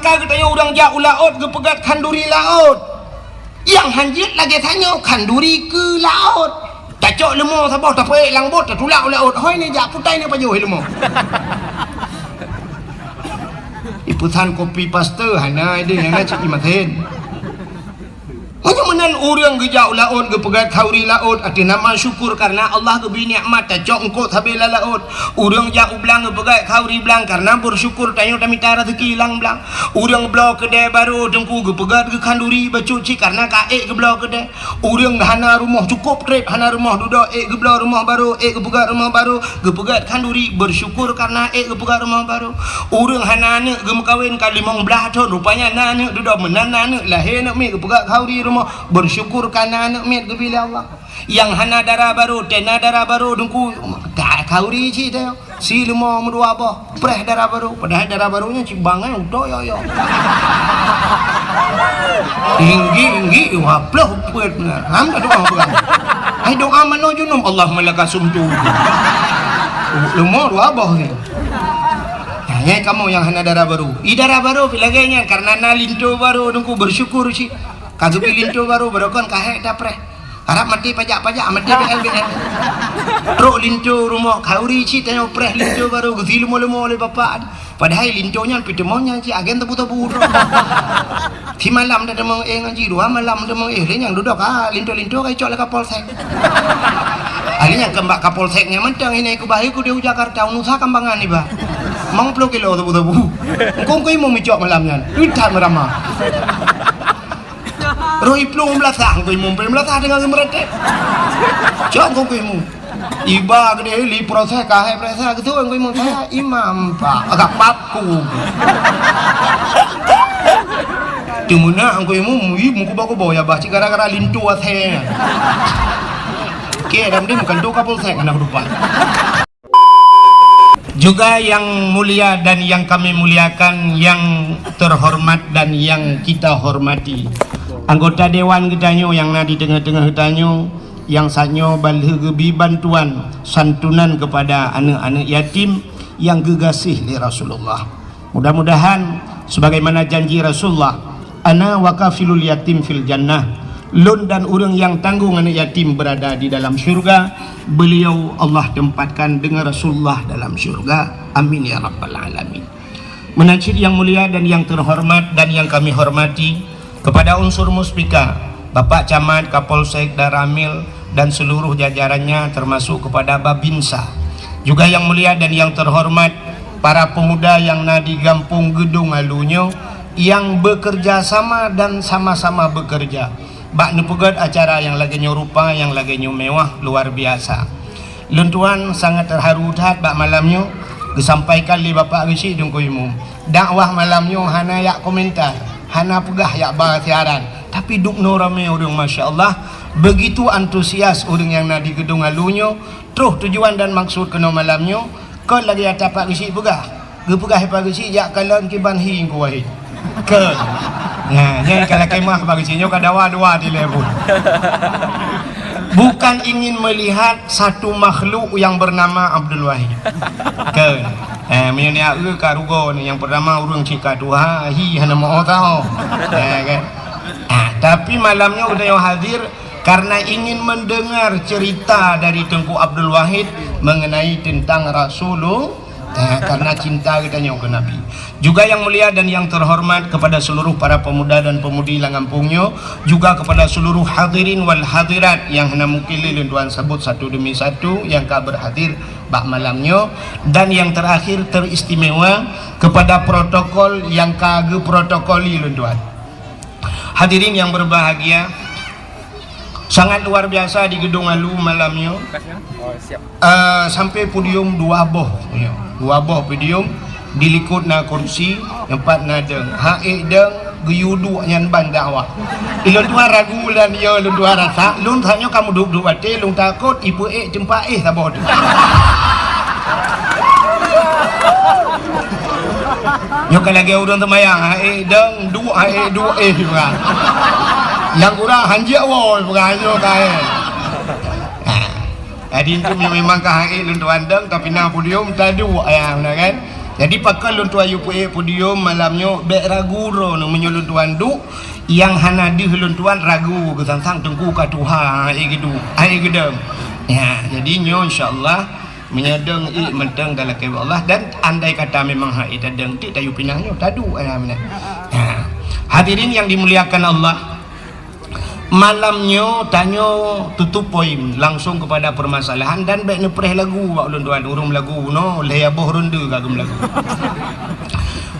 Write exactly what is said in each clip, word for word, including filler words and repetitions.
Ka geutanyoe ureuëng jak u laôt geupeugét khanduri laôt. Nyang hanjeuet lagée tanyoe khanduri keu laôt. Tacok leumo saboh tapeuék lam bot tatulak u laôt. Hôi ni jak putai ni pajoh leumo. Ipeusan kopi paste hana ideh nyang na cit imaten. Meunyoe meunan ureuëng geujak u laôt geupeugét khauri laôt ateueh nama syukur kareuna Allah geubri nikmat tacok eungkôt sabe lam laôt. Ureuëng jak u blang geupeugét khauri blang kareuna beusyukur tanyoe tamita rezeki lam blang. Ureuëng bloe keudè barô teungku geupeugét geukhanduri bacut cit kareuna ka ék geubloe keudè. Ureuëng hana rumoh cukôp trép hana rumoh dudoe ék geubloe rumoh barô ék geupeugét rumoh barô. Geupeugét khanduri, bersyukur karena ék geupeugét rumoh barô. Ureuëng hana aneuëk geumeukawen ka limong blaih thon, rupanya na aneuëk dudoe meunan na aneuëk lahé aneuëk miet geupeugét khanduri rumoh, bersyukur karena aneuëk miet geubri lé Allah. Nyang hana dara barô, tena dara barô deungku, ka khanduri cit teuh. Si leumo meudua boh, preh dara barô, padahai dara barô nyan cit bangai utoe yo-yo. Tinggi-tinggi, waploh peuet beuna. Ham ka doa peugah. Hai doa manoe junub, Allahumma laka sumtu. Leumo dua boh ni. Nah, nyai kamoe nyang hana dara barô. I dara barô pi lagée nyan karena na linto barô deungku bersyukur cit. Ka geubri linto barô, barô kon ka hék tapreh. Harab maté pajak-pajak, maté B L B L. Trok linto rumoh khanduri cit tanyoe preh linto barô geusi leumo-leumo lé bapak. Padahai linto nyan peuteumon nyan cit agen tebu-tebu. Si malam dah teumong éh ngon jih, dua malam teumong éh, lé nyang dudoe ka linto-linto ka icok lé Kapolsek. Ahli nyang keumbak Kapolsek nyan mantong ini kubah ku di Jakarta, unusa kambangan iba. Mang puluh kilo tebu-tebu. Engkong kui mau micok malam nyan. Utat merama. Roh iplueng meulasah, engkau imum pai meulasah dengan geumeuretek. Cok engkau imum. Iba geude li proses kahai proses gitu engkau imum saya imam pak agak paku. Teumeunak engkau imum i mukuba-kuba ya bah cik gara-gara lintu asai. Oke, dah mending bukan tu kapolsek anak rupa. Juga yang mulia dan yang kami muliakan, yang terhormat dan yang kita hormati, anggota dewan geutanyoe nyang na di teungoh-teungoh geutanyoe, nyang saat nyoe ban lheueh geubi bantuan santunan kepada aneuk-aneuk yatim nyang geugaséh lé Rasulullah. Mudah-mudahan sebagaimana janji Rasulullah, "Ana wa kafilul yatim fil jannah." Lôn dan ureuëng nyang tanggong aneuk yatim berada di dalam syurga. Beliau Allah tempatkan dengan Rasulullah dalam syurga. Amin ya rabbal alamin. Meunan cit yang mulia dan yang terhormat dan yang kami hormati, kepada unsur Muspika, Bapak Camat, Kapolsek, Danramil, dan seluruh jajarannya, termasuk kepada Babinsa. Juga yang mulia dan yang terhormat, para pemuda yang na di Gampông Geudong Alu nyoe, yang bekerja sama dan sama-sama bekerja bak neupeugét acara nyang lagée nyoe rupa, nyang lagée nyoe mewah, luar biasa. Lôn tuan sangat terharu that bak malam nyoe geusampaikan lé Bapak Geuchik Teungku Imum. Dakwah malam nyoe hana yak komentar, hana peugah yak ba siaran, tapi dubnoe ramé ureuëng, masya Allah. Begitu antusias ureuëng nyang na di Geudong Alu nyoe, troh tujuan dan maksud keunoe malam nyoe, kon lagée ata Pak Geuchik peugah. Geupeugah Pak Geuchik jak kalon kiban hi Teungku Wahid. Kon. Nah, nyan ka lakée mah Pak Geuchik nyoe ka dawa dua di level. Bukan ingin melihat satu makhluk yang bernama Abdul Wahid. Kon. Eh, meunyoe niat eu ka rugoe ni, yang pertama ureuëng cit ka tuha, hi hana meu tao. Eh, kan? Ah, tapi malam nyoe geutanyoe hadir karena ingin mendengar cerita dari Teungku Abdul Wahid mengenai tentang Rasulullah. Nah, karena cinta geutanyoe keu Nabi. Juga yang mulia dan yang terhormat kepada seluruh para pemuda dan pemudi lam gampông nyoe, juga kepada seluruh hadirin wal hadirat yang hana mungkin lé lôn tuan sebut satu demi satu yang ka berhadir bak malam nyoe, dan yang terakhir teristimewa kepada protokol yang ka geuprotokoli lôn tuan. Hadirin yang berbahagia, sangat luar biasa di Geudong Alu malam nyoe. Eh, sampai podium dua boh, ya. Dua boh podium, di likot na kursi, empat na deung. Ha ék deung, geuyue duek nyan ban dakwah. Ilôn tuan ragu dan ya lôn tuan rasa, lôn tanyoe kamu duek-duek até, lôn takot ipeuék teumpat éh saboh tu. Nyoe ka lagée ureuëng teumayang, ha ék deung, duek, ha ék duek, éh, peugah. Nyang kurang hanjeuet woe, peugah, nyoe ka, éh. Ha. Jadi, itu memang ka ha ék lôn tuan deung, tapi na podium, ta duek, ya, beuna kan? Jadi pakon lôn tuan yue peuék podium malam nyoe, bék ragu droeneuh meunyoe lôn tuan duek, nyang hana deuh lôn tuan ragu, geusang-sang teungku ka tuha, hai geudu, hai geudong. Ya, jadi nyoe insya Allah meunyoe dong ék mantong ka lakée bak Allah, dan andai kata memang hai tadong, teuk tayue pinah nyoe, taduek ayah meunan. Ya. Hadirin yang dimuliakan Allah, malam nyoe tanyoe tutup poin langsung kepada permasalahan dan bék neupreh lagu bak ulôn tuan, ureuëng meulagu bunoe lhée boh ronde ka geumeulagu.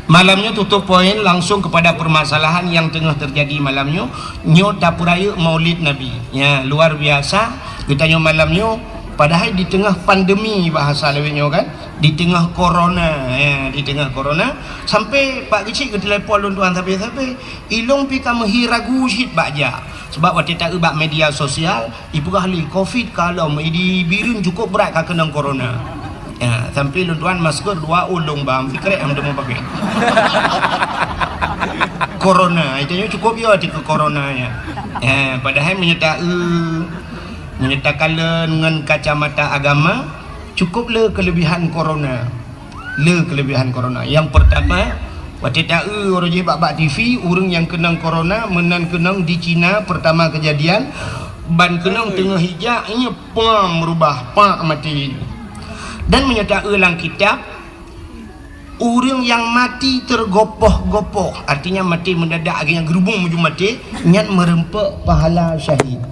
Malam nyoe tutup poin langsung kepada permasalahan yang teungoh terjadi malam nyoe. Nyoe tapeurayeuk Maulid Nabi. Ya, luar biasa. Geutanyoe malam nyoe padahai di teungoh pandemi bahasa lawét nyoe kan, di teungoh corona, ya, di teungoh corona, sampai Pak Geuchik geutelepon lôn tuan sabe-sabe. Ilong pi ka meuhi ragu cit bak jak. Sebab watée taeu bak media sosial, ipeugah lé covid ka lom, di Bireuen cukup brat ka keunong corona. Ya, sampai lôn tuan masker dua ulong bang, sikrek am temu pakai. Corona, itu nyoe cukup ya tipe corona ya. Ya, padahai meunyoe taeu, meunyoe takalon ngon kacamata agama, cukup le kelebihan corona. Le kelebihan corona. Yang pertama, watée taeu uroe jih bak-bak T V, ureuëng nyang keunong corona meunan keunong di China pertama kejadian, ban keunong teungoh ijak, inya pam meurubah, pak mati. Dan meunyoe taeu lam kitab, ureuëng nyang mati tergopoh-gopoh, artinya mati mendadak, akhirnya gerubung menuju mati, nyan meureumpok pahala syahid.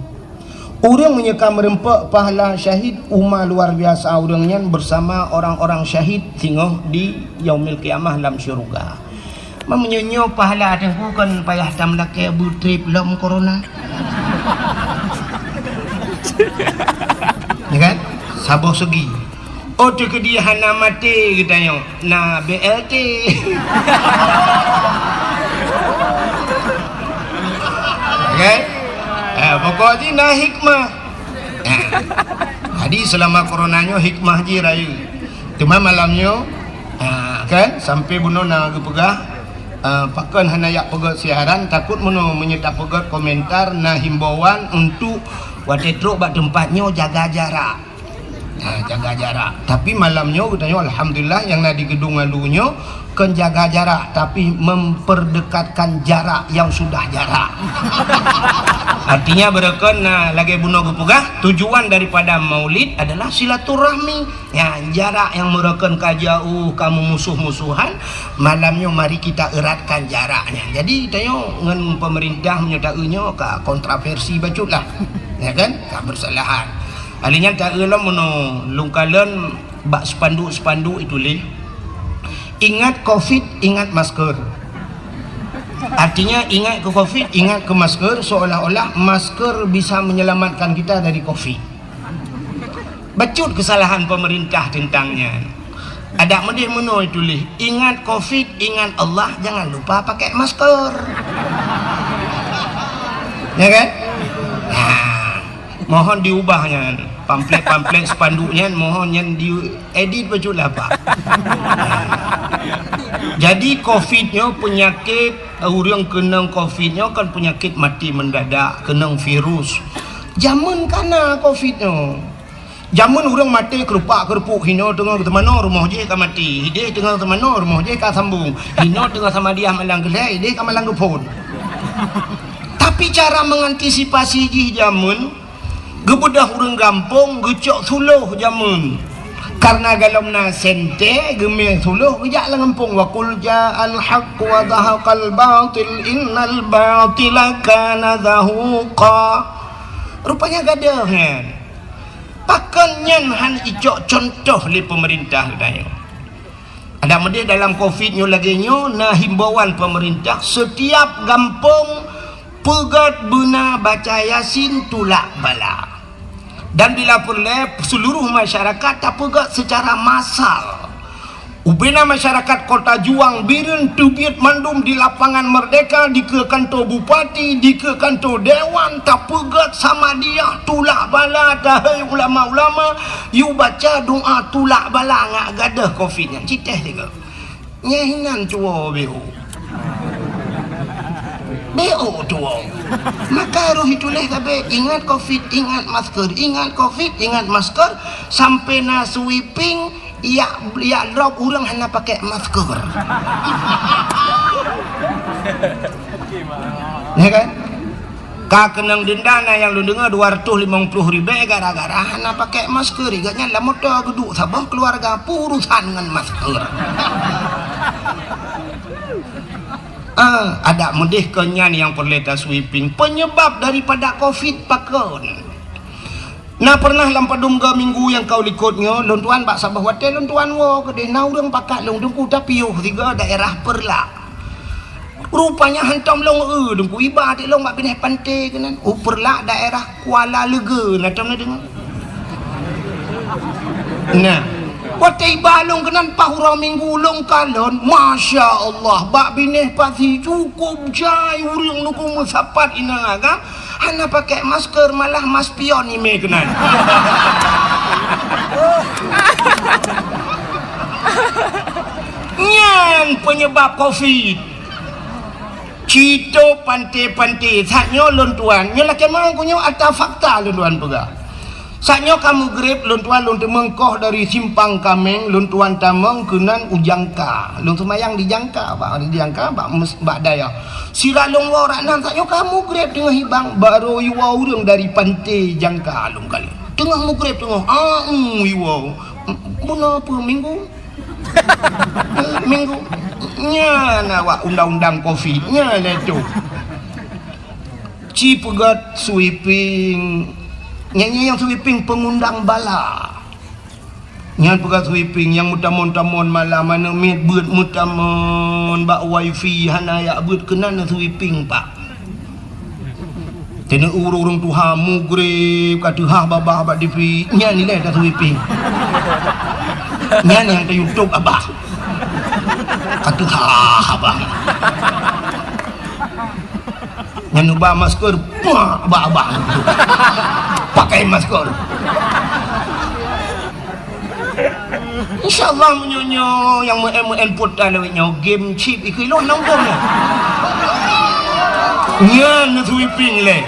Ureuëng meunyoe ka meureumpok pahala syahid, uma luar biasa ureuëng nyan bersama orang-orang syahid singoh di Yaumil Qiyamah lam syeuruga. Meunyoe nyoe pahala teungku kon payah tameulakée beutrip lom corona. Ya kan? Saboh segi. Oh, teukeudi hana maté geutanyoe, na B L T. Kan? Eh, pokok jih na hikmah. Eh, jadi selama corona nyoe hikmah jih rayeuk. Cuma malam nyoe, ah, kan, sampai bunoe na geupeugah, ah, pakon hana jak peugét siaran, takot meunoe meunyoe tapeugét komentar na himbauan untuk watée trok bak teumpat nyoe jaga jarak. Ha, jaga jarak. Tapi malam nyoe geutanyoe alhamdulillah nyang na di geudong alu nyoe kon jaga jarak, tapi memperdekatkan jarak yang sudah jarak. Artinya beureukan na lagée bunoe geupeugah, tujuan daripada maulid adalah silaturahmi. Ya, jarak yang meureukan ka jauh, ka meumusuh-musuhan, malam nyoe mari kita eratkan jaraknya. Jadi tanyoe ngon pemerintah meunyoe taeu nyoe ka kontroversi bacut lah. Ya kan? Ka bersalahan. Ahli nyan taeu lom meunoe lungkalon bak spanduk-spanduk ituléh, "Ingat covid, ingat masker." Artinya ingat ke covid, ingat ke masker, seolah-olah masker bisa menyelamatkan kita dari covid. Bacut kesalahan pemerintah tentang nyan. Adak meudeh meunoe tuléh, "Ingat covid, ingat Allah, jangan lupa pakai masker." Ya kan? Nah, mohon diubah nyan. Pamflet-pamflet spanduk nyan mohon nyan diedit bacut lah, Pak. Jadi covid nyoe peunyakét, ureuëng keunong covid nyoe kan peunyakét mati mendadak, keunong virus. Jameun ka na covid nyoe. Jameun ureuëng maté keurupak-keurupuk, hinoe teungoh teumanoe rumoh jih ka maté, ideh teungoh teumanoe rumoh jih ka sambong, hinoe teungoh samadiah malang keu lhée, ideh ka malang keu phon. Tapi cara mengantisipasi jih jameun, geubeudôh ureuëng gampông geucok suloh jameun. Karena golom na sente, geumé suloh geujak lam gampông, "Wa qul ja'al haqq wa zahaqal batil innal batila kana zahuqa." Rupanya gadôh nyan. Pakon nyan hana icok contoh lé pemerintah geutanyoe? Adak meudeh dalam covid nyoe lagée nyoe na himbauan pemerintah, setiap gampông peugét beuna baca Yasin tulak bala. Dan bila peureulée seluruh masyarakat tapeugét secara massal. Ubena masyarakat Kota Juang Bireuen teubiet mandum di Lapangan Merdeka, dikeue kanto bupati, dikeue kanto dewan, tapeugét samadiah tulak bala, tahei ulama-ulama, yue baca doa tulak bala ngat gadôh covid nyan. Citeh tiga. Nyeh inan tuwo B O. B O tuwo. Maka roh itulah sabe ingat covid, ingat masker, ingat covid, ingat masker, sampai na sweeping Yak, yak drop ureuëng hana pakai masker. Ya kan? Ka keunong denda na nyang lôn deungoe dua ratus limong ploh ribèe gara-gara hana pakai masker. Ingat nyan lam moto geuduek saboh keluarga, peue urusan ngon masker. Ah, adak meudeh keu nyan nyang peureulèe tasweeping. Penyebab daripada covid pakon? Na pernah lam padum go minggu nyang ka likot nyoe, lôn tuan bak saboh watèe lôn tuan woe keudeh na ureuëng pakat lôn teungku tapiôh sigoe daerah Peureulak. Rupanya hantom lôn eu teungku iba até lôn bak binéh panté keunan. U Peureulak daerah Kuala Leuge na tom na deungoe. Nah, watèe iba lôn keunan paih uroe minggu lôn kalon, masya Allah, bak binéh pasi cukup jai ureuëng teungku meusapat inong agam. Hana pakai masker, malah maspion imè keunan. Nyan penyebab covid. Cito panté-panté, saat nyoe lôn tuan, nyoe lakèe meu'ah nyoe ata fakta lôn tuan peugah. Saat nyoe ka meugreb lôn tuan lôn teumeung koh dari Simpang Kameng, lôn tuan tamong keunan u Jangka. Lôn seumayang di Jangka, bak di Jangka, bak mes-, bak dayah. Sira lôn woe rak nan, saat nyoe ka meugreb teungoh hibang, barô iwoe ureuëng dari panté Jangka lôn kalon. Teungoh meugreb teungoh, ah, iwoe. Bunoe peue minggu? Minggu. Nyan awak undang-undang covid, nyan lé tu. Ci peugöt sweeping. Nyan nyang sweeping pengundang bala. Nyan peugah sweeping nyang meutamon-tamon malam aneuk miet beuet meutamon bak wifi hana yak beuet keunan sweeping pak. Teuneuk ureuëng tuha mugreb ka teuhah babah bak T V nyan ilèe ta sweeping. Nyan nyang ta YouTube abah. Ka teuhah abah. Nyan uba masker, puak, abah-abah. Pakai masker. Insya Allah meunyoe nyoe nyang meu'en-meu'en putra lewat nyoe game chip ikui lôn nang bom nyoe. Nyan sweeping lé.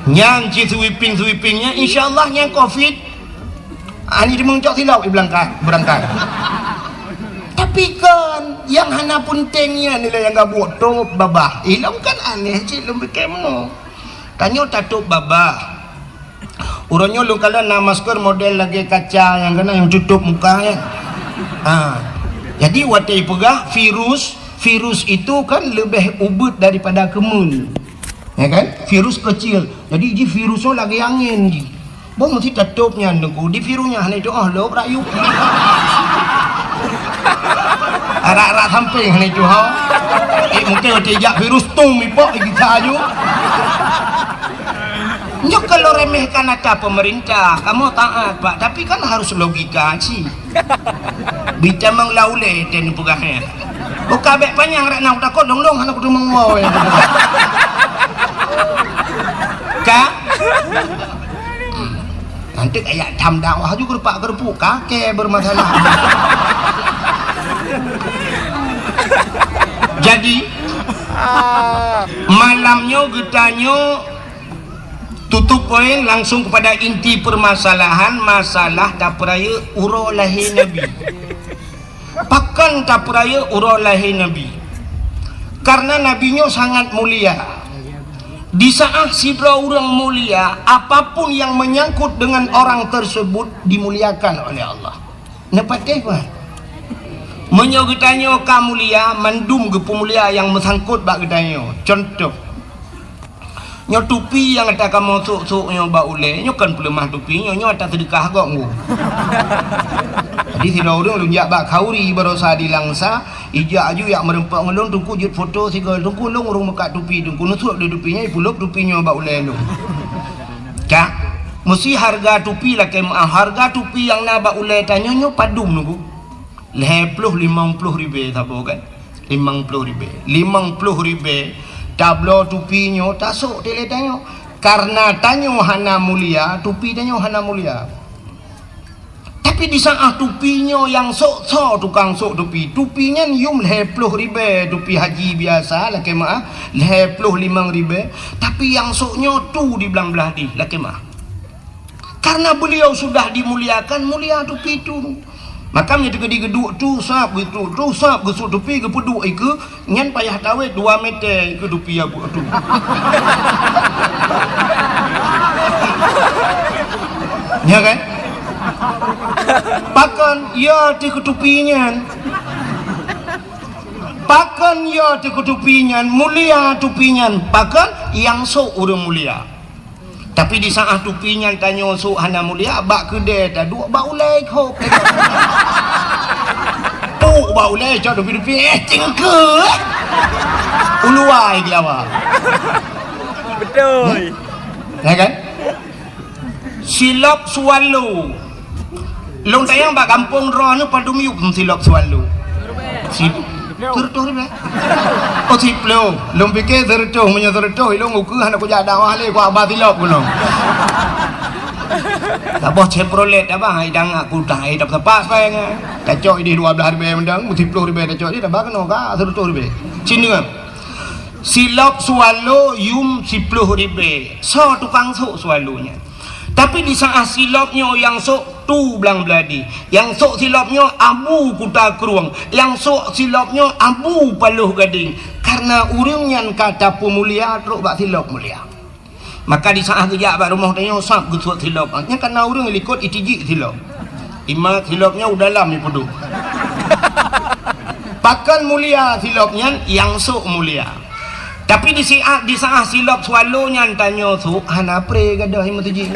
Nyan ci sweeping-sweeping nyan insya Allah nyan covid. Ani dimeung cok silop i belangkat, berangkat. Tapi kan yang hana penting nyan nilai yang gabuek top babah. Ilong kan aneh cit lom bikin meunoe. Tanyoe tatop babah. Uroe nyoe lôn kalon na masker model lagèe kaca nyang keunan nyang tutup muka nyan. Ha. Jadi watèe peugah virus, virus itu kan lebih ubit daripada keumuen. Ya kan? Virus kecil. Jadi ji virus nyoe lagèe angin ji. Boh meusti tatop nyan teungku. Di virus nyan hana itu oh lop rayu. Arak-arak samping hana itu ha. Eh mungkin watèe jak virus tum ipok di kita aju. Nyoe kalau remehkan ata pemerintah, kamu taat, Pak, tapi kan harus logika cit. Bitamang laulé teuh peugah nyan. Buka bèk panyang rak na takot dong-dong hana kutu mengwoe. Ka? Nanti kayak tham dakwah juga rupak gerpuk kake bermasalah. Jadi malam nyoe geutanyoe tutup poin langsung kepada inti permasalahan masalah tapeurayeuk uroe lahé Nabi. Pakon tapeurayeuk uroe lahé Nabi? Karena Nabi nyoe sangat mulia. Di saat sidroe ureuëng mulia, apapun yang menyangkut dengan orang tersebut dimuliakan oleh Allah. Neupatéh bah. Meunyoe geutanyoe ka mulia, mandum geupeumulia nyang meusangkot bak geutanyoe. Contoh, nyoe tupi nyang ata kamoe sôk-sôk nyoe bak ulèe, nyoe kon peuleumah tupi nyoe, nyoe ata seudeukah gob ngu. Jadi sidroe ureuëng lôn jak bak khauri barosa di Langsa, ijak aju yak meureumpok ngon lôn, teungku jeuet foto sigoe, teungku lôn ureuëng meukat tupi, teungku neusôk lé tupi nyoe, ipulop tupi nyoe bak ulèe lôn. Cak, meusi hareuga tupi lakèe meu'ah, hareuga tupi nyang na bak ulèe tanyoe nyoe padum teungku. Lhèe ploh limong ploh ribèe saboh kan? Limong ploh ribèe. Limong ploh ribèe tabloe tupi nyoe tasôk tilèe tanyoe. Karena tanyoe hana mulia, tupi tanyoe hana mulia. Tapi di saat tupi nyoe nyang sôk soe tukang sôk tupi, tupi nyan yum lhèe ploh ribèe tupi haji biasa lakèe meu'ah, lhèe ploh limong ribèe, tapi nyang sôk nyoe tu di blang blah dih lakèe meu'ah. Karena beliau sudah dimuliakan, mulia tupi tu. Maka meunyoe teukeudi geuduek tu, sab geuduek tu, sab geusut tupi, geupeuduek ikeue, nyan payah tawét dua meter ikeue tupi abu tu. Ya kan? Pakon ya teuh keu tupi nyan. Pakon ya teuh keu tupi nyan, mulia tupi nyan. Pakon nyang sôk ureuëng mulia. Tapi di saat tupi nyan tanyoe sôk hana mulia, bak keudè taduek bak ulèe khôb. Puk bak ulèe cok tupi-tupi, eh, cingke. Uluwa gelawa. Betul. Ya kan? Silop swallow. Lôn tanyong bak gampông droeneuh padum yuem silop swallow. Si-, sireutôh ribèe. Oh, siplôh. Lôn pike sireutôh, meunyoe sireutôh, ilôn ukeue hana kujak dakwah lé, kuaba silop gunong. Taboh Chevrolet abah, hai dang aku dah, hai dapat pas pai ngai. Tacok idéh dua blah ribèe mendang, siplôh ribèe tacok idéh, dah ba keunoe ka sireutôh ribèe. Cina. Silop swallow yuem siplôh ribèe. Soe tukang sôk swallow nyan? Tapi di saat silop nyoe nyang sôk Tu Blang Beuladi, nyang sôk silop nyoe Abu Kuta Krueng, nyang sôk silop nyoe Abu Paloh Gadeng. Karena ureuëng nyan ka tapeumulia trok bak silop mulia. Maka di saat geujak bak rumoh tanyoe sab geusuet silop. Nyan karena ureuëng likot itijik silop. Imat silop nyoe u dalam ipeuduek. Pakon mulia silop nyan, nyang sôk mulia. Tapi di siat, di saat silop swallow nyan tanyoe sôk, hana pré gadôh i meuseujid.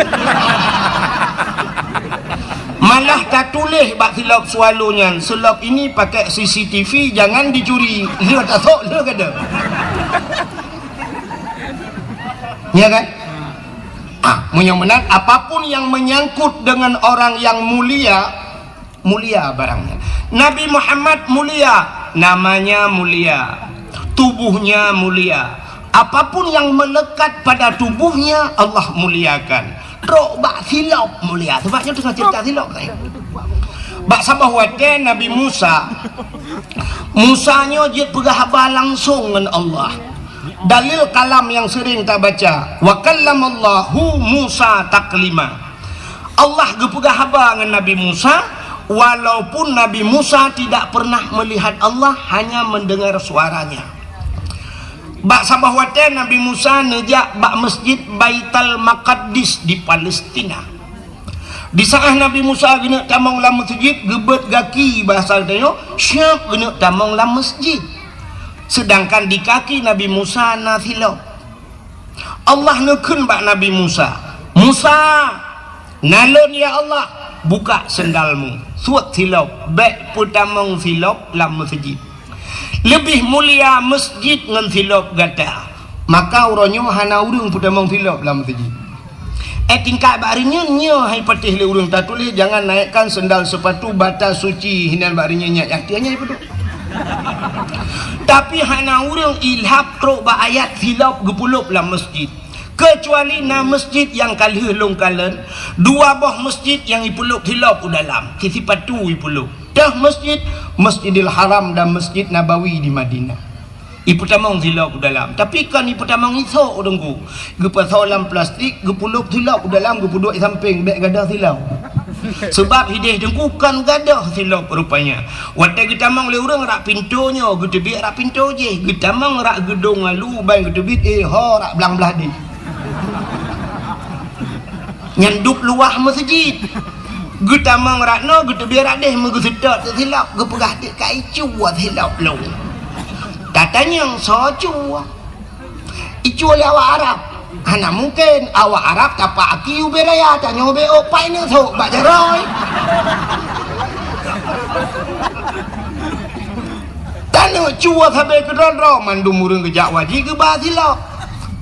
Malah tatuléh bak silop swallow nyan, "Silop ini pakai C C T V, jangan dicuri." Lheueh tasôk, lheueh gadôh. Ya kan? Ah, meunyoe meunan, apapun yang menyangkut dengan orang yang mulia, mulia barangnya. Nabi Muhammad mulia, namanya mulia, tubuhnya mulia. Apapun yang melekat pada tubuhnya, Allah muliakan. Trok bak silop mulia. Sebab nyoe teungoh cerita silop tadi. Bak saboh watèe Nabi Musa, Musa nyoe jeuet peugah haba langsong ngon Allah. Dalil kalam nyang sering tabaca, "Wa kallamallahu Musa taklima." Allah geupeugah haba ngon Nabi Musa, walaupun Nabi Musa tidak pernah melihat Allah, hanya mendengar suaranya. Bak saboh watèe Nabi Musa neujak bak Masjid Baitul Maqdis di Palestina. Di saat Nabi Musa geuneuk tamong lam meuseujid, geubeuet gaki bahasa geutanyoe, siap geuneuk tamong lam meuseujid. Sedangkan di kaki Nabi Musa na silop. Allah neukheun bak Nabi Musa, "Musa, na lôn ya Allah, buka sendalmu, suet silop, bèk peutamong silop lam meuseujid. Leubeh mulia meuseujid ngon silop gata." Maka uroe nyoe hana ureuëng peutamong silop lam meuseujid. Eh, tingkat bak reunyeun nyoe hai patéh lé ureuëng tatuléh, "Jangan naikkan sendal sepatu batas suci," hinan bak reunyeun nyan, nyang tiep nyan ipeuduek. Tapi hana ureuëng ilhab trok bak ayat silop geupeulop lam meuseujid. Keucuali na meuseujid nyang ka lheueh lôn kalon, dua boh meuseujid nyang ipeulop silop u dalam, si sipatu ipeulop. Teuh meuseujid, Masjidil Haram dan Masjid Nabawi di Madinah. Ipeutamong silop u dalam. Tapi kon ipeutamong isok, Teungku. Geupasoe lam plastik, geupeulop silop u dalam, geupeuduek i sampéng, bèk gadôh silop. Sebab idéh Teungku kon gadôh silop rupanya. Watèe geutamong lé ureuëng rak pintoe nyoe, geuteubiet rak pintoe jéh. Geutamong rak geudong alu, ban geuteubiet, eh, ho, rak blang blah deh. Nyan dub luwah meuseujid. Geutamong rak noe, geuteubiet rak déh, meugeuseutôt silop, geupeugah, "Dek ka icue silop lôn." Tatanyong, "Soe cue?" "Icue lé awak Arab." "Hana mungken, awak Arab tapak aki ubé raya, tanyoe ubé ôk, pai neusok bak jaroe." Taneuk cue sabe keudroe-droe, mandum ureuëng geujak wajéb geuba silop.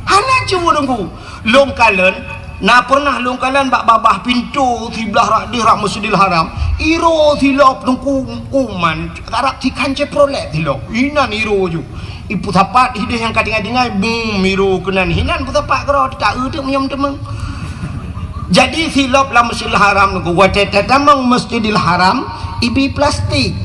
Hana cue, Teungku. Lôn kalon, na pernah lôn kalon bak babah pintoe siblah rak déh rak Masjidil Haram. Iro silop Teungku, uman, karab sikan Chevrolet silop. Inan iro ju. Ipeusapat idéh nyang ka tinggai-tinggai, bum, iro keunan hinan peusapat keudroe, teuka eu teuk meunyoe teumeung. Jadi silop lam Masjidil Haram Teungku, watèe tatamong Masjidil Haram, ibi plastik.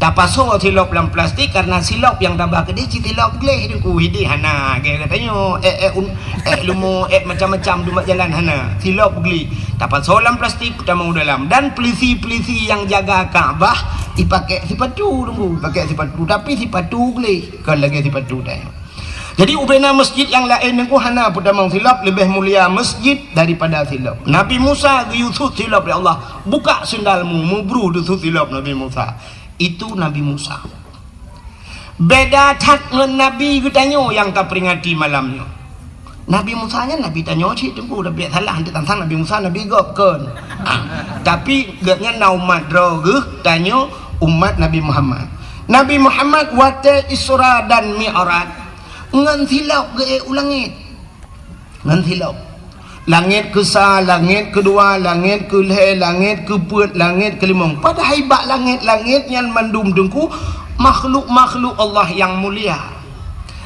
Tapasoe silop lam plastik karena silop nyang tabah keudeh cit silop gleh Teungku. Hideh hana, lagèe geutanyoe, èk, èk un-, èk leumo, èk macam-macam dumat jalan hana. Silop gleh. Tapasoe lam plastik, tamong dalam. Dan pelisi-pelisi nyang jaga Ka'bah, ipakèk sipatu Teungku, ipakèk sipatu. Tapi sipatu gleh, kon lagèe sipatu tanyoe. Jadi, ubena masjid nyang laén Teungku hana peutamong silop, leubeh mulia masjid daripada silop. Nabi Musa geuyue sut silop lé Allah, "Buka sendalmu," mubroh deusut silop Nabi Musa. Itu Nabi Musa. Beda that ngon nabi geutanyoe nyang taperingati malam nyoe. Nabi Musa nyan nabi tanyoe cit Teungku, tapi salah, hana tantang Nabi Musa, nabi gob kon. Ah, tapi gobnyan na umat droe geuh, tanyoe umat Nabi Muhammad. Nabi Muhammad watèe Isra dan Mi'raj, ngon silop geuék u langét. Ngon silop. Langét keusa, langét keudua, langét keulhèe, langét keupeuet, langét keulimong. Padahai bak langét-langét nyan mandum Teungku makhluk-makhluk Allah nyang mulia.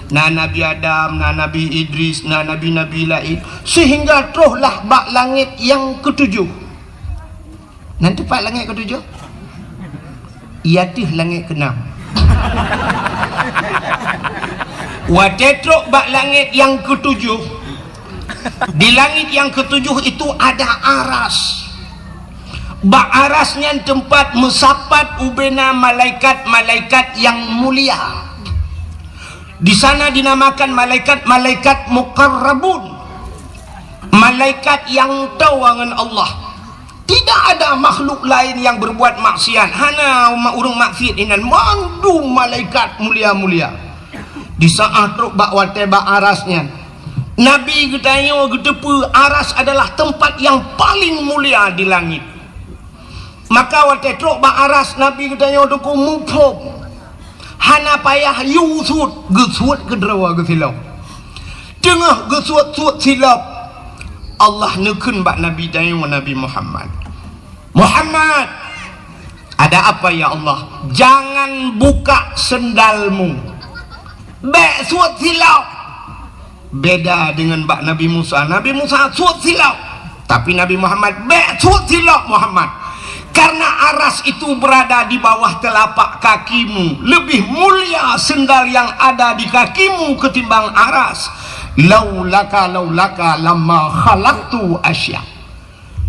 Na Nabi Adam, na Nabi Idris, na nabi-nabi laén. Sehingga troh lah bak langét nyang keutujoh. Nan teumpat langét keutujoh? Iya teuh langét keunam. Watèe trok bak langét nyang keutujoh, di langét nyang keutujoh itu ada aras. Bak aras nyan teumpat meusapat ubena malaikat-malaikat nyang mulia. Di sana dinamakan malaikat-malaikat muqarrabun. Malaikat nyang toe ngon Allah. Tidak ada makhluk laén nyang berbuat maksiat. Hana ma-, ureueng maksiat inan. Mandum malaikat mulia-mulia. Di saat trok bak watèe bak aras nyan, Nabi geutanyoe geuteupeue aras adalah teumpat nyang paléng mulia di langét. Maka watèe trok bak aras, Nabi geutanyoe Teungku muphom. Hana payah yue sut, geusuet keudroe geusilop. Teungoh geusuet-suet silop, Allah neukheun bak Nabi tanyoe, Nabi Muhammad, "Muhammad, ada apa ya Allah?" "Jangan buka sendalmu." Bèk suet silop. Beda dengan bak Nabi Musa. Nabi Musa suet silop. Tapi Nabi Muhammad bèk suet silop, Muhammad. Karena aras itu berada di bawah telapak kakimu. Lebih mulia sendal yang ada di kakimu ketimbang aras. Laulaka, laulaka lama khalaqtu asya.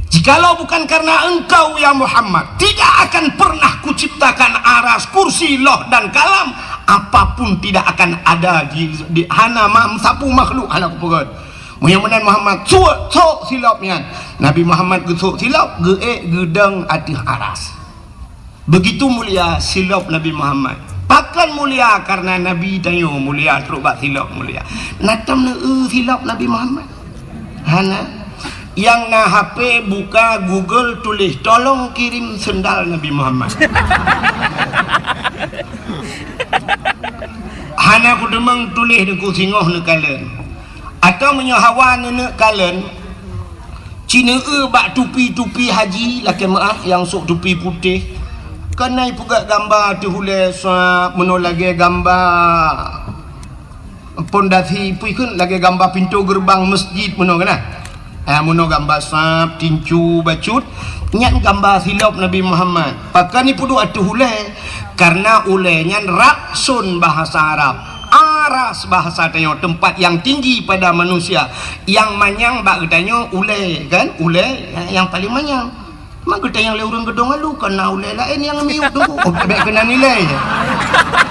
Jikalau bukan karena engkau, ya Muhammad, tidak akan pernah kuciptakan aras, kursi, loh, dan kalam. Apapun tidak akan ada di, di hana ma-, sapeue makhluk hana kupeugöt. Meunyoe meunan Muhammad, suet, sok silop nyan. Nabi Muhammad geusok silop, geuék geudong ateueh aras. Begitu mulia silop Nabi Muhammad. Pakon mulia? Karena Nabi tanyoe mulia, trok bak silop mulia. Na tom neueu silop Nabi Muhammad? Hana. Nyang na H P, buka Google, tuléh, "Tolong kirim sendal Nabi Muhammad." Hana kuteumeung tuléh, neuku singoh neukalon. Atawa meunyoe hawa neuneuk kalon, ci neueu bak tupi-tupi haji, lakèe meu'ah, nyang sôk tupi putéh. Keunan ipeugöt gamba ateueh ulèe sab, meunoe lagèe gamba pondasi, peue kheun, lagèe gamba pintoe geureubang meuseujid meunoe keunan. Ah, meunoe gamba sab, tincu, bacut, nyan gamba silop Nabi Muhammad. Pakon ipeuduek ateueh ulèe? Karena ulèe nyan ra'sun bahasa Arab. Aras bahasa tanyoe, tempat yang tinggi pada manusia. Nyang manyang bak geutanyoe ulèe, kan? Ulèe nyang paléng manyang. Maka geutanyoe lé ureueng geudong alu, kon na ulèe laén nyang miyueb Teungku. Oh, bèk keunan ilèe.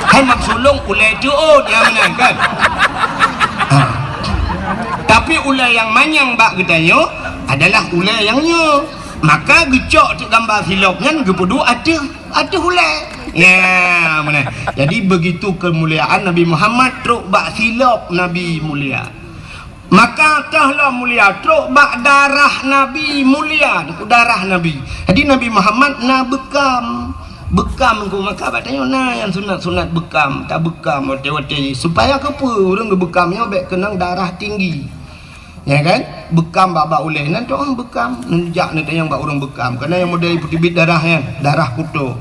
Hai mak sulong ulèe teuôt nyang meunan, kan? Ha. Tapi ulèe nyang manyang bak geutanyoe adalah ulèe nyang nyoe. Maka geucok teuk gamba silop nyan geupeuduek ateueh ateueh ulèe. Ya, meunan. Jadi, begitu kemuliaan Nabi Muhammad trok bak silop Nabi mulia. Maka toh lom mulia trok bak darah Nabi mulia, darah Nabi. Jadi, Nabi Muhammad na beukam. Beukam Teungku, maka bak tanyoe na nyang sunat-sunat beukam, tabeukam watèe-watèe. Supaya keupeue ureueng geubeukam nyoe bèk keunong darah tinggi. Ya kan? Beukam bak-bak ulèe. Nan toh beukam. Neujak neutanyong bak ureueng beukam. Keunan nyang model peuteubiet darah nyan, darah kuto.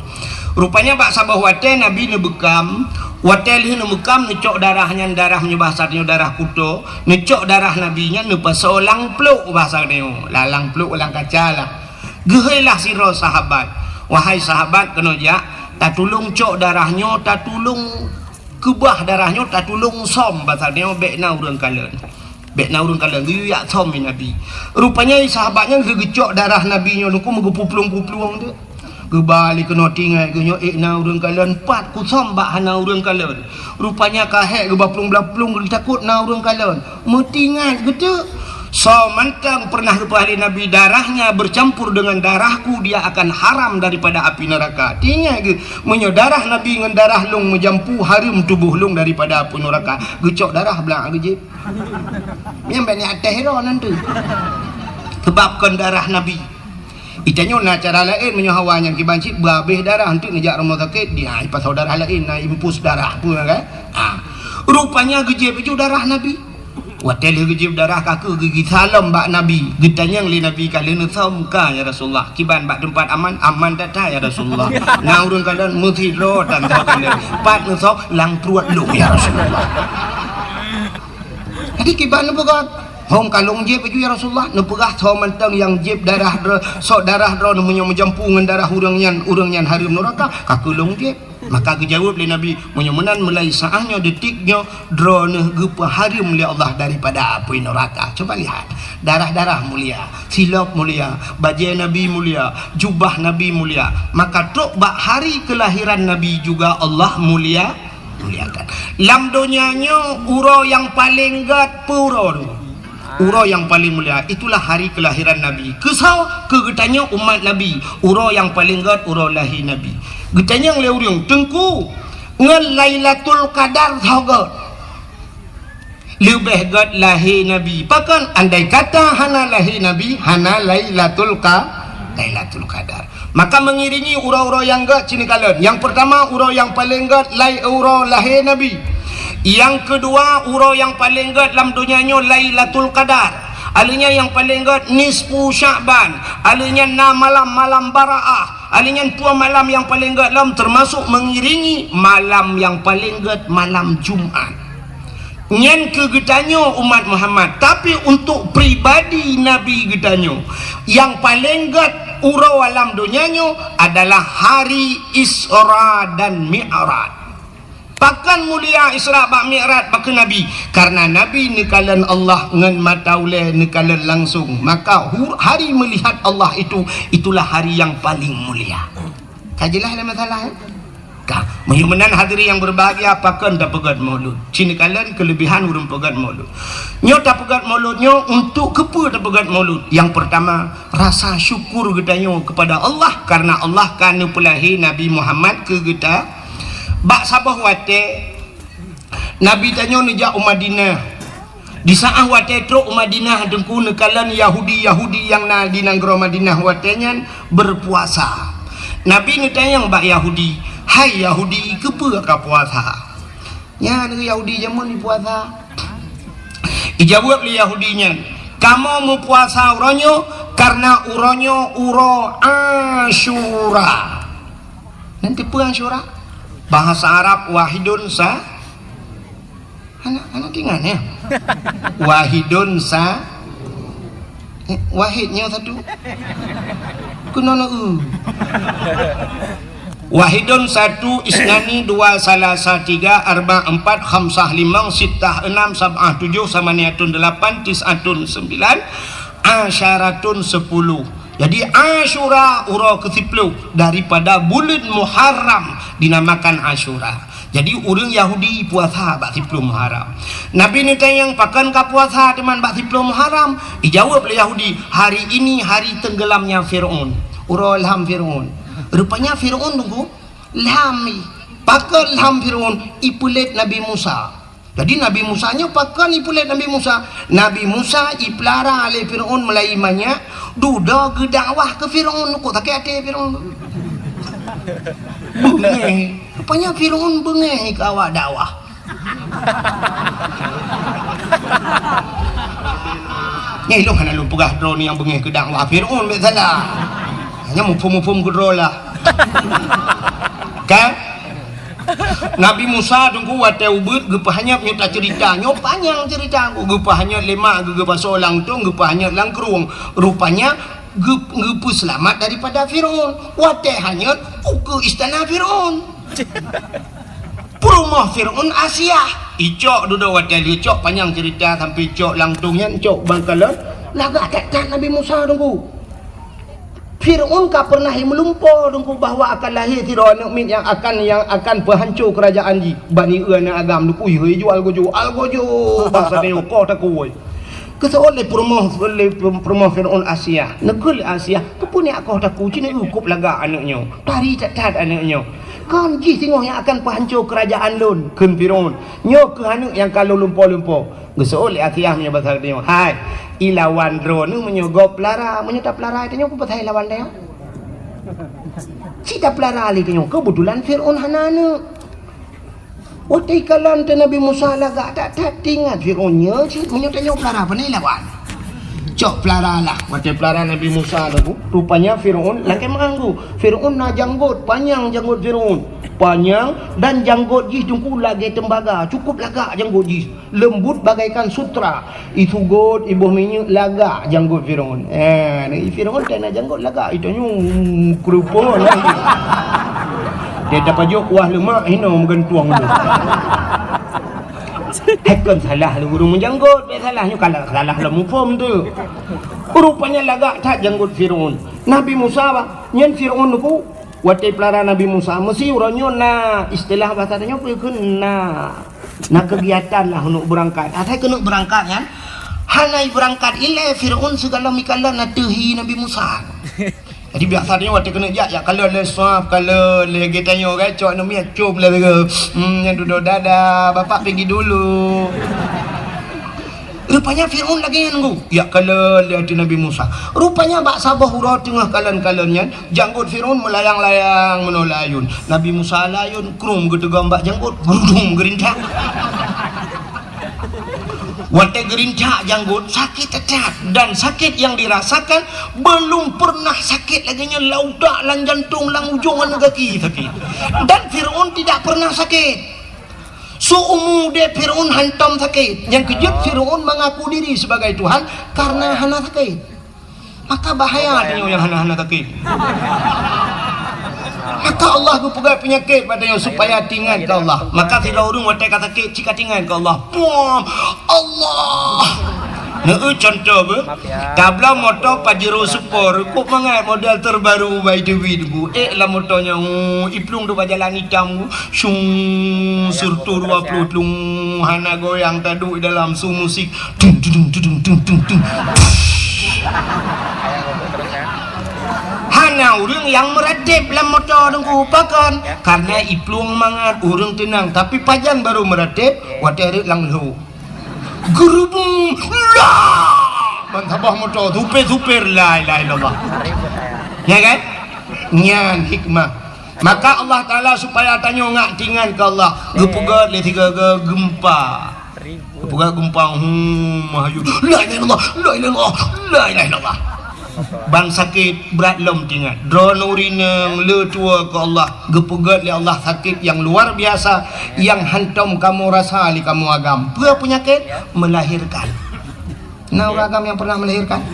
Rupanya bak saboh watèe Nabi neubeukam, watèe lheueh neubeukam, neucok darah nyan, darah meunyoe bahasa tanyoe darah kuto, neucok darah Nabi nyan neupasoe lam plôk bahasa tanyoe. Lah lam plôk, lam kaca lah. Geuhôi lah sidroe sahabat, "Wahai sahabat, keunoe jak, Tatulông cok darah nyoe, tatulông keubah darah nyoe, tatulông sôm, pasal nyoe bèk na ureueng kalon. Bèk na ureueng kalon, geuyue jak sôm lé Nabi. Rupanya sahabat nyan geugeucok darah Nabi nyoe, Teungku, meugeupuplueng-puplueng teuk. Geuba lé keunoe tinggai geuh nyoe, "Ék na ureueng kalon, pat kusôm bak hana ureueng kalon." Rupanya ka hék geuba plueng-plueng, geutakot na ureueng kalon. Meutingat geuteuk, soe mantong pernah geupeugah lé Nabi, "Darahnya bercampur dengan darahku, dia akan haram daripada api neraka." Tingat geuh, meunyoe darah Nabi ngon darah lôn meujampu, hareuem tuboh lôn daripada api neraka. Geucok darah blang geujieb. Nyang bèk niat teh droe nanti. Sebab kon darah Nabi. Itanyoe na cara laén, meunyoe hawa nyang kiban cit beuhabéh darah, enteuk neujak rumoh sakét, dia ipasoe darah laén, na infus darah peue kan? Ha. Rupanya geujieb laju darah Nabi. Watèe lheueh geujieb darah, ka keuh geugisa lom bak Nabi. Geutanyong lé Nabi, "Ka lheueh neusôm ka, ya Rasulullah? Kiban bak teumpat aman?" "Aman that-that, ya Rasulullah." "Na ureueng kalon?" "Meusidroe tan soe kalon." "Pat neusôm?" "Lam pruet lôn, ya Rasulullah." Jadi kiban neupeugah, "Hom ka lôn jieb laju, ya Rasulullah." Neupeugah, "Soe mantong nyang jieb darah droe, soe darah droe meunyoe meujampu ngon darah ureueng nyan, ureueng nyan hareuem neuraka, ka keuh lôn jieb." Maka geujaweueb lé Nabi, "Meunyoe meunan, mulai saát nyoe, detik nyoe, droeneuh geupeuhareuem lé Allah daripada apui neuraka." Coba lihat, darah-darah mulia, silop mulia, bajèe Nabi mulia, jubah Nabi mulia. Maka trok bak hari kelahiran Nabi juga Allah mulia, muliakan. Lam donya nyoe uroe nyang paleng gèt peue uroe nyoe? Uroe nyang paleng mulia, itulah hari kelahiran Nabi. Keusoe? Keu geutanyoe umat Nabi, uroe nyang paleng gèt uroe lahé Nabi. Geutanyong lé ureueng, "Teungku, ngon Lailatul Qadar soe gèt?" Leubeh gèt lahé Nabi. Pakon? Andai kata hana lahé Nabi, hana Lailatul Qa-, Lailatul Qadar. Maka mengiringi uroe-uroe nyang gèt cit neukalon. Nyang peurtama, uroe nyang paleng gèt lai uroe lahé Nabi. Nyang keudua, uroe nyang paleng gèt lam donya nyoe Lailatul Qadar. Alèh nyan nyang paleng gèt nisfu Sya'ban. Alèh nyan na malam-malam Baraah. Alèh nyan dua malam nyang paleng gèt lom, termasuk mengiringi malam nyang paleng gèt, malam Jumat. Nyan keu geutanyoe umat Muhammad, tapi untuk pribadi Nabi geutanyoe, nyang paleng gèt uroe lam donya nyoe adalah hari Isra dan Mi'raj. Pakon mulia Isra bak Mi'raj bak Nabi? Karena Nabi neukalon Allah ngon mata ulèe, neukalon langsung. Maka hu-, hari melihat Allah itu, itulah hari yang paling mulia. Ka jeulaih lé masalah, ya? Ka. Meunyoe meunan, hadirin yang berbahagia, pakon tapeugèt Maulud? Cit neukalon kelebihan ureueng peugèt Maulud. Nyoe tapeugèt Maulud nyoe untuk keupeue tapeugèt Maulud? Yang pertama, rasa syukur geutanyoe kepada Allah karena Allah ka neupeulahé Nabi Muhammad keu geuta. Bak saboh watèe, Nabi tanyoe neujak u Madinah. Di saát watèe trok u Madinah, Teungku, neukalon Yahudi-Yahudi nyang na di nanggroe Madinah watèe nyan berpuasa. Nabi neutanyong bak Yahudi, "Hai Yahudi, keupeue ka puasa?" Nyan Yahudi jameun puasa. Ijaweueb lé Yahudi nyan, "Kamoe meupuasa uroe nyoe karena uroe nyoe uroe Asyura." Nanti peue Asyura? Bahasa Arab wahidun sa-, Aneuk, aneuk ingat, ya? Wahidun sa-, eh, wahid nyoe satu. Keunoe neu-, eu. Wahidun satu, isnani dua, salasa tiga, arba empat, khamsah limong, sittah enam, sab'ah tujuh, samaniatun delapan, tis'atun sembilan, asyaratun sepuluh. Jadi, Asyura uroe keu siplôh daripada buleuen Muharram dinamakan Asyura. Jadi, ureueng Yahudi puasa bak siplôh Muharram. Nabi neutanyong, "Pakon ka puasa teuma bak siplôh Muharram?" Ijaweueb lé Yahudi, "Hari ini hari tenggelamnya Fir'aun." Uroe lham Fir'aun. Rupanya Fir'aun, Teungku, lham i. Pakon lham Fir'aun? Ipeulét Nabi Musa. Jadi, Nabi Musa nyoe pakon ipeulét Nabi Musa? Nabi Musa ipeulara lé Fir'aun meulayeue manyak, dudoe geudakwah keu Fir'aun, kok sakét até Fir'aun. Beungéh. Rupanya Fir'aun beungéh keu awak dakwah. Nyan ilôn hana lôn peugah droeneuh nyang beungéh keu dakwah Fir'aun, bèk salah. Hanya muphom-muphom keudroe lah. Kan? Nabi Musa, Teungku, watèe ubeuet geupeuhanyot, nyoe taceurita. Nyoe panyang ceurita, Teungku. Geupeuhanyot lé mak geuh, geupasoe lam tong, geupeuhanyot lam krueng. Rupanya, Geup-, geupeuseulamat daripada Fir'aun. Watée hanyot, ukeue istana Fir'aun. Peurumoh Fir'aun Asiah. Icok dudoe watée lheueh cok panyang ceurita sampai cok langsong nyan cok bangkalon. Lagak that-that Nabi Musa teungku. Fir'aun ka pernah meulumpo teungku bahwa akan lahé sidroe aneuëk miet nyang akan, nyang akan peuhanco keurajeuen jih. Bani eu aneuëk agam teungku, ihôi ju algojo, algojo. Bangsa tanyoe koh takue. Geuseuôt lé peurumoh, lé peurumoh Fir'aun Asiah. Neukheun lé Asiah, "Keupeue nyak koh takue, ci neu kop lagak aneuëk nyoe. Tari that-that aneuëk nyoe. Kon jih singoh nyang akan peuhanco keurajeuen lôn," kheun Fir'aun. "Nyoe kheueh aneuëk nyang ka lôn lumpo-lumpo." Geuseuôt lé Asiah meunyoe basa tanyoe, "Hai, ilawan droeneuh meunyoe gob peulara, meunyoe tapeulara tanyoe peue pasai lawan tanyoe? Ci tapeulara lé tanyoe, keubeutulan Fir'aun hana aneuëk." Watée ikalon teuh Nabi Musa lagak that-that, teuingat Fir'aun nyoe cit, meunyoe tanyoe peulara, pane lawan? Cok peulara lah. Watée peulara Nabi Musa teungku, rupanya Fir'aun lakée meuanggu. Fir'aun na janggot, panyang janggot Fir'aun. Panyang dan janggot jih teungku lagée teumbaga, cukup lagak janggot jih. Leumbut bagaikan sutra. Isugot, iboh minyeuk, lagak janggot Fir'aun. Eh, Fir'aun teuh na janggot lagak, itanyoe keureupo lah. Dia tapajok kuah lemak, hino meugantueng tu. Hai kon salah lé ureuëng meujanggot, bèk salah nyoe, kalau salah lom muphom tu. Rupanya lagak that janggot Fir'aun. Nabi Musa, bah, nyan Fir'aun tu, watée peulara Nabi Musa, meusi uroe nyoe na istilah bahasa tanyoe peue kheun na. Na keugiatan lah untuk beurangkat. Asai keuneuk beurangkat nyan, hana beurangkat ilée Fir'aun sigohlom ikalon ateueh hi Nabi Musa. Jadi biasa tanyoe watée keuneuk jak, jak kalon lé swab, kalon lé geutanyoe kan, cok aneuk miet com lé lagée, hmm, nyan dudoe dada, bapak pergi dulu. Rupanya Fir'aun lagée nyan teungku, jak kalon lé ateueh Nabi Musa. Rupanya bak saboh uroe teungoh kalon-kalon nyan, janggot Fir'aun meulayang-layang meunoe layun. Nabi Musa layun, krum geuteugom bak janggot, gurudum geurintak. Watée geurintak janggot, sakét that-that. Dan sakét nyang dirasakan, belum pernah sakét lagée nyan lam utak, lam jantong, lam ujong aneuk gaki sakét. Dan Fir'aun tidak pernah sakét. Seumu udeb Fir'aun hantom sakét. Nyang keujeuet Fir'aun mengaku diri sebagai Tuhan karena hana sakét. Maka bahaya tanyoe nyang hana-hana sakét. Maka Allah geupeugah peunyakét bak tanyoe supaya teuingat keu Allah. Maka sidroe ureuëng watée ka sakét, cit ka teuingat keu Allah. Puam! Allah! Neu contoh beuh. Tabla moto Pajero Sport, kok mangat model terbaru by the way bu. Eh, lam moto nyan, oh, iplueng tu bak jalan itam bu. Syung, sirtu dua puluh tlung, hana goyang, taduek dalam su musik. Tung, tung, tung. Hana ureuëng nyang meuratéb lam moto teungku, pakon? Karena iplueng mangat, ureuëng teunang. Tapi pajan baru meuratéb, watée rhot lam lhok. Geurubung, lah! Ban saboh moto, supir-supir, la ilaha illallah. Ya kan? Nyan hikmah. Maka Allah Taala supaya tanyoe ngak teuingat keu Allah. Geupeugét lé sigoe-goe geumpa. Geupeugét geumpa, hmm, mahyu. La ilaha illallah, la ilaha illallah, la ilaha illallah. Ban sakét brat lom teuingat. Droeneuh ureuëng le tuwoe keu Allah. Geupeugét lé Allah sakét nyang luar biasa, nyang hantom kamoe rasa lé kamoe agam. Peue peunyakét? Melahirkan. Na ureuëng agam nyang pernah melahirkan?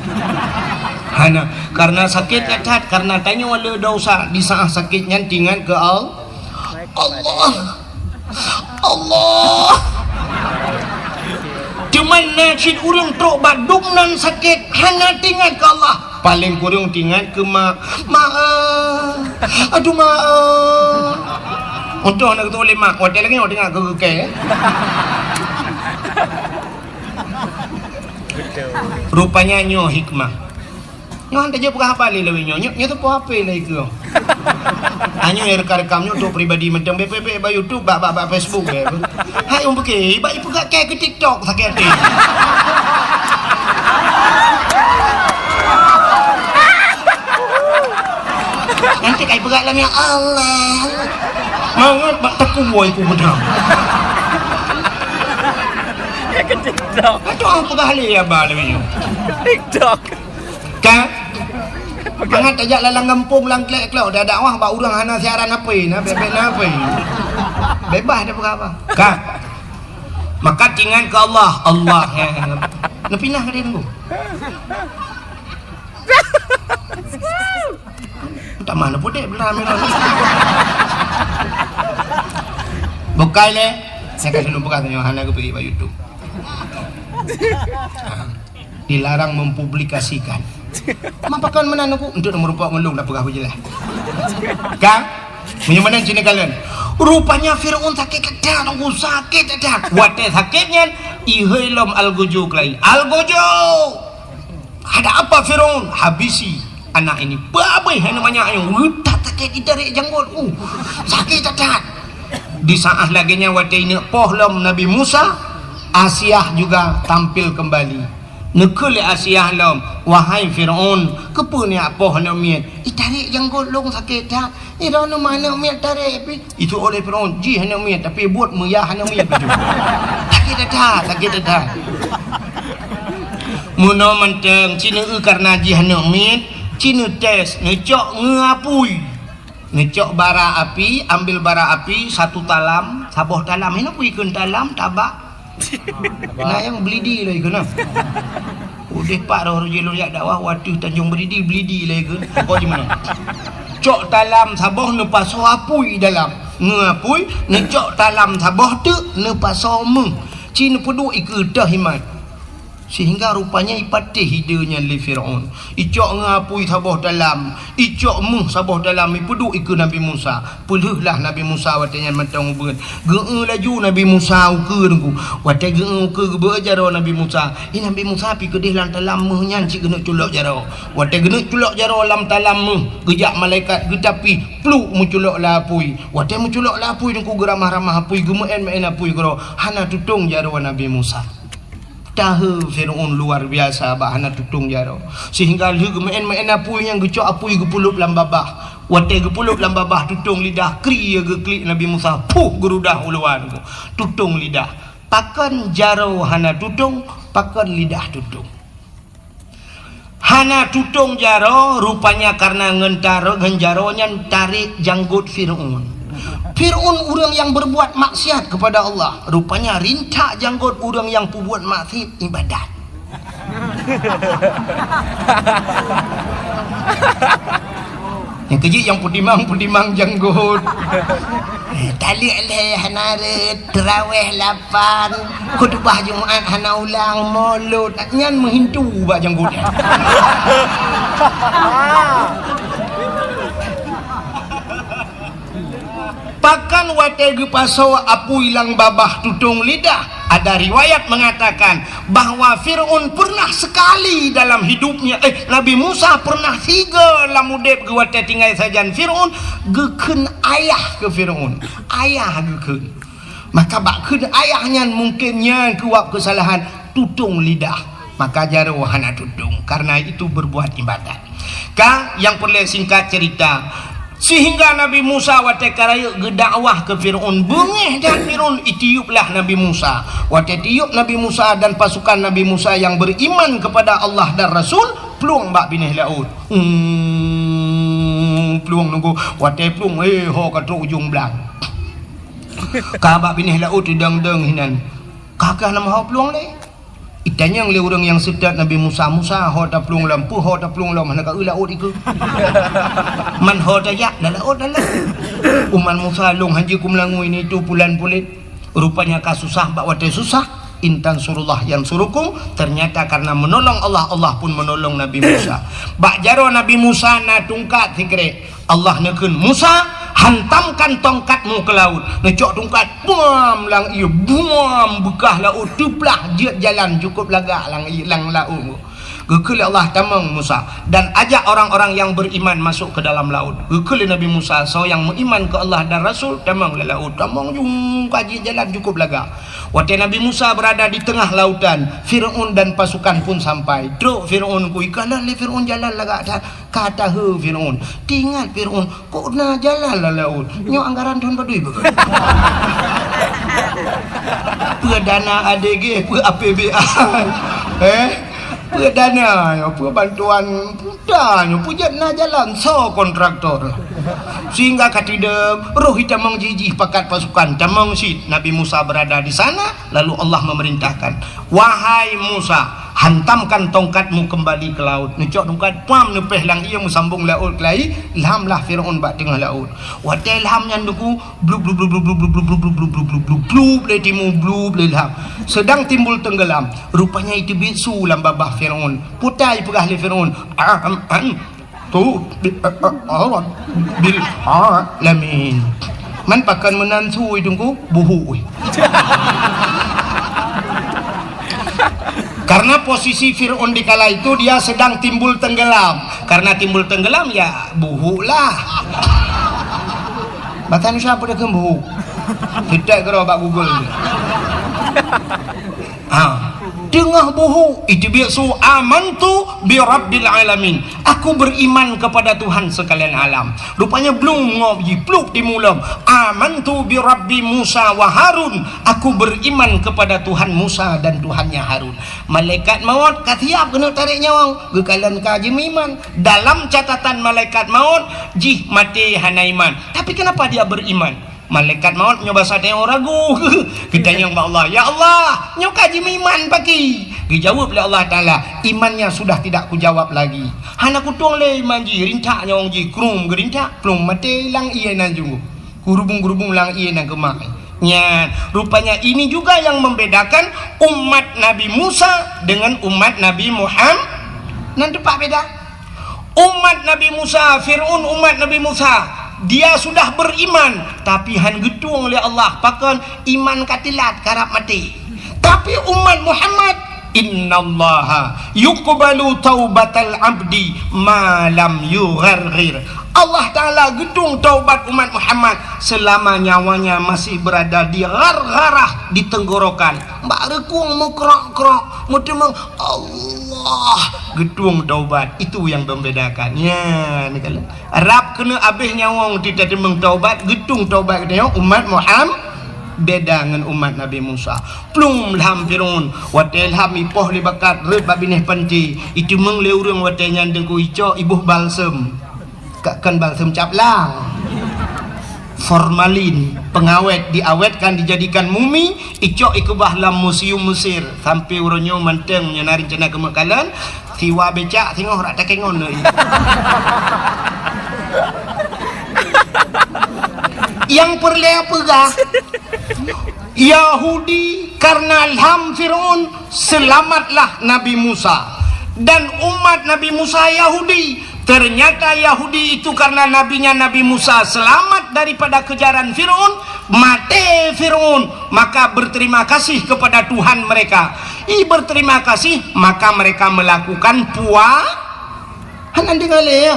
Hana. Karena sakét that-that, karena tanyoe le desya, di saat sakét nyan teuingat keu Al-, Allah. Allah. Teuma na cit ureuëng trok bak dum nan sakét, hana teuingat keu Allah. Paléng kureueng teuingat keu mak. Mak, eh. Aduh, mak, eh. Untung hana geuteupeue lé mak, watée lagée nyoe teuingat keu keu kée. Rupanya nyoe hikmah. Nyoe han tajak peugah haba lé lawét nyoe. Nyoe, nyoe teupeue H P lé keu. Nyoe rekam-rekam nyoe untuk pribadi mantong, bèk, bèk, bèk bak YouTube, bak, bak, bak Facebook, bèk. Hai, ureuëng pike, bak ipeugah kée keu TikTok sakét até. Nanti kai peugah lam ya Allah. Mangat bak takue ku beudang. Keu TikTok. Aduh, peugah lé ya ba lawét nyoe. TikTok. Ka? Mangat tajak lam gampông, lam klek-klok, dak dakwah bak ureuëng hana siaran H P, na bèk-bèk na H P. Bebas dak peugah haba. Ka? Maka teuingat keu Allah, Allah, eh. Neupinah ka dia tunggu. Tamah na pudek belah Firaun. Bukai lé. Saya kasih lôn peugah tanyoe hana geupeuék bak YouTube. Ha. Dilarang mempublikasikan. Ma pakon meunan Teungku? Untuk meurumpok ngon lôn dah peugah beujeulaih. Ka? Meunyoe meunan cit neukalon. Rupanya Firaun sakét that, Teungku, sakét that. Watée sakét nyan, ihôi lom algojo keulai. Algojo! Ada apa Firaun? Habisi anak ini. Peue abéh aneuk manyak nyoe. Weueh that sakét, itarek janggot. Uh, sakét that. Di saat lagée nyan watée ineuk poh lom Nabi Musa, Asiah juga tampil kembali. Neukheun lé Asiah lom, "Wahai Firaun, keupeue neujak poh aneuk miet? Itarek janggot lôn sakét that. Iroh neuma aneuk miet tarek pih." Itu oleh Firaun, jih aneuk miet, tapi buet meuyah aneuk miet beutôi. Sakét that, sakét that. Meunoe mantong, ci neu-eu kareuna jih aneuk miet, ci neutés, neucok ngon apui. Neucok bara api, ambil bara api satu talam, saboh talam. Hana peue ikheun talam, tabak. Na nyang belidi lé ikheun na. Udeh pat roh jih lôn jak dakwah, u ateueh Tanjong Belidi, belidi lé ikheun. Pokok jih meunan. Cok talam saboh neupasoe apui dalam. Ngon apui, neucok talam saboh teuk neupasoe méuh. Ci neupeuduek ikeue teuh iman. Sehingga rupanya ipatéh ide nyan lé Firaun. Icok ngon apui saboh talam, icok méuh saboh talam, ipeuduek ikeue Nabi Musa. Peulheueh lah Nabi Musa watée nyan mantong ubeut. Geu-eu laju Nabi Musa ukeue Teungku. Watée geu-eu ukeue geubeuet jaroe Nabi Musa. Ih, Nabi Musa pih keudeh lam talam méuh nyan cit geuneuk culok jaroe. Watée geuneuk culok jaroe lam talam méuh, geujak malaikat geutapih, pluk meuculok lam apui. Watée meuculok lam apui Teungku, geuramah-ramah apui, geumeu'en-meu'en apui keudroe, hana tutong jaroe Nabi Musa. Tahe Firaun luar biasa bak hana tutong jaroe. Sehingga lheueh geumeu'en-meu'en apui nyan geucok apui geupeulop lam babah. Watée geupeulop lam babah tutong lidah, kri geuklik Nabi Musa, puh geurudah u luwa Teungku. Tutong lidah. Pakon jaroe hana tutong, pakon lidah tutong. Hana tutong jaroe, rupanya kareuna ngon taro-, ngon jaroe nyan tarek janggot Firaun. Firaun ureuëng nyang berbuat maksiat kepada Allah, rupanya rintak janggot ureuëng nyang peubuet maksiat ibadat. Nyang keujeuet nyang peutimang-peutimang janggot. Eh, taleuek lhée hana rhot, teurawéh lapan, khutubah Jumat hana ulang, molot. Nyan meuhintu bak janggot nyan. Pakon watée geupasoe apui lam babah tutong lidah? Ada riwayat mengatakan bahwa Firaun pernah sekali dalam hidupnya, eh, Nabi Musa pernah sigoe lam udeb geuh watée tinggai sajan Firaun, geukheun ayah keu Firaun. Ayah geukheun. Maka bak kheun ayah nyan mungken nyan keuwab keusalahan tutong lidah. Maka jaroe hana tutong, karena itu berbuat ibadat. Ka, nyang peureulée singkat cerita, sehingga Nabi Musa watée ka rayeuk geudakwah keu Firaun, beungéh that Firaun, itiup lah Nabi Musa. Watée tiup Nabi Musa dan pasukan Nabi Musa yang beriman kepada Allah dan Rasul, plueng bak binéh laôt. Hmm, plueng Teungku, watée plueng, eh, ho ka trok ujong blang. Ka bak binéh laôt teudong-dong hinan. Ka keuh nama ho plueng lé. Itanyong lé ureuëng nyang seutôt Nabi Musa, "Musa, ho taplueng lom, peue ho taplueng lom, hana ka eu laôt ikeue?" "Man ho tajak, lam laôt lam." "Umat Musa lôn hanjeuet keumeulangui nyan itu pulan pulet." Rupanya ka susah, bak watée susah, "In tansurullah yansurukum." Ternyata karena menolong Allah, Allah pun menolong Nabi Musa. Bak jaroe Nabi Musa na tungkat sikrek. Allah neukheun, "Musa, hantamkan tongkatmu ke laut." Neucok tungkat, buam lam ié, buam beukah laôt teuplah, jeuet jalan cukôp lagak lam ié, lam laôt. Geukheun lé Allah, "Tamong Musa, dan ajak orang-orang yang beriman masuk ke dalam laut." Geukheun lé Nabi Musa, soe nyang meuiman keu Allah dan Rasul, tamong lam laôt, tamong jung ka jeuet jalan cukôp lagak. Watée Nabi Musa berada di tengah lautan, Firaun dan pasukan pun sampai. Trok Firaun ku, ikalon lé Firaun jalan lagak that. Ka tahe Firaun. Teuingat Firaun, "Kok na jalan lam laôt? Nyoe anggaran thon padum beugeut?" Peue dana A D G, peue A P B A. Eh? Peue dana nyoe, peue bantuan peue nyoe, peue jeuet na jalan, soe kontraktor? Sehingga ka teudong, roh itamong jih-jih pakat pasukan, tamong cit. Nabi Musa berada di sana, lalu Allah memerintahkan, "Wahai Musa, "Hantamkan tongkatmu kembali ke laut." Neucok tongkat, pam, neupéh lam ié, meusambong laôt keulai, lham lah Firaun bak teungoh laôt. Watée lham nyan Teungku, blub, blub, blub, lé timu, blub, lé lham. Sedang timbul tenggelam. Rupanya iteubiet su lam babah Firaun. Peue ta ipeugah lé Firaun, "Am, am, tu, bi-, a, a, a, bil alamin." Man pakon meunan su Teungku, buhuk. Karena posisi Firaun di kala itu dia sedang timbul tenggelam. Karena timbul tenggelam, ya, buhuk lah. Bahasa Indonesia apa dia buhuk? Kita kira bak Google. Ha. Teungoh buhuk, iteubiet su, "Amantu bi rabbil alamin." "Aku beriman kepada Tuhan sekalian alam." Rupanya blung ngob jipluk di mulom. "Amantu bi rabbi Musa wa Harun." "Aku beriman kepada Tuhan Musa dan Tuhannya Harun." Malaikat maut ka siap keuneuk tarek nyawöng, geukalon ka jimeuiman. Dalam catatan malaikat maut, jih maté hana iman. Tapi kenapa dia beriman? Malaikat maut nyoe basa teuh ragu. Geutanyong bak Allah, "Ya Allah, nyoe ka jimeuiman paki?" Geujaweueb lé Allah Taala, "Imannya sudah tidak kujawab lagi." Hana kutueng lé iman jih, rintak nyawöng jih, krum geurintak, plueng maté lam ié nan junggu. Geurubung-geurubung lam ié nan keumah. Nyan, rupanya ini juga yang membedakan umat Nabi Musa dengan umat Nabi Muhammad. Nan teumpat beda. Umat Nabi Musa, Firaun umat Nabi Musa, dia sudah beriman, tapi han geutueng lé Allah, pakon iman ka teulat, karab maté. Tapi umat Muhammad, "Innallaha yuqbalu taubatal abdi ma lam yugharghir." Allah Taala geutueng taubat umat Muhammad selama nyawanya masih berada di ghargharah, di tenggorokan. Bak reukung meukrok-krok, meuteumeung, Allah geutueng taubat. Itu yang membedakan. Nyan, kalon. Rab keuneuk abéh nyawöng teuteumeueng taubat, geutueng taubat geutanyoe umat Muhammad, beda ngon umat Nabi Musa. Plueng lham Firaun, watée lham ipoh lé bakat rhot bak binéh panté, iteumeung lé ureuëng watée nyan Teungku, icok iboh balsem. Ka kon balsem cap lang. Formalin, pengawet, diawetkan, dijadikan mumi, icok ikeubah lam museum Mesir. Sampai uroe nyoe mantong nyan na rencana keumeuk kalon, siwa becak singoh rak takengon lé. Nyang peureulée peugah, Yahudi karena lham Firaun, selamatlah Nabi Musa. Dan umat Nabi Musa Yahudi. Ternyata Yahudi itu karena nabinya Nabi Musa selamat daripada kejaran Firaun, maté Firaun, maka berterima kasih kepada Tuhan mereka. I berterima kasih, maka mereka melakukan pua-, hana deungoe lé, ya?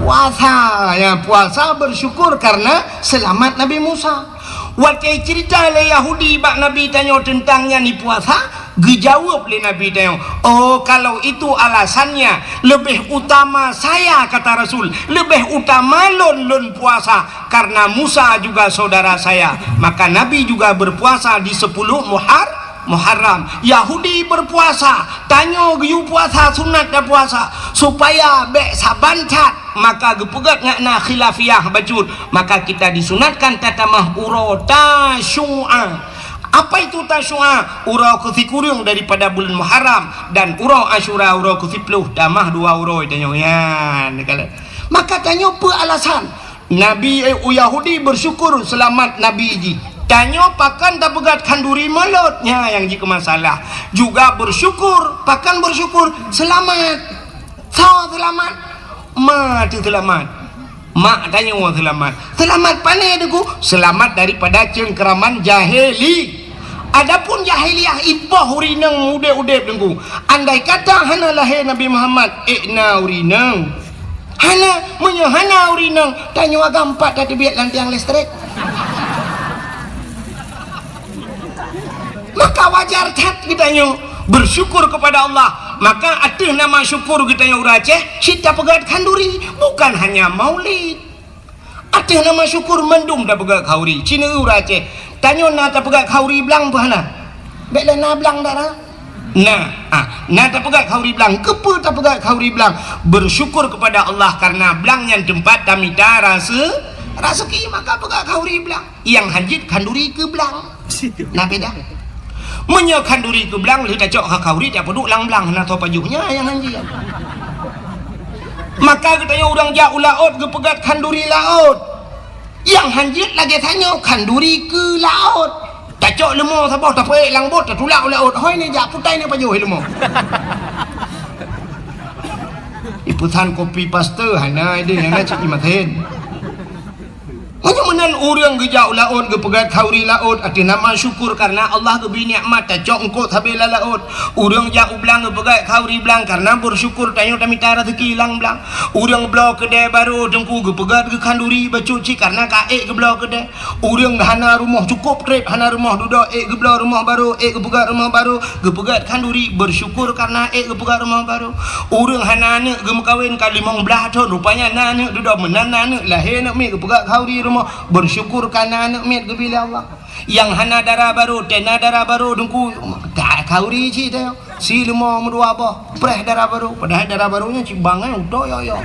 Puasa, ya, puasa bersyukur karena selamat Nabi Musa. Watée cerita lé Yahudi bak Nabi tanyoe teuntang nyan ipuasa, geujaweueb lé Nabi tanyoe, "Oh, kalau itu alasannya, lebih utama saya," kata Rasul, "lebih utama lôn, lôn puasa, karena Musa juga saudara saya." Maka Nabi juga berpuasa di sepuluh Muhar-, Muharram. Yahudi berpuasa, tanyoe geuyue puasa sunat dan puasa, supaya bék saban that. Maka geupeugét ngon na khilafiyah bacut, maka kita disunatkan tatamah uroe Tasyu'a. Apa itu Tasyu'a? Uroe keusikureueng daripada buleuen Muharram, dan uroe Asyura uroe keusiplôh, tamah dua uroe tanyoe nyan. Maka tanyoe peue alasan? Nabi, eh, Yahudi bersyukur selamat Nabi jih. Tanyoe pakon tapeugét khanduri mulod, nyan nyang jikeumasalah. Juga bersyukur, pakon bersyukur selamat. Soe seulamat? Ma teuh seulamat. Mak tanyoe seulamat. Seulamat pane Teungku? Seulamat daripada cengkeraman jahili. Adapun jahiliyah ipoh ureueng inong udeb-udeb Teungku. Andai kata hana lahé Nabi Muhammad, ék na ureueng inong? Hana, meunyoe hana ureueng inong, tanyoe agam pat tateubiet lam tiang listrik. Maka wajar that geutanyoe bersyukur kepada Allah. Maka ateueh nama syukur geutanyoe ureueng Aceh, cit tapeugét khanduri, bukan hanya maulid. Ateueh nama syukur mandum tapeugét khanduri, cit ureueng Aceh. Tanyoe na tapeugét khanduri blang peue hana? Bék lé na blang dak na? Na, ah, na tapeugét khanduri blang. Keupeue tapeugét khanduri blang? Bersyukur kepada Allah karena blang nyan teumpat tamita rase-, raseuki, maka peugét khanduri blang. Nyang hanjeuet khanduri keu blang. Na beda. Meunyoe khanduri keu blang, lheueh tacok kha-, khauri, tapeuduek lam blang, hana soe pajoh, nyan nyang hanjeuet. Maka geutanyoe ureuëng jak u laôt geupeugét khanduri laôt. Nyang hanjeuet lagée tanyoe khanduri keu laôt. Tacok leumo saboh, tapeuék lam bot, tatulak u laôt. Hôi, nyoe jak putai nyoe pajoh leumo. Ipeusan kopi paste hana ideh, hana cit imaten. Meunyoe meunan ureuëng geujak u laôt geupeugét khauri laôt, ateueh nama syukur kareuna Allah geubri nikmat, tacok eungkôt sabe lam laôt. Ureuëng jak u blang geupeugét khauri blang kareuna beusyukur tanyoe tamita raseuki lam blang. Ureuëng bloe keudè barô teungku geupeugét geukhanduri bacut cit kareuna ka ék geubloe keudè. Ureuëng hana rumoh cukôp trép, hana rumoh dudoe, ék geubloe rumoh barô, ék geupeugét rumoh barô, geupeugét khanduri beusyukur kareuna ék geupeugét rumoh barô. Ureuëng hana aneuëk geumeukawen ka limong blaih thon, rupanya na aneuëk dudoe, meunan na aneuëk lahé aneuëk miet geupeugét khauri rumoh, beusyukur kareuna aneuëk miet geubri lé Allah. Nyang hana dara barô, tena dara barô teungku, ka khauri cit teuh. Si leumo meudua boh, preh dara barô. Padahai dara barô nyan cit bangai utoe yo-yo.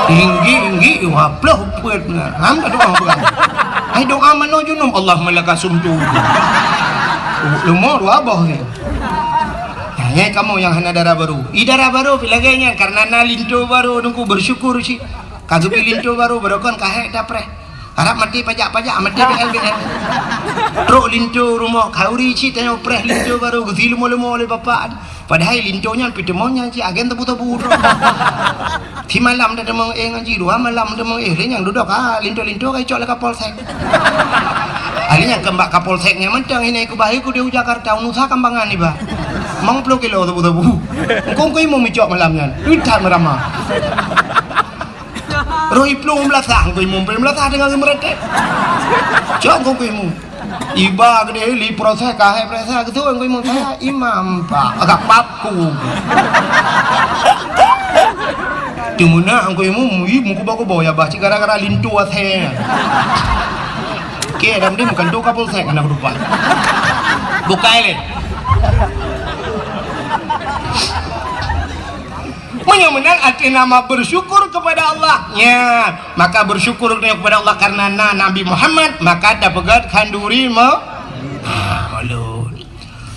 Tinggi, tinggi, dua ploh peuet na. Ham dah doa bukan. Hai doa mano junub, Allahumma laka sumtu. Leumo dua boh ni. Nah, nyai kamoe nyang hana dara barô. I dara barô pi lagée nyan, kareuna na linto barô teungku beusyukur cit. Ka geubri linto barô, barô kon ka hék tapreh. Harab maté pajak-pajak, maté B L B L. Trok linto rumoh khauri cit tanyoe preh linto barô geusi leumo-leumo lé bapak. Padahai linto nyan peuteumon nyan cit agen tebu-tebu trok. Simalam dah teumon éh ngon jih, dua malam teumon éh, lé nyang dudoe ka linto-linto ka icok lé Kapolsek. Ahli nyang keumbak Kapolsek nyan mantong ini ku bahai ku di Jakarta, unusa kambangan iba. Mang ploh kilo tebu-tebu. Engkong ku imum icok malam nyan. Utat meurama. Roh iplueng meulasah, Teungku Imum pih meulasah deungon geumeureutek. Cok Teungku Imum. Iba keudeh li proses kahai proses keu Teungku Imum, "Saya imam, Pak." Agak paku. Teumeunak Teungku Imum, ih, meukuba-kuba ya bah, cit gara-gara linto asèe. Oke, dah mending bukan tu Kapolsek anak rupa. Bukai lé. Meunyoe meunan arti nama bersyukur kepada Allah. Nya, maka bersyukur kepada Allah karena na Nabi Muhammad, maka tapeugét khanduri me-, ah, malu.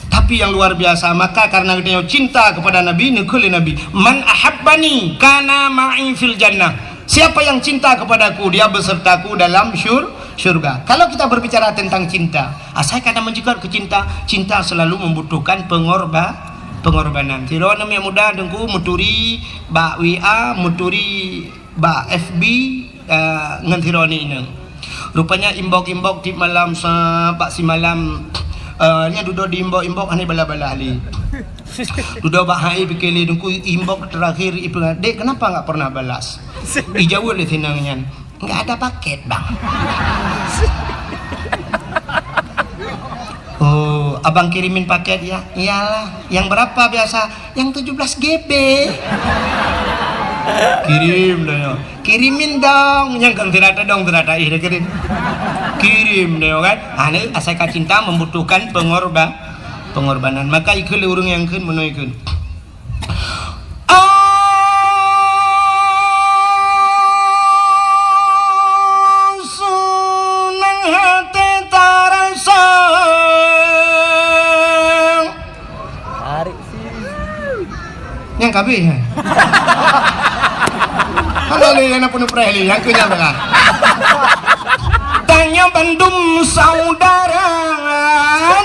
Tapi yang luar biasa, maka karena geutanyoe cinta kepada Nabi, neukheun lé Nabi, "Man ahabbani kana ma'i fil jannah." Siapa yang cinta kepadaku, dia besertaku dalam syur-, syurga. Kalau kita berbicara tentang cinta, asai ka na meujeugot keu cinta, cinta selalu membutuhkan pengorba-, pengorbanan. Sidroe aneuk muda Teungku meuturi bak W A, meuturi bak F B, eh, ngon sidroe aneuk inong. Rupanya inbox-inbox tiep malam sa-, bak simalam, eh, nyan dudoe di inbox-inbox hana ibalas-balas lé. Dudoe bak hai pike lé Teungku inbox terakhir ipeugah, "Dek, kenapa nggak pernah balas?" Ijaweueb lé si inong nyan, "Nggak ada paket, Bang." "Oh, abang kirimin paket ya?" "Iyalah." "Yang berapa biasa?" "Yang tujuh belas G B." "Kirim dah ya." "Kirimin dong." Nyang kan tidak ada dong, tidak ada ih dah kirim. Kirim dah ya kan. Ha, ni asai ka cinta membutuhkan pengorba-, pengorbanan. Maka ikheun lé ureuëng nyang kheun meunoe kheun. Senang hati terasa. Tarik sih. Nyang kabeh, eh. Hana lé, hana peunuh preh lé, nyang keu nyang tengah. Tanyoe bandum saudara,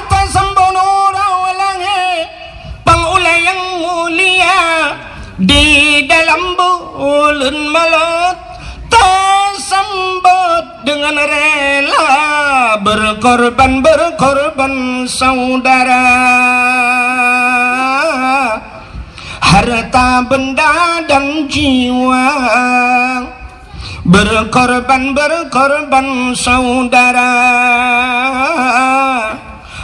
tasambong uroe langét. Pang ulée nyang mulia di dalam buleuen Maulud, tasambot dengan rela berkorban, berkorban saudara. Harta benda dan jiwa berkorban, berkorban saudara.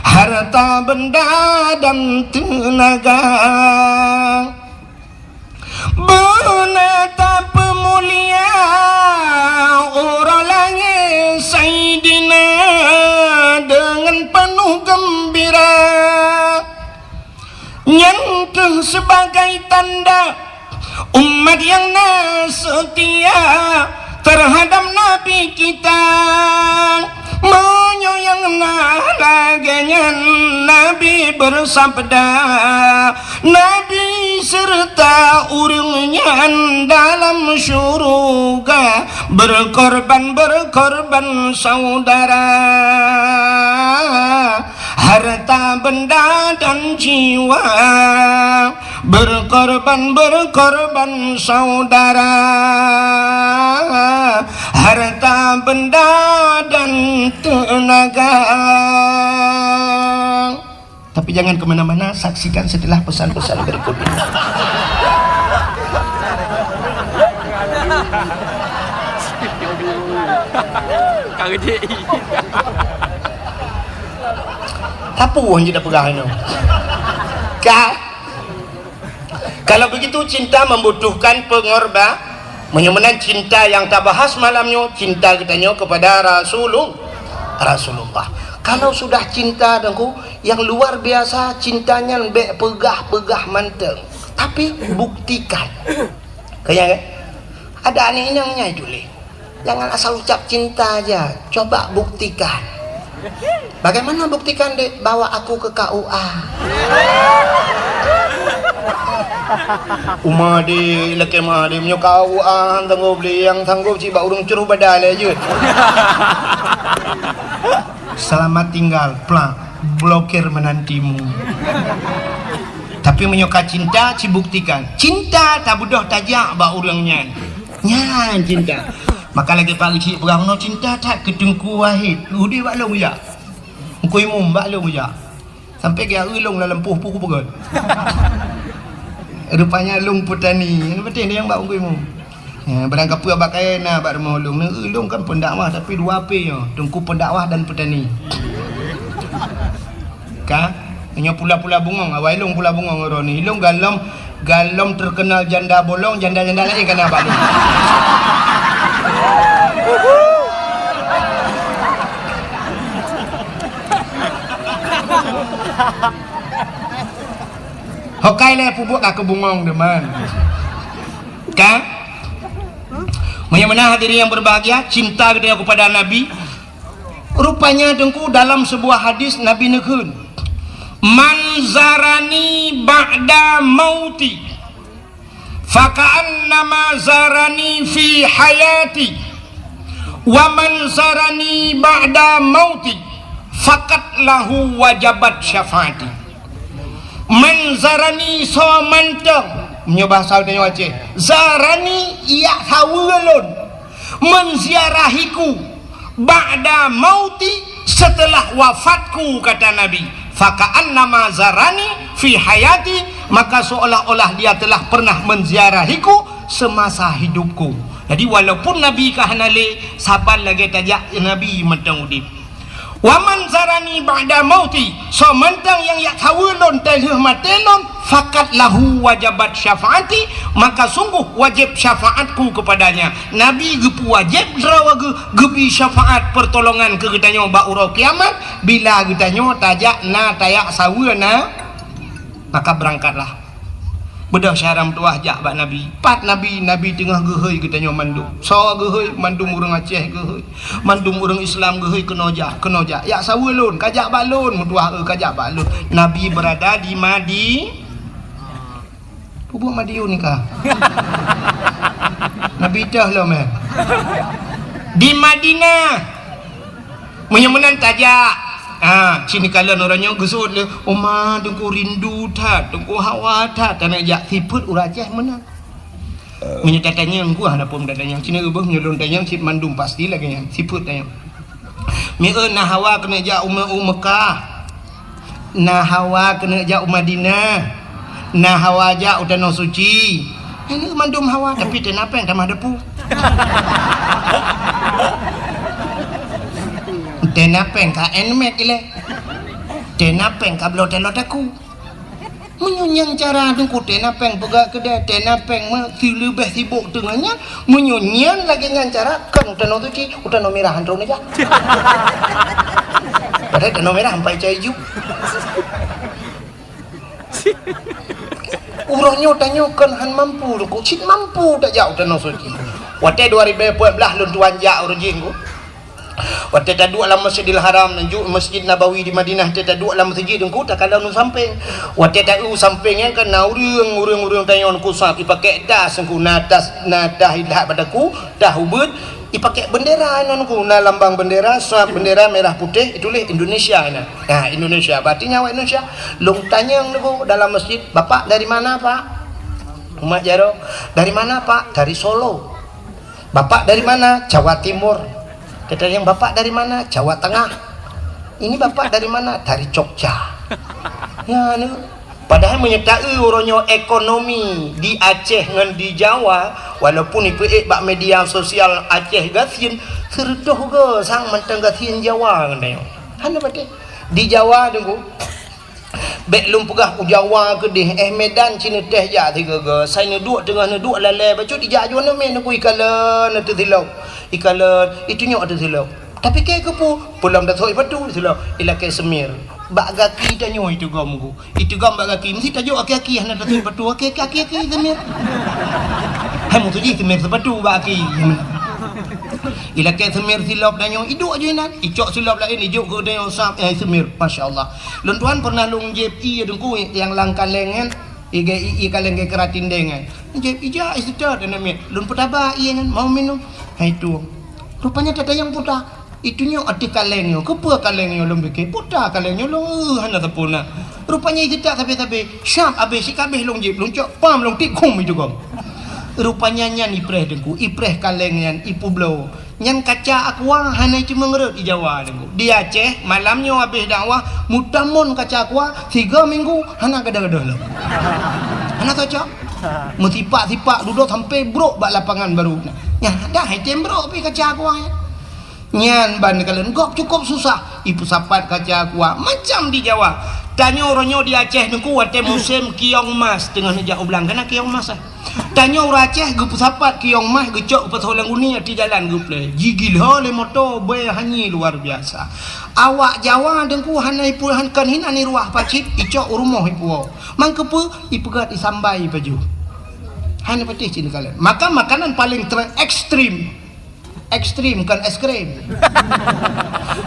Harta benda dan tenaga. Beuna tapeumulia uroe langét Saidina dengan penuh gembira. Nyan kheueh sebagai tanda umat nyang na seutia terhadap Nabi kita. Meunyoe nyang na lagée nyan, Nabi beusabda, Nabi seureuta ureuëng nyan dalam syuruga, berkorban-berkorban saudara, harta benda dan jiwa. Berkorban-berkorban saudara, harta benda dan tenaga. Tapi jangan kemana-mana, saksikan setelah pesan-pesan berikut ini. Ka gede. Tapu hanya dah pegang anu. Ka? Kalau begitu, cinta membutuhkan pengorba-, meunyoe meunan cinta nyang tabahas malam nyoe, cinta geutanyoe kepada Rasulul-, Rasulullah. Kalau sudah cinta, Teungku, yang luar biasa, cinta nyan bék peugah-peugah mantong, tapi buktikan. Kaya, kan? Ada aneuk inong nyai tuléh. Jangan asal ucap cinta aja, coba buktikan. Bagaimana buktikan, Dek? Bawa aku ke K U A. Uma, Dek, lakée meuah, Dek, meunyoe K U A han sanggob, Dek, nyang sanggob cit bak ureuëng cruh badan lé jeuet. Selamat tinggal, plak, blokir menantimu. Tapi meunyoe ka cinta, cibuktikan. Cinta tabeudôh tajak bak ureuëng nyan. Nyan cinta. Maka lagée Pak Geuchik peugah, "Meunoe cinta that keu Teungku Wahid, udeb bak lôn jak. Teungku Imum bak lôn jak." Sampai geujak eu lôn lam lampôh peue kupeugöt. Rupanya lôn peutani. Nyan penting nyang bak Teungku Imum. Ya, barang kapeue bak kayée na bak rumoh lôn. Neu eu lôn kan pendakwah, tapi dua P nyoe. Teungku pendakwah dan peutani. Ka? Nyoe pula-pula bungong, awai lôn pula bungong uroe nyoe. Lôn galom, galom terkenal janda bolong, janda-janda laén kana bak lôn. Hokai lé pubuet ka keu bungong deman. Ka? Meunyoe meunan hadirin yang berbahagia, cinta geutanyoe kepada Nabi, rupanya, Teungku, dalam sebuah hadis Nabi neukheun, "Man zarani ba'da mauti, faka'annama zarani fi hayati, wa man zarani ba'da mauti, faqad lahu wajabat syafaati." Man zarani, soe mantong, meunyoe bahasa tanyoe Aceh, zarani, jak saweue lôn, menziarahiku, ba'da mauti, setelah wafatku, kata Nabi, faka'annama zarani fi hayati, maka seolah-olah dia telah pernah menziarahiku semasa hidupku. Jadi, walaupun Nabi ka hana lé, saban lagée tajak Nabi mantong udeb. Wa man zarani ba'da mauti, soe mantong nyang jak saweue lôn teulheueh maté lôn, faqad lahu wajabat syafaati, maka sungguh wajéb syafaatku kepadanya. Nabi geupeuwajéb droe geu-, geubri syafaat peutolongan keu geutanyoe bak uroe kiamat, bila geutanyoe tajak na tajak saweue na, maka beurangkatlah. Beudôh syedara meutuwah jak bak Nabi. Pat Nabi, Nabi teungoh geuhôi geutanyoe mandum. Soe geuhôi? Mandum ureuëng Aceh geuhôi. Mandum ureuëng Islam geuhôi keunoe jak, keunoe jak. Jak saweue lôn, ka jak bak lôn, meutuwah, eu, ka jak bak lôn. Nabi berada di Madi-, pubuet Madiun ka. Nabi teuh lom, eh. Di Madinah. Meunyoe meunan tajak, ha, sini kalon uroe nyoe geuseuôt lé, "Oma, Teungku rindu that, Teungku hawa that, taneuk jak." Sifeuet ureuëng Aceh meunan. Meunyoe tatanyong, ku hana phon tatanyong. Sini ubah meunyoe lôn tanyong, cit mandum pasti lagée nyan. Sifeuet tanyong. Mieu na hawa keuneuk jak u Me-, u Mekah. Na hawa keuneuk jak u Madinah. Na hawa jak u Tanoh Suci. Nyan mandum hawa, tapi tena péng tamah depu. Tena péng ka Nmax ilée. Tena péng ka bloe taloe takue. Meunyoe nyan cara Teungku, tena péng peugah keudè, tena péng meusileubeh sibok teungoh nyan, meunyoe nyan lagée nyan cara, kon u Tanoh Suci, u Tanoh Mirah han troh neujak. Padahai Tanoh Mirah ampai cai ju. Uroe nyoe tanyoe kon han mampu, Teungku, cit mampu tajak u Tanoh Suci. Watée dua ribu empat belas lôn tuan jak uroe jih, Teungku. Watée taduek lam Masjidil Haram, neujok Masjid Nabawi di Madinah, watée taduek lam meuseujid Teungku, takalon u sampéng. Watée ta-eu u sampéng nyan kan na ureuëng, ureuëng-ureuëng tanyoe Teungku sab, ipakék das Teungku, na tas, na tas ilhat bak takue, tas ubeuet, ipakék beundera inan Teungku, na lambang beundera, sab beundera mirah putéh, ituléh Indonesia inan. Nah, Indonesia, berarti nyan awak Indonesia. Lôn tanyong Teungku dalam masjid, "Bapak dari mana, Pak?" Umat jaroe, "Dari mana, Pak?" "Dari Solo." "Bapak dari mana?" "Jawa Timur." Kita yang, "Bapak dari mana?" "Jawa Tengah." "Ini Bapak dari mana?" "Dari Jogja." Ya, ni. Padahai meunyoe ta-eu uroe nyoe ekonomi di Aceh ngon di Jawa, walaupun ipeuék bak media sosial Aceh gasien, seureutoh goe sang mantong gasien Jawa ngon tanyoe. Hana patéh. Di Jawa Teungku, bék lôn peugah u Jawa keudeh, eh, Medan cit neuteh jak sigoe-goe, sai neuduek teungoh neuduek lalée bacut ijak ju aneuk miet Teungku, ikalon ateueh silop, ikalon, itunyok ateueh silop. Tapi kée keupeue, peulom tasok sipatu silop, ilakée seumir. Bak gaki tanyoe itugom Teungku. Itugom bak gaki, meusti tajok aki-aki hana tasok sipatu, aki-aki, aki-aki seumir. Hai meutuji seumir sipatu bak aki. Ilakée seumir silop tanyoe, iduek ju inan, icok silop laén, ijok keu tanyoe sab, eh, seumir. Masya Allah. Lôn tuan pernah lôn jieb ié Teungku nyang lam kaleng nyan, ié, ié kaleng geukeuratin deng nyan. Jieb ija iseutôt aneuk miet. Lôn peutaba ié nyan, mau minum. Hai tueng. Rupanya tatanyong puta. Itunyok ateueh kaleng nyoe. Keupeue kaleng nyoe lôn pike? Puta kaleng nyoe lôn, eh, hana sapeue na. Rupanya iseutôt sabe-sabe. Syab abéh sikabéh lôn jieb, lôn cok pam lôn tiek khum itugom. Rupanya nyan ipreh Teungku, ipreh kaleng nyan, ipubloe. Nyan kaca aqua hana iceumeung rhot di Jawa Teungku. Di Aceh, malam nyoe abéh dakwah, meutamon kaca aqua, sigoe minggu hana gadoh-gadoh lom. Hana cocok. Meusipak-sipak dudoe sampoe brok bak lapangan baru. Nyan dah item brok pih kaca aqua nyan. Nyan ban kalon gob cukôp susah. Ipeusapat kaca aqua macam di Jawa. Tanyoe uroe nyoe di Aceh Teungku watée musém kiong mas teungoh neujak u blang. Kana kiong mas, eh? Tanyoe ureuëng Aceh geupeusapat kiong mas geucok geupasoe lam guni ateueh jalan geuplé. Jigila lé moto bée hanyé luar biasa. Awak Jawa Teungku hana ipeu-, han-, kon hinan iruah pacit, icok u rumoh ipuwoe. Mangkeupeue ipeugét isambai pajoh. Hana patéh cit kalon. Maka makanan paling ter-, ekstrim. Ekstrim, bukan es krim.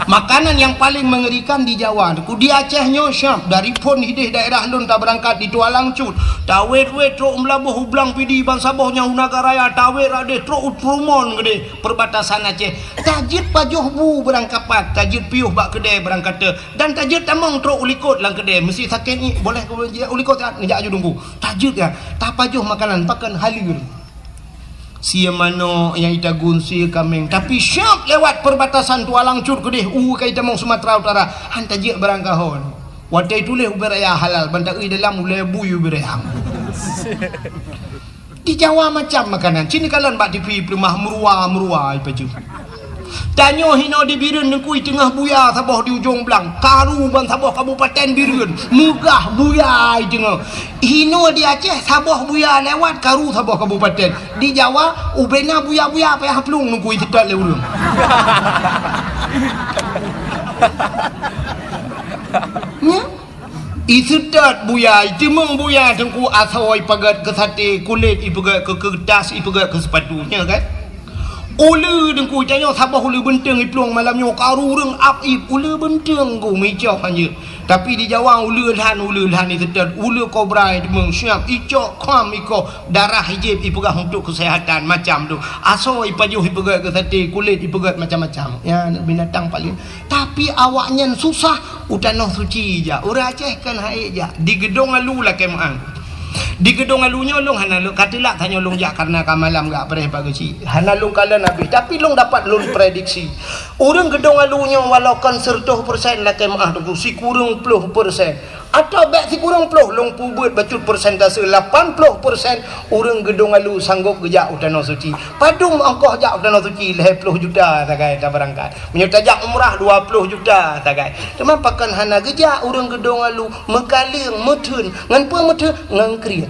Makanan yang paling mengerikan di Jawa, Teungku. Di Aceh nyoe syab, dari phon hideh daerah lôn tabeurangkat di Tualang Cut. Tawét-wét trok meulaboh u Blang Pidie bansaboh nyang u Nagan Raya, tawét radeh trok u Trumon geudeh perbatasan Aceh. Tajeuet pajoh bu beurangkapat, tajeuet piôh bak keudée beurangkate, dan tajeuet tamong trok u likot lam keudée. Meusi sakét ngiek, boleh u likot, neujak aju Teungku. Tajeuet ya, tapajoh makanan, pakon halir. Sie manok nyang itagun, sie kaméng. Tapi syab lewat perbatasan Tualang Cut keudeh u ka itamong Sumatera Utara, han tajeuet barang kahon. Watée ituléh ubé raya halal, ban ta-eu dalam ulée bui ubé raya. Di Jawa macam makanan. Cit neukalon bak T V peuleumah meurua-meurua ipajoh. Tanyoe hinoe di Bireuen Teungku, teungoh buya saboh di ujong blang, karu bansaboh kabupaten Bireuen, meugah buya teungoh. Hinoe di Aceh saboh buya lewat karu saboh kabupaten. Di Jawa ubena buya-buya payah plueng Teungku iseutôt lé ureuëng. Nyan. Iseutôt buya, iteumeung buya Teungku, asoe ipeugét keu saté, kulét ipeugét keu keuretas, ipeugét keu seupatu, nyan kan? Uleue Teungku, tanyoe saboh uleue beunteueng iplueng malam nyoe, karu ureuëng ap-ip, uleue beunteueng Teungku, meuicok hanjeuet. Tapi di Jawa uleue lhan, uleue lhan iseutôt, uleue kobra iteumeung, siab icok kham ikoh, darah ijieb ipeugah untuk kesehatan, macam tu. Asoe ipajoh ipeugét keu saté, kulét ipeugét macam-macam. Ya, binatang paling Tapi awaknyan susah u Tanoh Suci jak. Ureuëng Aceh kan hai jak. Di Geudong Alu lakée meuang. Di Geudong Alu nyoe lôn hana lôn, ka teulak tanyoe lôn jak kareuna ka malam gak preh bak geuchik. Hana lôn kalon habéh, tapi lôn dapat lôn prediksi. Ureuëng Geudong Alu nyoe walau kon seureutôh persen lakée meuang Teungku, sikureueng ploh persen. Atawa bék sikureueng ploh, lôn peubuet bacut persentase, lapan ploh persen ureuëng Geudong Alu sanggop geujak u Tanoh Suci. Padum ongkoh jak u Tanoh Suci? Lhée ploh juta sagai tabeurangkat. Meunyoe tajak umrah dua ploh juta sagai. Teuma pakon hana geujak ureuëng Geudong Alu, meukaleueng, meutheun. Ngon peue meutheun? Ngon kriet.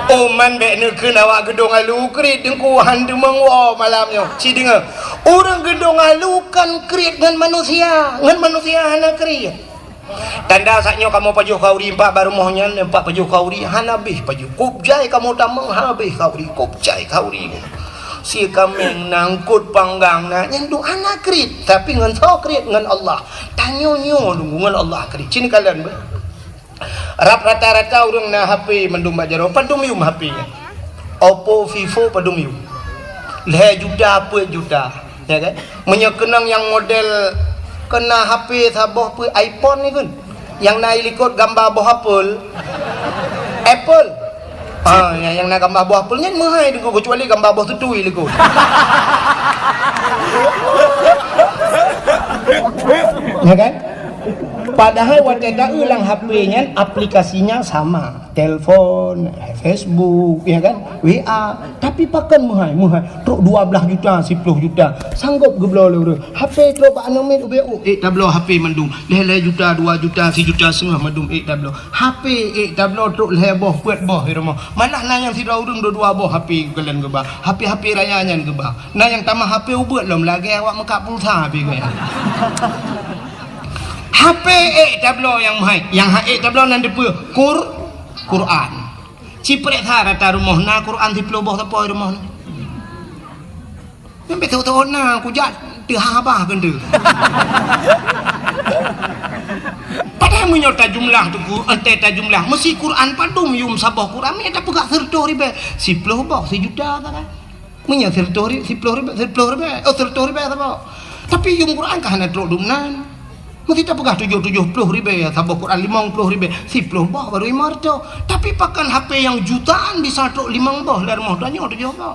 Oh, man bék neukheun awak Geudong Alu kriet Teungku, han teumeung woe malam nyoe. Ci deungoe, ureuëng Geudong Alu kan kriet ngon manusia, ngon manusia hana kriet. Tanda saat nyoe kamoe pajoh khauri, empat bak rumoh nyan, empat pajoh khauri, hana habéh pajoh. Kôb jai kamoe tamong, hana habéh khauri, kôb jai khauri. Sie kaméng na, eungkôt panggang na, nyan duek hana kriet, tapi ngon soe kriet? Ngon Allah. Tanyoe nyoe deungon Allah kriet. Ci neukalon beuh. Rab rata-rata ureuëng na H P mandum bak jaroe, padum yum H P nyan. Oppo, Vivo padum yum. Lhée juta, peuet juta, ya kan? Meunyoe keunong nyang model keu na H P saboh peuet iPhone ni kan? Nyang na i likot gamba boh apel. Apple. Ah, nyang, nyang na gamba boh apel nyan meuhai deungon, kecuali gamba boh tutui likot. Ya kan? Padahai watée ta-eu lam H P nyan aplikasinya sama. Telepon, Facebook, ya kan? W A. Tapi pakon meuhai, meuhai. Trok dua belas juta, siplôh juta. Sanggob geubloe lé ureuëng. H P trok bak aneuk miet ubé, oh, ék tabloe H P mandum. Lhée-lhée juta, dua juta, sijuta seungoh mandum ék tabloe. H P ék tabloe trok lhée boh, peuet boh di rumoh. Malah na nyang sidroe ureuëng dua-dua boh H P geukalon geuba. H P-H P raya nyan geuba. Na nyang tamah H P ubeuet lom lagée awak meukat pulsa H P geuh nyan. H P ék tabloe nyang meuhai. Nyang ha ék tabloe nan dipeue? Qur-, Quran. Ci peureksa rata rumoh na Quran siplôh boh sapo di rumoh na. Nyan beutôi-beutôi na kujak teuhah bah keunteu. Padahai meunyoe tajumlah teungku, entée tajumlah, meusi Quran padum yum saboh Quran, meunyoe tapeugah sireutôh ribée, siplôh boh, sijuta sagai. Meunyoe sireutôh ri-, siplôh ribée, siplôh ribée, oh, sireutôh ribée saboh. Tapi yum Quran ka hana trok dum nan. Meusi tapeugah tujoh, tujoh plôh ribée saboh Quran, limong plôh ribée, siplôh boh baru limong reutôh. Tapi pakon H P nyang jutaan bisa trok limong boh, lam rumoh tanyoe tujoh boh.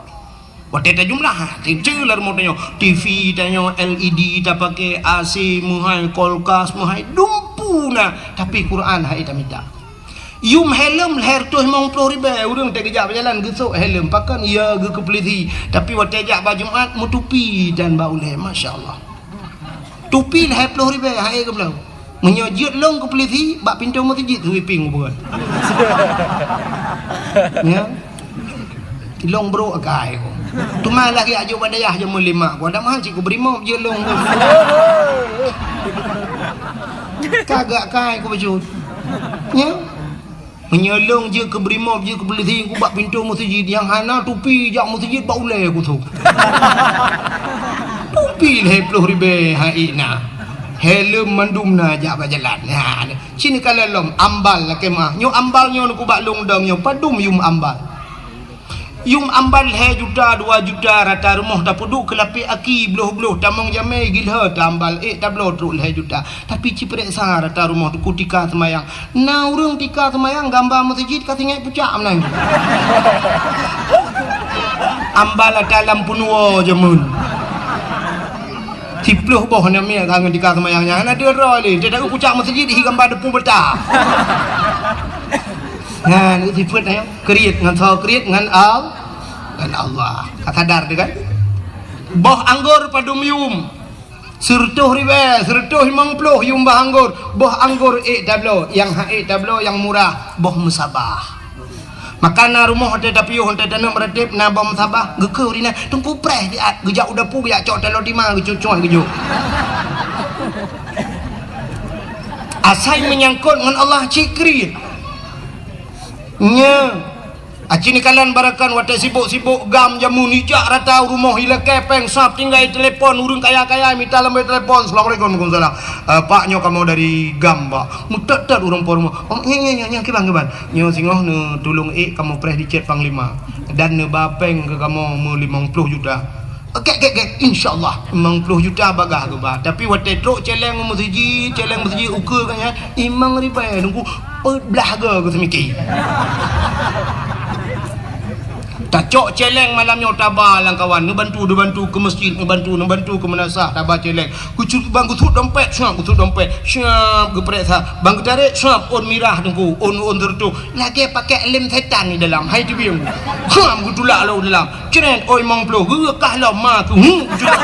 Watée tajumlah, ha, teuntée lam rumoh tanyoe, T V tanyoe, L E D tapaké, A C meuhai, kulkas meuhai, dumpeue na, tapi Quran hai tamita. Yum helm lhée reutôh limong plôh ribée, ureuëng teugeujak beujalan geusok helm, pakon ya geukeupeuleudi, tapi watée jak bak Jumat meutupi dan bak ulée, masya Allah. Tupi lhée plôh ribée, hai geubloe. Meunyoe jeuet lôn keu polisi, bak pintoe meuseujid sweeping buet. Ya. Lôn brok akai ku. Teuma lagée ajok bak dayah jameun lima ku. Ada mahal cit ku bri mop jeuet lôn ku. Kagak akai ku bacut. Ya. Meunyoe lôn jeuet keu bri mop, jeuet keu polisi, ku bak pintoe meuseujid, nyang hana tupi jak meuseujid bak ulée ku sôk. Tupi lhée plôh ribée hai na. Helm mandum na jak bak jalan. Ha, ci neukalon lom, ambal lakée meuah. Nyoe ambal nyoe neukubak lôn dong nyoe, padum yum ambal. Yum ambal lhée juta, dua juta, rata rumoh tapeuduek keu lapék aki, bloh-bloh, tamong jamé, gilhée, tambal ék tabloe trok lhée juta. Tapi ci peureksa rata rumoh teungku tika seumayang. Na ureuëng tika seumayang gamba meuseujid ka singoh pucak meunan. Ambal ata lam peunuwoe jameun. Siplôh boh aneuk miet ka ngon tika seumayang nyan. Hana deuh droe lé. Teudaku pucak meuseujid hi gamba deupue beuta. Nyan, sifeuet nyan. Kriet ngon soe kriet ngon Al-, ngon Allah. Ka sadar teuh kan? Boh anggor padum yum. Sireutôh ribée, sireutôh limong plôh yum boh anggor. Boh anggor ék tabloe, nyang hana ék tabloe nyang murah, boh meusabah. Maka na rumoh watée tapiôh, watée taneuk meuratéb na boh meusabah, geukheun ri na, teungku preh siat, geujak u dapu, geujak cok taloe tima, geucuet-cuet geujok. Asai meunyangkot ngon Allah cit kriet. Nyoe. Aci neukalon barakan watée sibok-sibok GAM jameun ijak rata u rumoh ilakée péng sab tinggai telepon ureuëng kaya-kaya mita lambée telepon. Assalamualaikum. Waalaikumsalam. Eh, Pak, nyoe kamoe dari GAM, Pak. Meutot-tot ureuëng po rumoh. Oh, nyoe, nyoe, nyoe, nyoe, kiban, kiban. Nyoe singoh neutulông ék kamoe preh di cét panglima. Dan neuba péng keu kamoe meulimong plôh juta. Gét, gét, gét. Insya Allah, limong plôh juta bagah geuba. Tapi watée trok céléng meuseujid, céléng meuseujid ukeue ka nyan, limong ribée nunggu peuet blah goe geuseumiké. Tacok céléng malam nyoe taba lam kawan, neubantu, neubantu keu meuseujid, neubantu, neubantu keu meunasah, taba céléng. Geucut bang geusuet dompet, siap geusuet dompet, siap geupeuriksa. Bang geutarek, siap ôn mirah teungku, ôn, ôn teureutôh. Lagée pakék lem setan di dalam, hai teubieng. Siap geutulak lom dalam. Cret, oi mong ploh, geureukah lom ma keu hu, jeuet.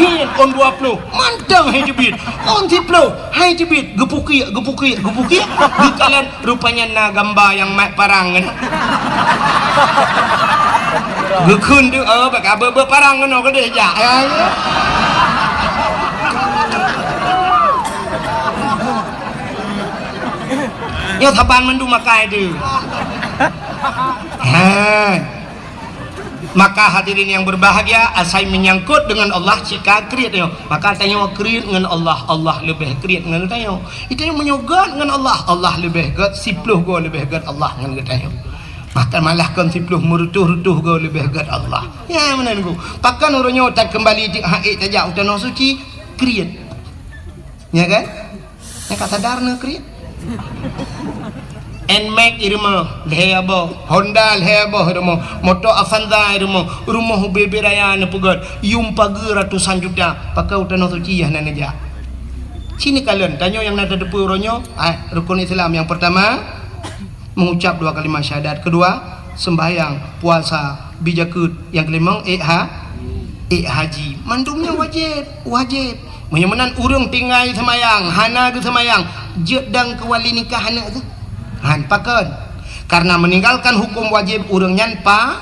Hiet, ôn dua ploh, mantong hai teubiet. Ôn siploh, hai teubiet, geupukiek, geupukiek, geupukiek. Geukalon, rupanya na gamba nyang mat parang nyan. Geukheun tu, oh, bak abeuet-abeuet parang keunoe keudeh jak. Ya, ya. Nyoe saban mandum makai tu. Ha. Maka hadirin yang berbahagia, asai menyangkut dengan Allah, cika kriet nyoe. Maka tanyoe kriet ngon Allah, Allah leubeh kriet ngon tanyoe. Tanyoe meunyoe gét ngon Allah, Allah leubeh gét, siploh goe leubeh gét Allah ngon geutanyoe. Maka malah kon siploh, meureutôh-reutôh goe leubeh gét Allah. Ya, meunan ku. Pakon uroe nyoe takeumbali di hak tajak u Tanoh Suci, kriet. Ya kan? Nyang ka sadar na kriet. Nmax i rumoh, lhèe boh. Honda lhèe boh i rumoh. Moto Avanza i rumoh. Rumoh ubé-bé raya neupeugöt. Yum pageue ratusan juta. Pakon u Tanoh Suci hana neujak. Ci neukalon, tanyoe nyang na tateupeue uroe nyoe, ah, rukun Islam nyang peurtama, mengucap dua kalimat syahadat. Kedua, sembahyang, puasa, bi jakeuet. Nyang keulima, ék ha-, ék haji. Mandum nyan wajéb, wajéb. Meunyoe meunan ureueng tinggai seumayang, hana geuseumayang, jeuet dong keu wali nikah aneuk geuh? Han, pakon? Karena meninggalkan hukum wajib ureueng nyan pa-,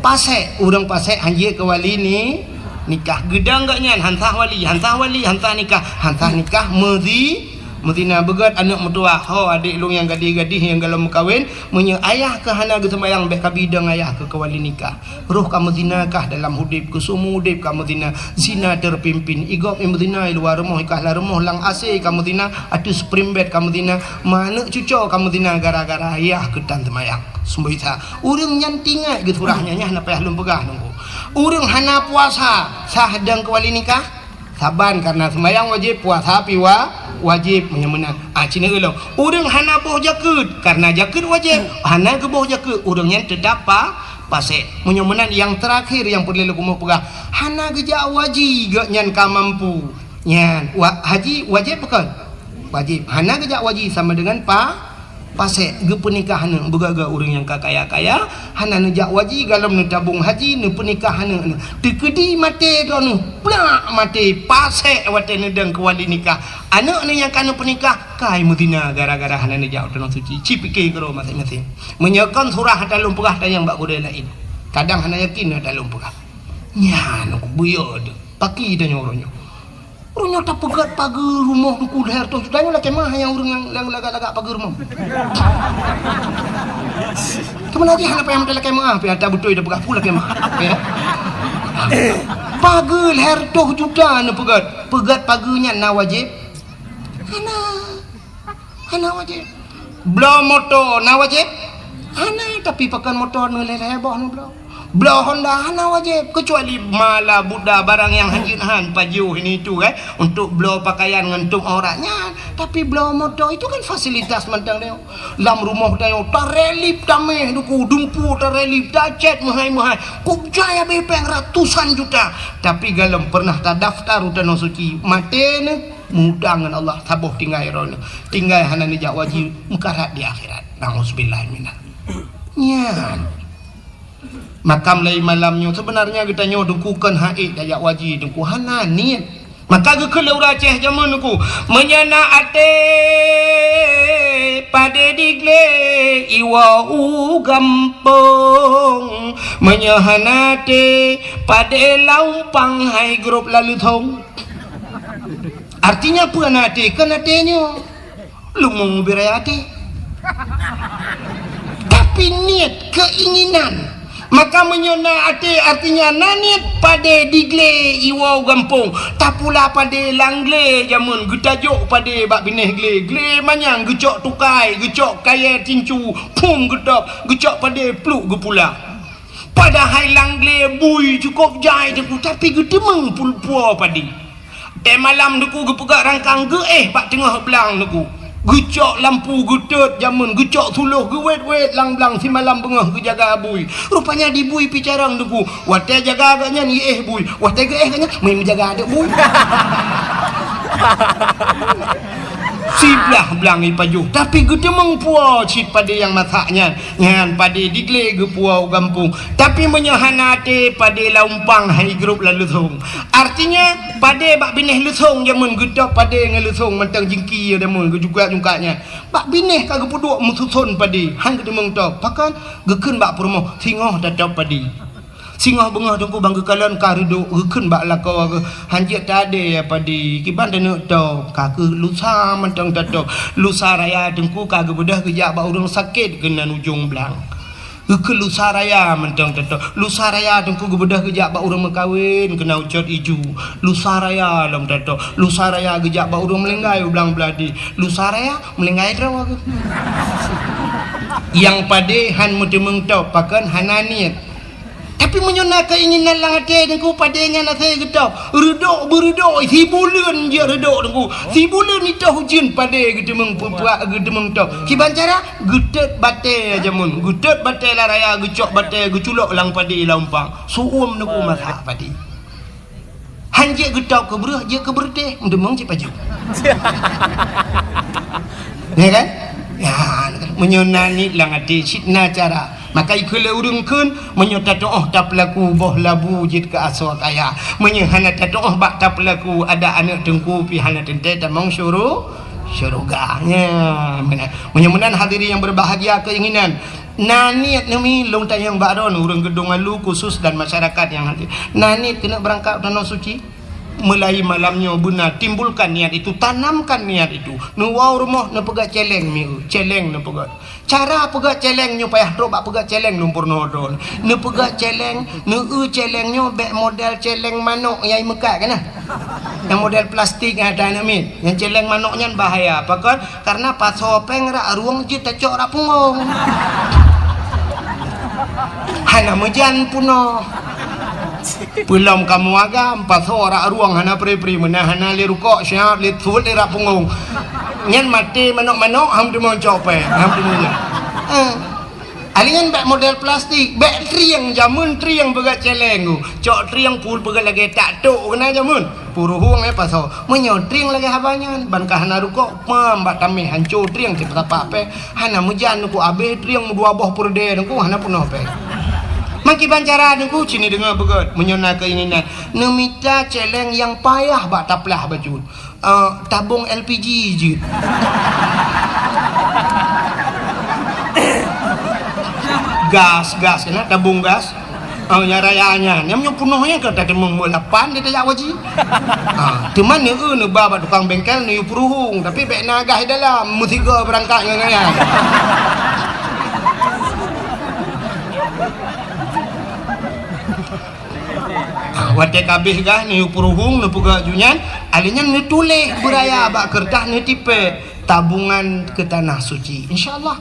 pasék. Ureueng pasék han jeuet keu wali ni-, nikah. Geudong gobnyan, han sah wali, han sah wali, han sah nikah, han sah nikah meuzi-, meuzina. Beugöt aneuk meutuwah, "Ho, adék lôn nyang gadih-gadih nyang gohlom meukawen, meunyoe ayah keuh hana geuseumayang, bèk kabi dong ayah keuh keu wali nikah." Roh kamoe zina kah dalam udép, keu seumeu udép kamoe zina. Zina terpimpin. I gob i meuzina i luwa rumoh, i kahla rumoh, lam AC kamoe zina, ateueh spring bed kamoe zina. Ma aneuk cucoe kamoe zina gara-gara ayah keuh tan seumayang. Seumboi sa. Ureueng nyan tingat geusurah nyan, nyan hana payah lôn peugah nunggu. Ureueng hana puasa, sah dong keu wali nikah? Saban, karena seumayang wajéb, puasa pi wa-, wajéb, meunyoe meunan. Ah, ci neukalon. Ureueng hana boh jakeuet, karena jakeuet wajéb, hana geuboh jakeuet, ureueng nyan teutap pa-, pasék. Meunyoe meunan, nyang teurakhir nyang peureulèe lôn keumeung peugah, hana geujak haji gobnyan ka mampu. Nyan, wa-, haji wajéb pakon? Wajéb. Hana geujak haji sama dengan pa-, pasék. Geupeunikah aneuk, beugöt-göt ureueng nyang ka kaya-kaya, hana neujak haji, gohlom neutabong haji, neupeunikah aneuk, aneuk. Teukeudi maté droeneuh, plak maté, pasék watèe neudong keu wali nikah. Aneuk neuh nyang ka neupeunikah, kai meuzina gara-gara hana neujak u Tanoh Suci. Ci pike keudroe maséng-maséng. Meunyoe kon surah ata lôn peugah tanyong bak gurèe laén. Kadang hana yakin ata lôn peugah. Nyan, ku buyô teuh. Paki tanyoe uroe nyoe. Ureueng nyoe tapeugöt pageue rumoh Teungku lhèe reutôh juta nyoe lakèe meuah nyang ureueng nyang lagak-lagak pageue rumoh. Teuma lagèe hana payah meuteulakèe meuah, pih ata beutôi tapeugah peue lakèe meuah. Ya. Pageue lhèe reutôh juta neupeugöt. Peugöt pageue nyan na wajéb? Hana. Hana wajéb. Bloe moto na wajéb? Hana, tapi pakon moto neulhèe-lhèe boh neubloe. Bloe Honda hana wajéb, kecuali mala buda barang nyang hanjeuet han pajoh ini itu, kan, untuk bloe pakaian ngon tup aurat nyan. Tapi bloe moto itu kan fasilitas mantong nyoe. Lam rumoh tanyoe tarelip tamèh duku, dumpu tarelip, tacèt meuhai-meuhai. Kok jaya bepeng ratusan juta. Tapi gohlom pernah tadaftar u Tanoh Suci. Maté neuh. Meuutang ngon Allah, saboh tinggai droeneuh. Tinggai hana neujak haji, meukarat di akhirat. Nauzubillah minal. Nyan. Makam lhèe malam nyoe, sebenarnya geutanyoe Teungku kon han ék tajak haji, Teungku hana niet. Maka geukheun lé ureueng Aceh jameun Teungku, meunyoe na até padé di glé iwoe u gampông, meunyoe hana até padé lam umpang hai grob lam leuthông. Artinya peue na até? Kon até nyoe. Leumo beu raya até. Tapi niet, keinginan. Maka meunyoe na até, artinya na niet, padé di glé iwoe u gampông. Tapula padé lam glé jameun, geutajok padé bak binéh glé. Glé manyang geucok tukai, geucok kayèe tincu, phôm geutôb, geucok padé pluek geupula. Padahai lam glé bui cukôp jai Teungku, tapi geuteumeung pul-, puwoe padé. Watèe malam Teungku geupeugöt rangkang geuéh bak teungoh blang Teungku. Geucok lampu geutot jameun, geucok suloh geuwét-wét lam blang simalam beungoh geujaga bui. Rupanya di bui pih carông Teungku. Watèe jaga gobnyan iéh bui. Watèe geuéh gobnyan, meujaga aneuk bui. Siblah blang ipajoh, tapi geuteumeung puwoe cit padé nyang masak nyan. Nyan padé di glé geupuwoe u gampông. Tapi meunyoe hana até, padé lam umpang hai grob lam leuthông. Artinya, padé bak binéh leuthông jameun geutôb padé ngon leuthông mantong jingki jameun geujungkat-jungkat nyan. Bak binéh ka geupeuduek meususon padé, han geuteumeung tôb. Pakon? Geukheun bak peurumoh, singoh tatôb padé. Singoh beungoh Teungku ban geukalon ka reudok, geukheun bak lakoe geuh, "Hanjeuet tadé ya Padi, kiban taneuk top, ka keuh lusa mantong tatop. Lusa raya Teungku ka geubeudôh geujak bak ureuëng sakét keunan ujong blang." Geukheun lusa raya mantong tatop. Lusa raya Teungku geubeudôh geujak bak ureuëng meukawen keunan ucot iju. Lusa raya lom tatop. Lusa raya geujak bak ureuëng meulinggai u blang beuladi. Lusa raya meulinggai droe geuh. Nyang padé hán meuteumeung top, pakon hana niet. Tapi meunyoe na keuinginan lam até Teungku, padé nyan asai geutop. Reudok beureudok, sibuleuen jeuet reudok Teungku. Sibuleuen itôh ujeuen padé geuteumeung peupuak, geuteumeung top. Kiban cara? Geutot batée jameun. Geutot batée lam raya, geucok batée, geuculok lam padé lam umpang. Su'uem Teungku masak padé. Hán jeuet geutop keu breueh, jeuet keu beureutéh, meudeumeung cit pajoh. Ya kan? Ya, meunyoe na niet lam até, cit na cara. Maka ikheun lé ureuëng kheun, meunyoe tatu'oh tapeulaku boh labu jeuet keu asoe kaya. Meunyoe hana tatu'oh bak tapeulaku, ada aneuëk Teungku pih hana teuntée tamong syuru-, syeuruga. Ya, meunan. Meunyoe meunan hadirin yang berbahagia keuinginan, na niet neumi lôn tanyong bak droeneuh ureuëng Geudong Alu khusus dan masyarakat nyang hadir. Na niet keuneuk beurangkat u Tanoh Suci? Mulai malam nyoe beuna timbulkan niat itu, tanamkan niat itu. Neuwoe u rumoh neupeugah céléng mieu, céléng neupeugah. Cara peugah céléng nyoe payah trok bak peugah céléng lôn peurunoe droeneuh. Neupeugah céléng, neueu céléng nyoe bék model céléng manok nyang imeukat keunan. Nyang model plastik nyang ata aneuk miet. Nyang céléng manok nyan bahaya. Pakon? Karena pasoe péng rak rueng jeuet tacok rak punggong. Hana meujan peunoh. Peulom kamoe agam, pasoe rak rueng hana pri-pri, meunan hana lé rukok, siat lé suet lé rak punggong. Nyan maté manok-manok, ham teumon cok péng, ham teumon nyan. Eh. Alèh nyan bék model plastik, bék trieng, jameun trieng peugah céléng tu. Cok trieng pul peugah lagèe tak tok keunan jameun. Puruhueng, eh, pasoe. Meunyoe trieng lagèe haba nyan, ban ka hana rukok, pam bak tamèh hanco trieng cit peusapak péng. Hana meujan Teungku, abéh trieng meudua boh peureudèe Teungku, hana peunoh péng. Meukiban cara Teungku, cit neudeungoe beugöt, meunyoe na keuinginan. Neumita céléng nyang payah bak taplah bacut. Eh, tabong L P G jeuet. Gas, gas, keunan tabong gas. Oh, nyang raya nyan. Nyang meunyoe peunoh nyan ka tateumeung bak lapan di tajak haji. Ha, teuma neueu neuba bak tukang bengkel neuyue peuruhueng, tapi bék na gas di dalam, meusigoe beurangkat ngon nyan. Ha, watèe ka abéh gas neuyue peuruhueng, neupeugah ju nyan, alèh nyan neutuléh beuraya bak keureutah neutipèe tabungan keu Tanah Suci. Insya Allah.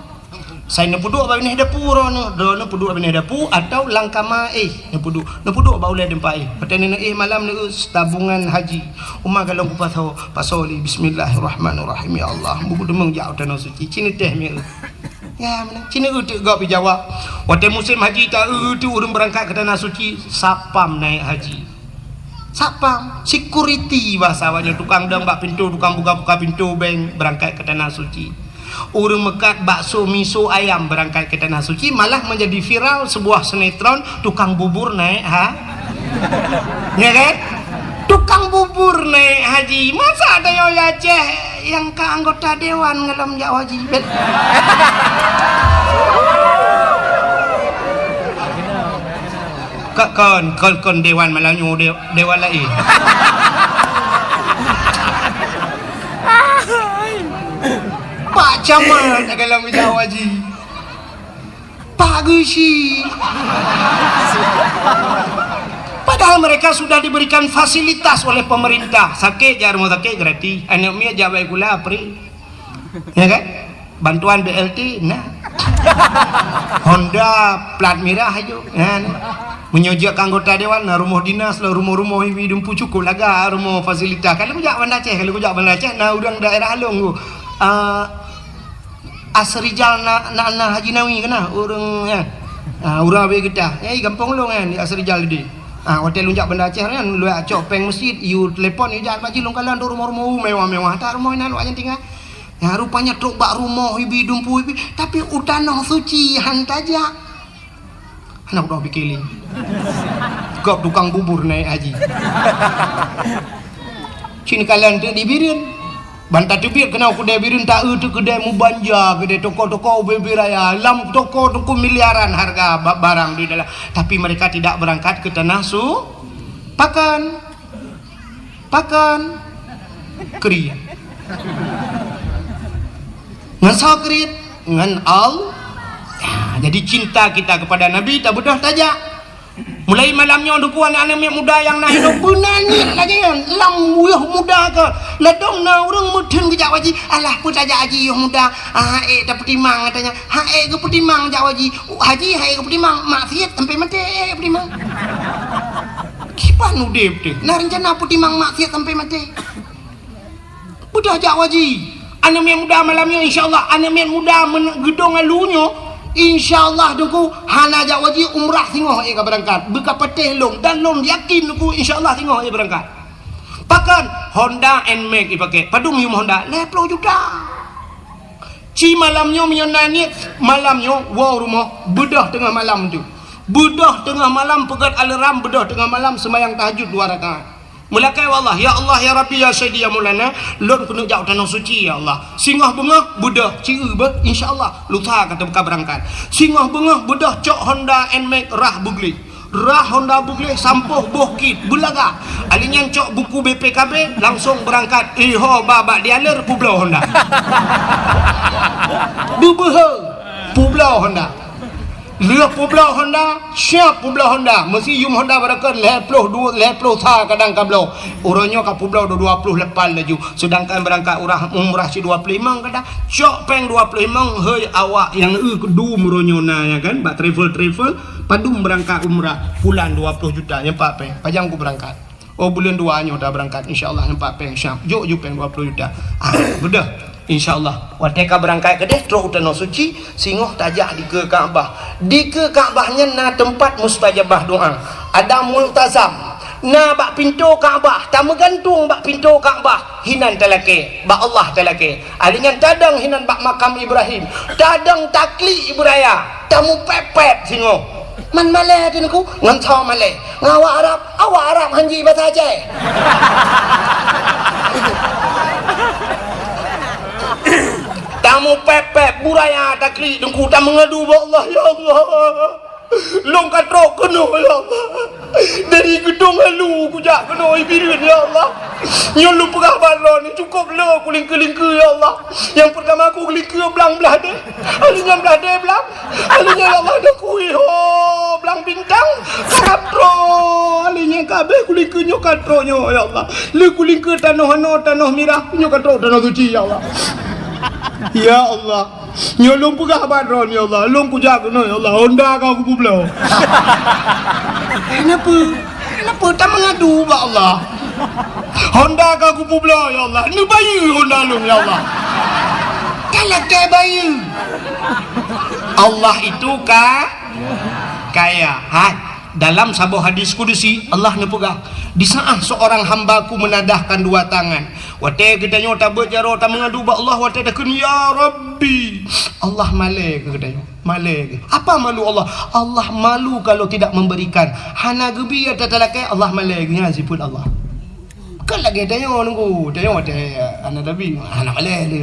Sai neupeuduek bak binéh dapu droeneuh, droeneuh peuduek bak binéh dapu atau lam kama éh neupeuduek, neupeuduek bak ulèe teumpat éh. Watèe neuéh malam neueu tabungan haji. Uma galong kupasoe, pasoe lé bismillahirrahmanirrahim. Ya Allah, buku deungon jak u Tanoh Suci, cit neutéh mieu. Ya, meunan. Cit neueu teuk gob jawab. Watèe musém haji taeu teuk ureueng beurangkat keu Tanoh Suci, satpam naik haji. Satpam, security bahasa awaknyan, tukang dong bak pintoe, tukang buka-buka pintoe bank beurangkat keu Tanah Suci. Ureueng meukat bakso miso ayam beurangkat keu Tanah Suci, malah menjadi viral sebuah sinetron tukang bubur naik ha-, ya kan? Tukang bubur naik haji, masa tanyoe di Aceh nyang ka anggota dewan ngon lom jak haji? Bet. Ka-, kon, kon, kon dewan malam nyoe de-, dewan laén. Pak Camat dalam bidang haji. Pak Geuchik. Padahal mereka sudah diberikan fasilitas oleh pemerintah. Sakét jak rumoh sakét gratis. Aneuk miet jak bak sikula free. Ya kan? Bantuan B L T na. Honda plat mirah aju. Ya, na. Meunyoe jeuet keu anggota dewan, na rumoh dinas, na rumoh-rumoh ibi dumpu cukup laga rumoh fasilitas. Kalau jak Banda Aceh, kalau jak Banda Aceh, na ureueng daerah lôn tu. Ah, Asrijal na, na, na Haji Nawi keunan, ureueng, ya. Ah, ureueng abéh geutah. Ya, di gampông lôn kan, di Asrijal tadi. Ah, watèe lôn jak Banda Aceh kan, lôn cok péng meuseujid, yue telepon, yue jak bak jih lôn kalon tu rumoh-rumoh mewah-mewah. That rumoh inan awaknyan tinggai. Ya, rupanya trok bak rumoh ibi dumpu ibi, tapi u Tanoh Suci han tajak. Hana kudoh pike lé. Gob tukang bubur naik haji. Cit neukalon teuk di Bireuen. Ban tateubiet keunoe keudè Bireuen, taeu teuh keudè mubanja, keudè toko-toko ubé-ubé raya. Lam toko teungku miliaran harga ba-, barang di dalam. Tapi mereka tidak berangkat ke tanah su-, pakon. Pakon. Kriet. Ngon soe kriet? Ngon Allah. Ya, jadi cinta kita kepada Nabi tabeudôh tajak. Mulai malam nyoe teungku, aneuk-aneuk miet muda nyang na inoe, beuna niet lagèe nyan. Lam yoh muda ka, ladôm na ureueng meutheun geujak haji. "Alah, peue tajak haji yoh muda? Ah, ék tapeutimang," katanya. "Ha ék geupeutimang jak haji." "Haji ha ék geupeutimang, maksiet sampai maté ék geupeutimang." Kiban udép teuh, na reuncana peutimang maksiet sampai maté. Beudôh jak haji. Aneuk miet muda malam nyoe, insya Allah, aneuk miet muda men-, geudong alu nyoe, insya Allah teungku, hana jak haji, umrah singoh ék ka beurangkat. Beu ka patéh lôn, dan lôn yakin teungku, insya Allah singoh ék beurangkat. Pakon? Honda Nmax ipaké. Padum yum Honda? Lhèe ploh juta. Ci malam nyoe meunyoe na niet, malam nyoe woe rumoh, beudôh teungoh malam tu. Beudôh teungoh malam, peugöt alarm, beudôh teungoh malam seumayang tahajud dua rakaat. Meulakèe bak Allah, "Ya Allah, ya Rabbi, ya Sayyidi, ya Maulana, lôn keuneuk jak u Tanoh Suci, ya Allah." Singoh beungoh, beudôh, ci eu beuh, insya Allah, lusa ka teuka beurangkat. Singoh beungoh, beudôh cok Honda Nmax rhah beugleh. Rhah Honda beugleh, sampôh boh kit, beulaga. Ali nyan cok buku B P K B, langsong beurangkat. Iho ba bak dealer, peubloe Honda. Beubeuhe, peubloe Honda. Lheueh peubloe Honda, siap peubloe Honda. Meusiyum Honda barokon lhèe ploh dua, lhèe ploh sa kadang ka bloe. Uroe nyoe ka peubloe dua, dua ploh lapan laju. Seudangkan beurangkat urah, umrah si dua ploh limong kadang. Cok péng dua ploh limong, hei awak nyang eu keudum uroe nyoe na, ya kan, bak travel-travel, padum beurangkat umrah, pulan dua ploh juta, nyan pat péng. Pajan ku beurangkat? Oh, buleuen dua nyoe ta beurangkat, insya Allah nyan pat péng siap. Jok ju péng dua ploh juta. Ah, beudôh. Insya Allah. Watèe ka beurangkat keudeh, trok u Tanoh Suci, singoh tajak dikeue Ka'bah. Dikeue Ka'bah nyan na teumpat mustajabah doa. Ada multazam. Na bak pintoe Ka'bah, tameugantung bak pintoe Ka'bah, hinan talakèe, bak Allah talakèe. Ali nyan tadong hinan bak makam Ibrahim, tadong taklik beuraya, tamupèp-pèp singoh. Man malèe teuh teungku, ngon soe malèe? Ngon awak Arab, awak Arab han ji basa Aceh. Tamupèp-pèp beuraya taklik teungku, tameungadu bak Allah, "Ya Allah, lôn ka trok keunoe, ya Allah. Dari geudong alu kujak keunoe Bireuen, ya Allah. Nyoe lôn peugah bak droeneuh, cukôp le kulingkeue-lingkeue, ya Allah. Nyang peurtama kulingkeue blang blah deh, ali nyan blah deh blang, ali nyan, ya Allah, dah kui ho blang bintang, karab trok, ali nyan ka abéh kulingkeue nyoe ka trok nyoe, ya Allah. Le kulingkeue tanoh anoe, tanoh mirah, nyoe ka trok Tanoh Suci, ya Allah. Ya Allah." Nyoe lôn peugah bak droeneuh, ya Allah. Lôn kujak keunoe, ya Allah. Honda ka kupeubloe. Kenapa? Kenapa tameungadu bak Allah? Honda ka kupeubloe, ya Allah. Neubayeue Honda lôn, ya Allah. Talakèe bayeue. Allah itu ka-, kaya. Hai. Dalam saboh hadis kudusi, Allah neupeugah, "Di saat seorang hamba-Ku menadahkan dua tangan." Watèe geutanyoe tabeuet jaroe tameungadu bak Allah, watèe takheun, "Ya Rabbi," Allah malèe keu geutanyoe. Malèe keu. Apa malu Allah? Allah malu kalau tidak memberikan. Hana geubi ata talakèe, Allah malèe keu nyan sifeuet Allah. Kan lagèe tanyoe nunggu, tanyoe watèe aneuk Nabi, hana malèe lé.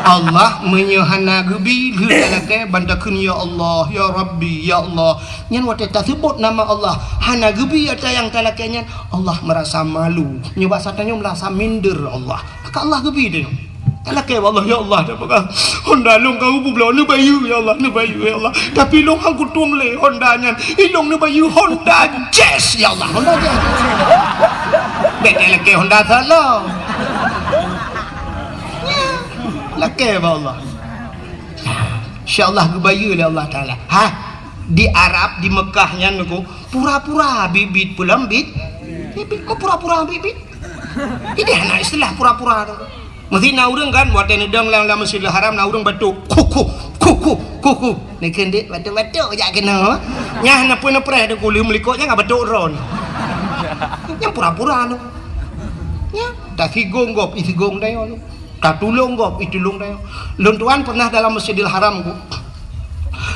Allah meunyoe hana geubi, lheueh talakèe ban takheun, "Ya Allah, ya Rabbi, ya Allah." Nyan watèe taseubut nama Allah, hana geubi ata nyang talakèe nyan, Allah meurasa malu. Nyoe basa tanyoe meurasa minder Allah. Ka Allah geubi tanyoe. Talakèe bak Allah, "Ya Allah, dah peugah Honda lôn ka kupeubloe, neubayeue, ya Allah, neubayeue, ya Allah. Tapi lôn han kutueng lé Honda nyan. Ilôn neubayeue Honda Jazz, ya Allah, Honda Jazz." Bèk talakèe Honda salah. Lakèe bak Allah. Insya Allah geubayeue lé Allah Taala. Ha, di Arab, di Mekah nyan, pura-pura bit-bit pulang bit. Bit-bit, kok pura-pura bit-bit? Idéh hana istilah pura-pura tu. Meusti na ureueng kan, watèe neudong lam, lam Masjidil Haram, na ureueng batuk, "Kuku, kuku, kuku." Neukheun dek batuk-batuk jak keunoe. Nyan na pun preh deungon kulit meulikot, nyan ka batuk droe. Nyan pura-pura tu. Nyan, tasigong gob, isigong tanyoe tu. Tatulông gob, itulông tanyoe. Lôn tuan pernah dalam Masjidil Haram ku.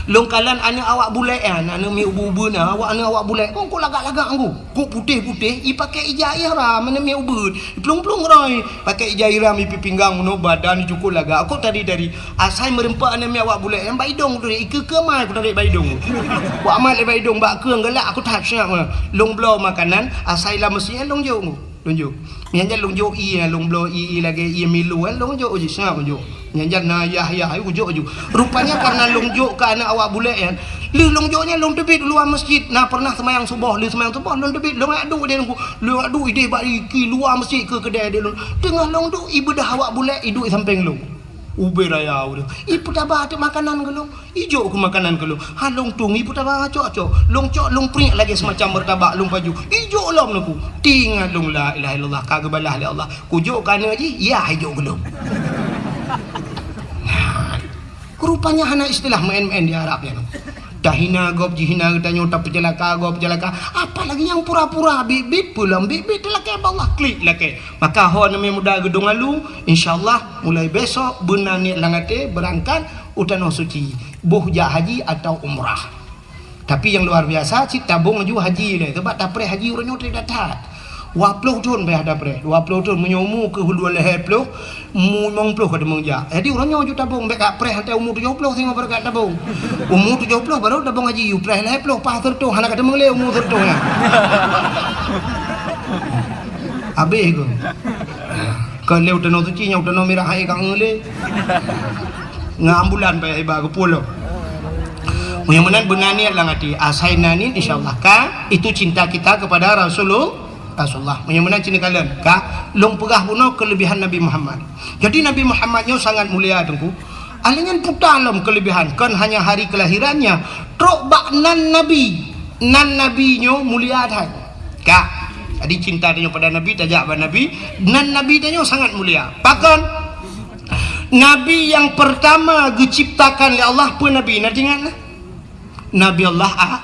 Lôn kalon aneuk awak bulèk nyan, aneuk miet ubeut-ubeut na, awak aneuk awak bulèk, kon kok lagak-lagak ngon. Kok putéh-putéh, i pakai ija ihram, aneuk miet ubeut. I plueng-plueng roi, pakai ija ihram, i pih pinggang, meunoe badan cukôp lagak. Kok tari-tari, asai meureumpok aneuk miet awak bulèk nyan, bak idông tu, i keue-keue mai ku tarék bak idông. Ku amat lé bak idông, bak keue galak, aku that seungat meunan. Lôn bloe makanan, asai lam meuseujid lôn jok ngon. Lôn jok. Nyan jan lôn jok ié, lôn bloe ié, ié lagèe ié Milo, eh, lôn jok jih, seungap lôn jok. Nyan jan na yah-yah, eh, kujok ju. Rupanya karena lôn jok keu aneuk awak bulèk nyan. Lheueh lôn jok nyan lôn teubiet luwa meuseujid. Na pernah seumayang suboh, lheueh seumayang suboh lôn teubiet, lôn jak duek deh lôn. Lôn jak duek idéh bak i luwa meuseujid keu keudè deh lôn. Teungoh lôn duek i beudoh awak bulèk, i duek i sampéng lôn. Ubé raya ureueng. I peutaba teuk makanan keu lôn. Ijok keu makanan keu lôn. Ha lôn tueng, i peutaba cok-cok. Lôn cok, lôn priek lagèe seumacam meurtabak lôn pajoh. Ijok lom neuk. Teuingat lôn, la ilaha illallah, ka geubalah lé Allah. Kujok keu aneuk jih, yah ijok keu lôn. Nah, rupanya hana istilah meu'en-meu'en di Arab nyan. Tahina gob, jihina geutanyoe, tapeuceulaka gob, peuceulaka. Apalagi nyang pura-pura, bit-bit, peulom bit-bit, teulakèe bak Allah, klik lakèe. Maka ho aneuk muda geudong alu, insya Allah mulai besok beuna niet lam até beurangkat u Tanoh Suci, boh jak haji atau umrah. Tapi nyang luar biasa, cit tabong laju haji lé, sabab tapreh haji uroe nyoe trép that-that. Dua ploh thon payah tapreh, dua ploh thon, meunyoe umu keuh dua lhèe ploh, umu limong ploh ka teumeung jak. Jadi uroe nyoe ju tabong, bèk ka preh watèe umu tujoh ploh singoh baru ka tabong. Umu tujoh ploh baru tabong haji, u preh lhèe ploh, paih sireutôh, hana ka teumeung lé umu sireutôh nyan. Habéh keuh. Kon lé u Tanoh Suci, nyang u Tanoh Mirah hai ka ngeulé. Ngon ambulan payah iba geupulô. Meunyoe meunan beuna niet lam até, asai na niet, insya Allah ka, itu cinta kita kepada Rasulul-, Rasulullah. Meunyoe meunan cit neukalon ka, lôn peugah bunoe kelebihan Nabi Muhammad. Jadi Nabi Muhammad nyoe sangat mulia, Teungku. Alinyan puta lom kelebihan, kon hanya hari kelahirannya, trok bak nan Nabi. Nan Nabi nyoe mulia that. Ka. Jadi cinta tanyoe pada Nabi, tajak bak Nabi, nan Nabi tanyoe sangat mulia. Pakon? Nabi nyang pertama geuciptakan lé Allah peue Nabi? Na teuingat na? Nabi Allah A-,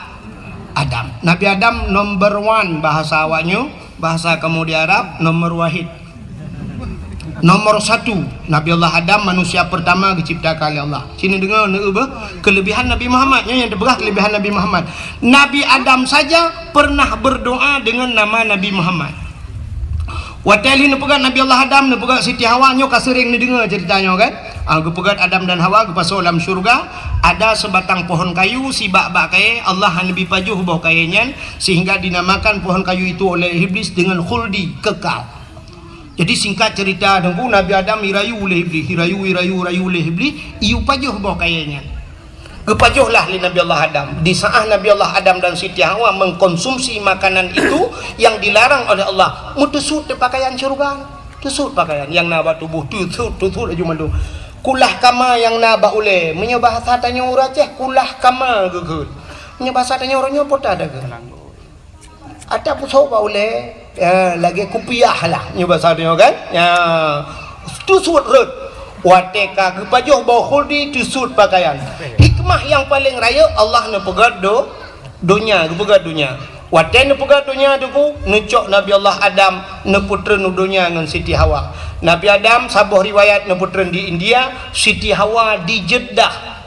Adam. Nabi Adam number one bahasa awak nyoe, bahasa kamoe di Arab, nomor wahid. Nomor satu, Nabi Allah Adam manusia pertama geuciptakan lé Allah. Sini deungoe, neueu beuh, kelebihan Nabi Muhammad. Nyoe nyang teupeugah kelebihan Nabi Muhammad. Nabi Adam saja pernah berdoa dengan nama Nabi Muhammad. Watèe lheueh neupeugah Nabi Allah Adam, neupeugah Siti Hawa, nyoe ka seuréng neudeungoe ceurita nyoe kan? Ah, geupeugah Adam dan Hawa geupasoe lam syeuruga, ada sebatang pohon kayu, sibak bak kayèe, Allah hana neubi pajoh boh kayèe nyan, sehingga dinamakan pohon kayu itu oleh Iblis dengan khuldi, kekal. Jadi singkat cerita, Teungku, Nabi Adam irayu lé Iblih, irayu, irayu, irayu lé Iblih, iyue pajoh boh kayèe nyan. Geupajoh lah lé Nabi Allah Adam. Di saat Nabi Allah Adam dan Siti Hawa mengkonsumsi makanan itu yang dilarang oleh Allah, meuteusut pakaian syeuruga. Teusut pakaian nyang na bak tuboh, teusut, teusut laju mandum. Kulah kama nyang na bak ulèe, meunyoe bahasa tanyoe ureueng Aceh, kulah kama geukheun. Meunyoe bahasa tanyoe uroe nyoe peue ta geukheun. Ata pusoe bak ulèe, ya, lagèe kupiah lah, nyoe basa tanyoe kan? Ya, teusut rhot. Watèe ka geupajoh boh khuldi, teusut pakaian. Hikmah nyang paleng rayeuk, Allah neupeugèt do-, donya, geupeugèt donya. Watèe neupeugèt donya, Teungku, neucok Nabi Allah Adam, neupeutreun u donya ngon Siti Hawa. Nabi Adam, saboh riwayat, neupeutreun di India, Siti Hawa di Jeddah.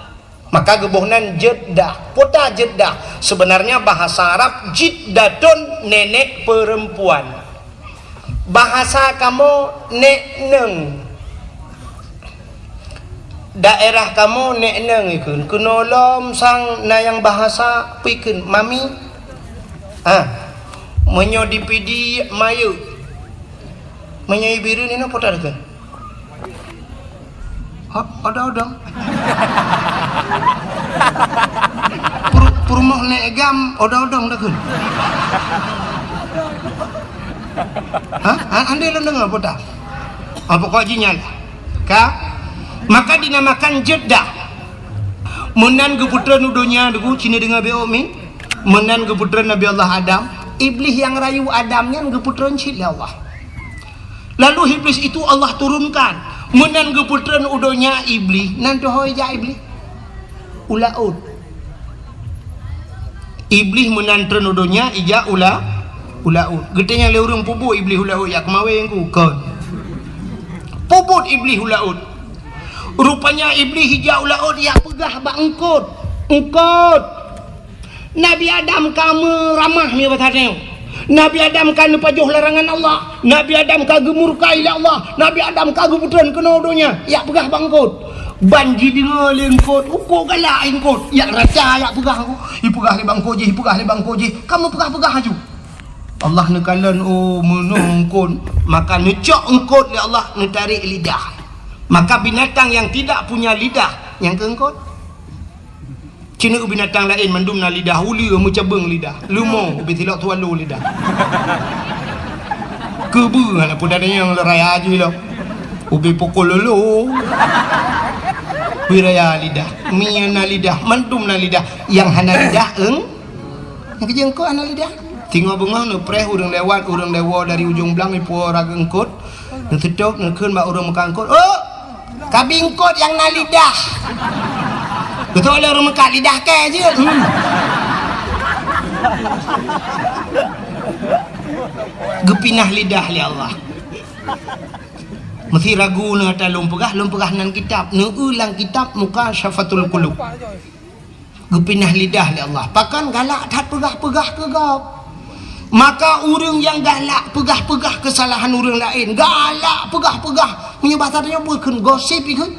Maka geuboh nan Jeddah. Peue ta Jeddah? Sebenarnya bahasa Arab Jiddatun, nenek perempuan. Bahasa kamoe Nek Neng. Daerah kamoe Nek Neng ikheun. Keunoe lom sang na nyang bahasa peue ikheun, Mami. Ah. Meunyoe di Pidie, Mayek. Meunyoe i Bireuen inoe peue ta ikheun? Ha, odong-odong. Pur-, peurumoh Nek Gam, odong-odong ta kheun. Ha? Ha, andai lôn deungoe peue ta? Ha, pokok jih nyan. Ka? Maka dinamakan Jeddah. Meunan geupeutreun u donya, Teungku, ci neudeungoe beuh, Min. Meunan geupeutreun Nabi Allah Adam. Iblih nyang rayu Adam nyan geupeutreun cit lé Allah. Lalu Iblis itu Allah turunkan. Meunan geupeutreun u donya Iblih, nan teuhôi jak Iblih? U laôt. Iblih meunan treun u donya ijak u la-, u laôt. Geutanyong lé ureueng, peue buet Iblih u laôt, jak keumawén ku? Kon. Peue buet Iblih u laôt? Rupanya Iblih ijak u laôt jak peugah bak eungkôt. Eungkôt. Nabi Adam ka meuramah meunyoe basa tanyoe. Nabi Adam ka neupajoh larangan Allah. Nabi Adam ka geumurka lé Allah. Nabi Adam ka geupeutreun keunoe donya. Jak peugah bak eungkôt. Ban jideungoe lé eungkôt, uko galak eungkôt. Jak raca jak peugah. Ipeugah lé bak eungkôt jih, ipeugah lé bak eungkôt jih. Ka meupeugah-peugah laju. Allah neukalon, oh, meunoe eungkôt. Maka neucok eungkôt lé Allah, neutarek lidah. Maka binatang yang tidak punya lidah, nyang keu eungkôt. Ci neuk binatang laén mandum na lidah, uleue meucabeueng lidah, leumo ubé silok swallow lidah. Keubeue hana peue tanyong lé raya jih lom. Ubé pukul lolo. Bui raya lidah, mie na lidah, mandum na lidah. Nyang hana lidah, eung? Nyang keu eungkôt hana lidah. Singoh beungoh neupreh ureuëng lewat, ureuëng deungoe dari ujong blang, ipuwoe raga eungkôt. Neuseutôt, neukheun bak ureuëng meukat eungkôt, "Oh, kabi eungkôt nyang na lidah." Geutôk lé ureuëng meukat, "Lidah kèe jeuet." Hmm. Geupinah lidah lé Allah. Meusé ragu neuh ata lôn peugah, lôn peugah nan kitab. Neueu lam kitab Mukasyafatul Qulub. Geupinah lidah lé Allah. Pakon galak that peugah-peugah keu gob. Maka ureuëng nyang galak peugah-peugah keusalahan ureuëng laén, galak peugah-peugah, meunyoe basa tanyoe peue kheun, gosip ikheun.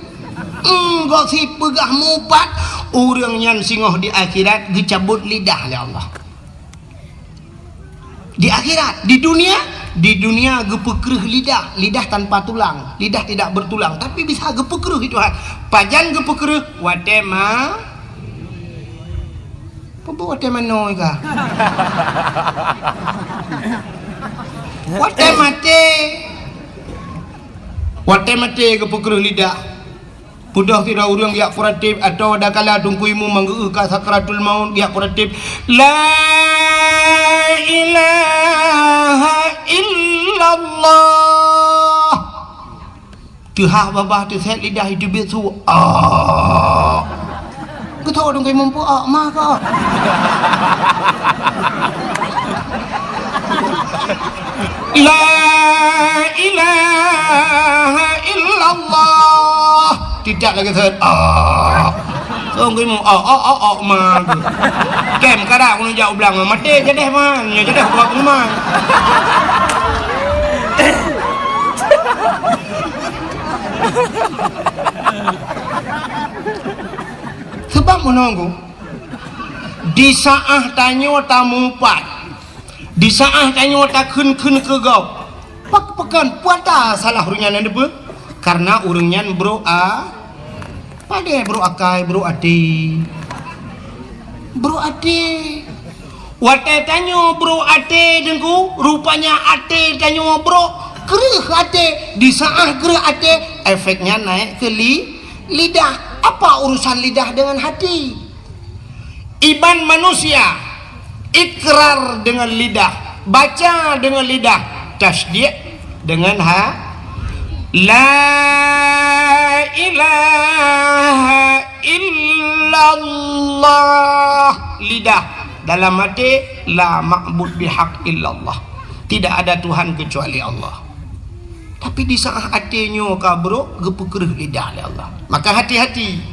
Hmm, gosip peugah mupat, ureuëng nyan singoh di akhirat geucabot lidah lé Allah. Di akhirat, di dunia, di dunia geupeukreuh lidah, lidah tanpa tulang, lidah tidak bertulang, tapi bisa geupeukreuh Tuhan. Pajan geupeukreuh? Watèe ma-, peue watèe manoe ka? Watèe maté. Watèe maté geupeukreuh lidah. Peudoh sidroe ureuëng jak puratif, atau adakala Teungku Imum manggeu ka sakratul maut jak puratif, "La ilaha illallah." Teuhah babah teusét lidah itu biet su. Ah. Geutôk Teungku Imum peue, ah, ma ka. La ilaha illallah. Tidak lagi set. Ah. Song geumu, ah, ah, ah, ah, ma. Kem kada kunu jak u blang, maté jadeh man, nya jadeh buat man. Sebab menunggu di saat tanyoe tamupat, di saat tanyoe takheun-kheun keu gob, pak-, pakon puata salah ureuëng nyan neudeue? Karena ureuëng nyan brok a-, padé brok akai, brok até. Brok até. Watée tanyoe brok até, Teungku, rupanya até tanyoe brok, kreueh até. Di saat kreueh até, efeknya naik ke li-, lidah. Apa urusan lidah dengan hati? Iman manusia ikrar dengan lidah, baca dengan lidah, tasdiq dengan ha-, la ilaha illallah, lidah, dalam hati, la ma'bud bihaq illallah. Tidak ada Tuhan kecuali Allah. Tapi di saat até nyoe ka brok, geupeukreueh lidah lé Allah. Maka hati-hati.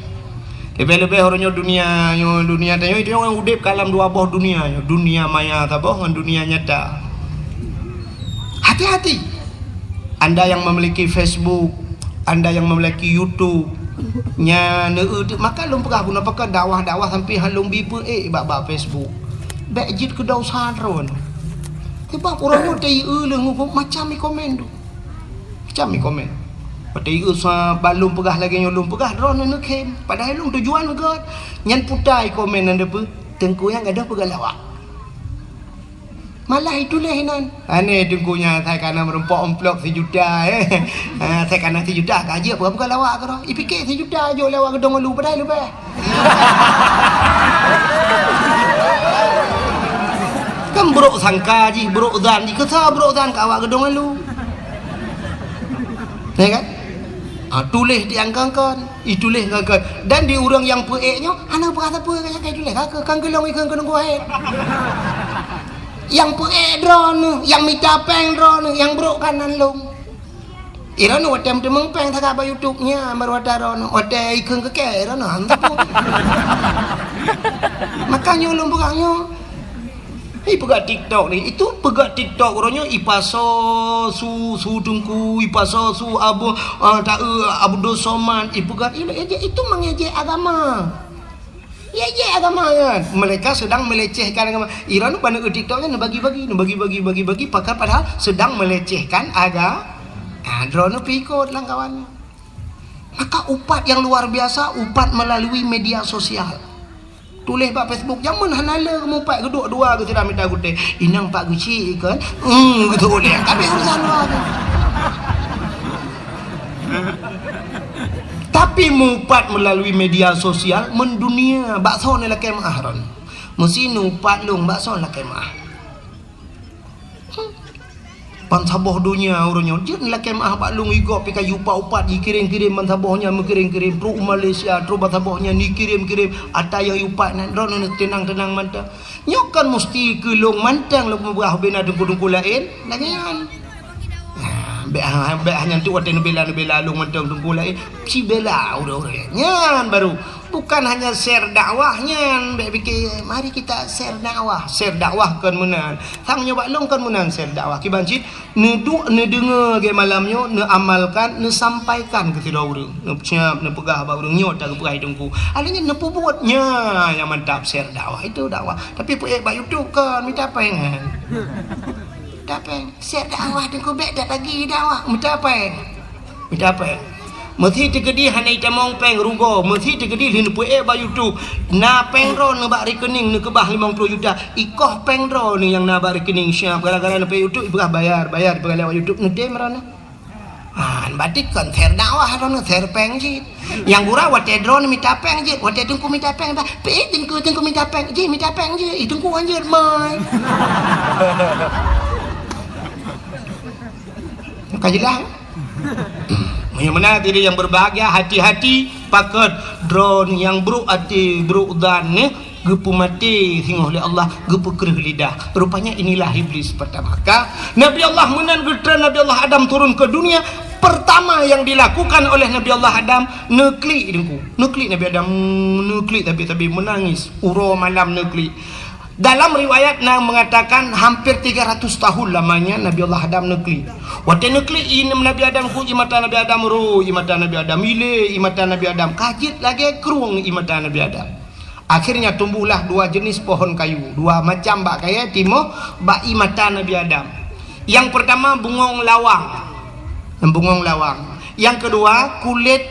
Leubeh-leubeh uroe nyoe dunia nyoe, dunia tanyoe, itu nyoe udeb ka lam dua boh dunia nyoe, dunia maya saboh ngon dunia nyata. Hati-hati. Anda yang memiliki Facebook, anda yang memiliki YouTube, nya neu-, maka lôn peugah bunoe pakon dakwah-dakwah sampai han lôn bi peuék bak, bak Facebook. Bék jeuet keu dosa droe. Sebab uroe nyoe teu-eu leuh ngon macam i komen tu. Macam i komen. Watée i usa ban lôn peugah lagée nyoe lôn peugah, droeneuh neukhém. Padahai lôn tujuan gét. Nyan puta i komen nyan deupeu, Teungku nyan gadôh peugah lawak. Malah ituléh inan. Aneh Teungku nyan, asai kana meurumpok amplop sijuta, eh. Ah, asai kana sijuta ka jeuet peugah-peugah lawak keudroe. Ipike sijuta jok lé awak geudong ulu padahai leubeh. Kan brok sangka jih, brok zan jih, keu soe brok zan keu awak geudong ulu. Ya kan? Ah, tuléh di angkangkan, ituléh angkangkan. Dan di ureuëng nyang peuék nyoe, hana peurasa peue nyang ka ituléh, ka, ka, kan geulong ikheun keu nunggu hai. Nyang peuék droeneuh, nyang mita péng droeneuh, nyang brok kanan lom. Droeneuh watée meuteumé péng sagai bak YouTube nyan, baru watée droeneuh, watée ikheun keu kèe, droeneuh han teupeu. Makanya ulôn peugah nyoe, ipeugah TikTok ni, itu peugah TikTok uroe nyoe ipasoe su, su teungku, ipasoe su abu, ah, ta, eh, Abdul Somad, ipeugah, itu, itu mengejek agama. Ejek agama nyan. Mereka sedang melecehkan agama. Iran bak neueu TikTok nyan neubagi-bagi, neubagi-bagi, bagi-bagi, pakat padahal sedang melecehkan aga-, ah, droeneuh pih ikot lam kawan. Maka upat yang luar biasa, upat melalui media sosial. Tuléh bak Facebook, jameun hana le mupat geuduek dua geuh sidang mita gutée. Inong Pak Guci ikon, hmm, gitu uleh. Tapi urusan luar tu. Tapi mupat melalui media sosial mendunia, bak soe neulakée meu'ah ron. Meusi nupat lôn, bak soe neulakée meu'ah. Bansaboh donya uroe nyoe jeuet lakée meu'ah bak lôn, igob pih ka jiupat-upat, jikirém-kirém bansaboh nyan, meukirém-kirém trok u Malaysia, trok bansaboh nyan jikirém-kirém, ata nyang jiupat nyan droeneuh teunang-teunang mantong. Nyoe kon musti keu lôn mantong lôn peugah ubé na teungku-teungku laén, lagée nyan. Nah, bék ha-, bék hana tu watée neubela-neubela lôn mantong teungku laén, sibela ureuëng-ureuëng nyan baru. Bukan hanya share dakwah nyan, bék pike, mari kita share dakwah. Share dakwah kon meunan. Sang nyoe bak lôn kon meunan share dakwah. Kiban cit, neuduek, neudeungoe lagée malam nyoe, neuamalkan, neusampaikan keu sidroe ureuëng. Neusiab, neupeugah bak ureuëng nyoe, ta geupeugah teungku. Akhirnya neupeubuet nyan nyang mantap share dakwah. Itu dakwah. Tapi peuék bak YouTube kon, mita péng. Mita péng. Share dakwah teungku, bék that lagi dakwah. Mita péng. Mita péng. Meusi teukeudi hana itamong péng rugoe, meusi teukeudi lheueh neupeuék bak YouTube. Na péng droeneuh bak rekening neukeubah limong ploh juta. Ikoh péng droeneuh nyang na bak rekening siab gara-gara neupeuék YouTube ipeugah bayar, bayar ipeugah lewat YouTube neutem droeneuh. Ha, berarti kon share dakwah droeneuh, share péng cit. Nyang gura watée droeneuh mita péng jeuet, watée teungku mita péng bah, "Pih teungku, teungku mita péng, jih mita péng jeuet, ih teungku hanjeuet mai." Ka jeulaih. Meunyoe meunan hadirin yang berbahagia, hati-hati pakon droeneuh nyang brok até, brok zan nyoe geupeumaté singoh lé Allah, geupeukreueh lidah. Rupanya inilah iblis pertama. Ka Nabi Allah meunan geutreun Nabi Allah Adam turun ke dunia, pertama yang dilakukan oleh Nabi Allah Adam, neuklik teungku. Neuklik Nabi Adam, neuklik tapi-tapi menangis. Uroe malam neuklik. Dalam riwayat na mengatakan hampir tiga ratus tahun lamanya Nabi Allah Adam neuklik. Watée neuklik ié Nabi Adam ku, ié mata Nabi Adam ro, ié mata Nabi Adam ilé, ié mata Nabi Adam kajit lagée krueng ié mata Nabi Adam. Akhirnya tumbuhlah dua jenis pohon kayu, dua macam bak kayée timoh bak ié mata Nabi Adam. Yang pertama bungong lawang. Bungong lawang. Yang kedua kulit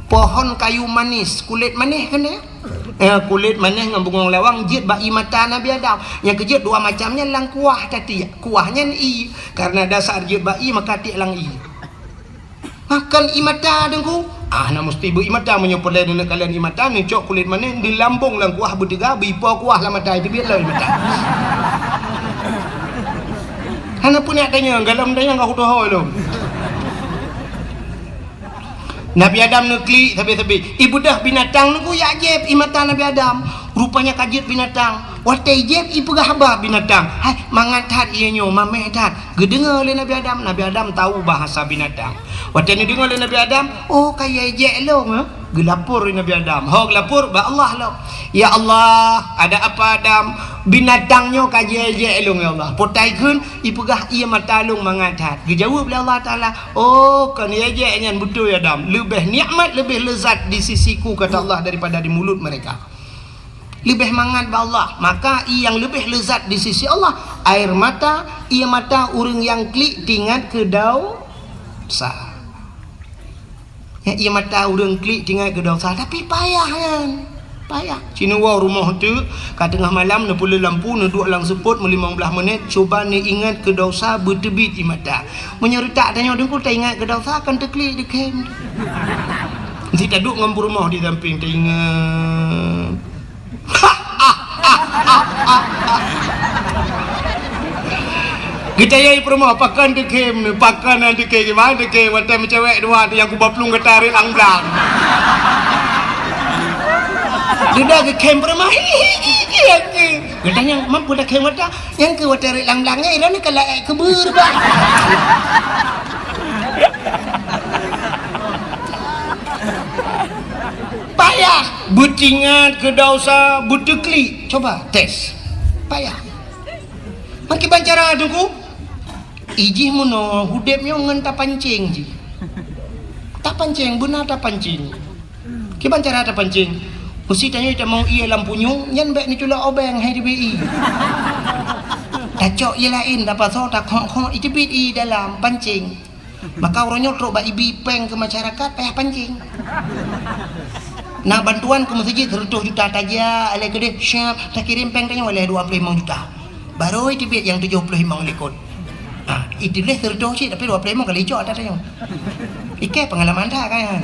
pohon kayu manis, kulit manis kan ya? Eh, kulit manis ngon bungong lawang jeuet bak ié mata Nabi Adam. Nyang keujeuet dua macam nyan lam kuah tatiek. Kuah nyan ié. Karena dasar jeuet bak ié maka tiek lam ié. Makan ié mata teungku. Ah, na musti beu ié mata meunyoe peureulée neuneuk kalon ié mata, neucok kulit manis, neulambong lam kuah beuteuga, beuipo kuah lam mata, itu biet lom ié mata. Hana peunak tanyong, galom tanyong ka kutohôi lom. Nabi Adam neuklik sabe-sabe. Ibeudôh binatang neukujak jieb ié mata Nabi Adam. Rupanya ka jeuet binatang. Watée jieb ipeugah haba binatang. Hai, mangat that ié nyoe, mameh that. Geudeungoe lé Nabi Adam. Nabi Adam tahu bahasa binatang. Watée neudeungoe lé Nabi Adam, "Oh, ka ijek lôn, eh?" Geulapor lé Nabi Adam. Ho geulapor bak Allah lom. "Ya Allah, ada apa Adam? Binatang nyoe ka jijek lôn, ya Allah." Potai kheun, ipeugah ié mata lôn mangat that. Geujaweueb lé Allah Taala, "Oh, kon ijek nyan beutôi Adam. Leubeh nikmat, leubeh lezat di sisiku," kata Allah, "daripada di mulut mereka." Leubeh mangat bak Allah. Maka ié nyang leubeh lezat di sisi Allah, air mata, ié mata ureuëng nyang klik tingat keu dosa. Ya, ié mata ureuëng klik tingat keu dosa, tapi payah nyan. Payah. Sineuk woe rumoh teuk, ka teungoh malam neupeuleueh lampu, neuduek lam seupôt meulimong blaih menit, cuba neuingat keu dosa beuteubiet ié mata. Meunyoe reutak tanyoe teungku taingat keu dosa, kan teuklik dikhem. Meusti taduek ngon peurumoh di sampéng taingat. Geutanyong peurumoh, "Pakon teukhem nyoe? Pakon han teukhem? Kiban teukhem? Watée meucewek dua tu nyang kuba plueng gata rot lam blang." Dudoe geukhem peurumoh. Geutanyong, "Man peue takhem gata?" "Nyang keu watée rot lam blang nyan, ilôn ka laék keubeuet bah." Payah. Beutingat keu desya, beuteuklik. Coba tes. Payah. Meukiban cara Teungku? Ijih meunoe udeb nyoe ngon tapancing jih. Tapancing, beuna tapancing. Kiban cara tapancing? Meusi tanyoe tamong ié lam punyueng, nyan bék neuculok obeng hai teubiet ié. Tacok ié laén, tapasoe, takhok-khok, iteubiet ié dalam pancing. Maka uroe nyoe trok bak ibi péng keu masyarakat payah pancing. Na bantuan keu meuseujid seureutôh juta tajak, lé keudeh siap takirém péng tanyoe lé dua ploh limong juta. Barô iteubiet nyang tujoh ploh limong likot. Ha, iteubiet seureutôh cit tapi dua ploh limong ka licok ata tanyoe. Ikei peungalaman that kan.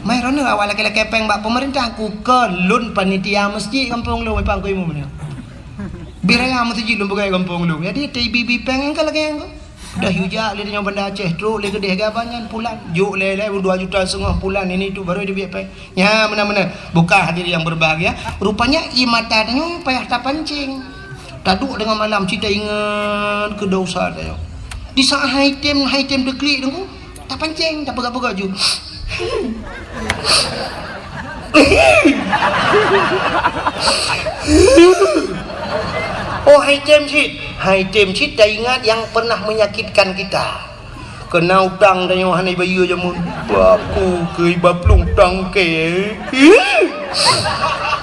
Mai droeneuh awak lakée-lakée péng bak peumeurintah, kukon lôn panitia meuseujid gampông lôn, meupan keu imum nyoe. Bit raya meuseujid lôn peugah gampông lôn. Jadi teuibi-bi péng nyang ka lagée nyan keuh. Dah yue jak lé nyoe Banda Aceh, trok lé keudeh gaba nyan pulan. Jok lé-lé dua juta setengah pulan ini tu baru dia biak péng. Nya meunan-meunan. Buka hadirin yang berbahagia. Rupanya ié mata tanyoe payah tapancing. Taduek deungon malam cit taingat keu desya tanyoe. Di saat hai tem, hai tem teuklik Teungku, tapancing, tapeugah-peugah ju. Oh, hai tem cit. Hai tem cit taingat yang pernah menyakitkan kita. Keuna utang tanyoe hana ibayeue jameun. Baku keu iba plueng tangke.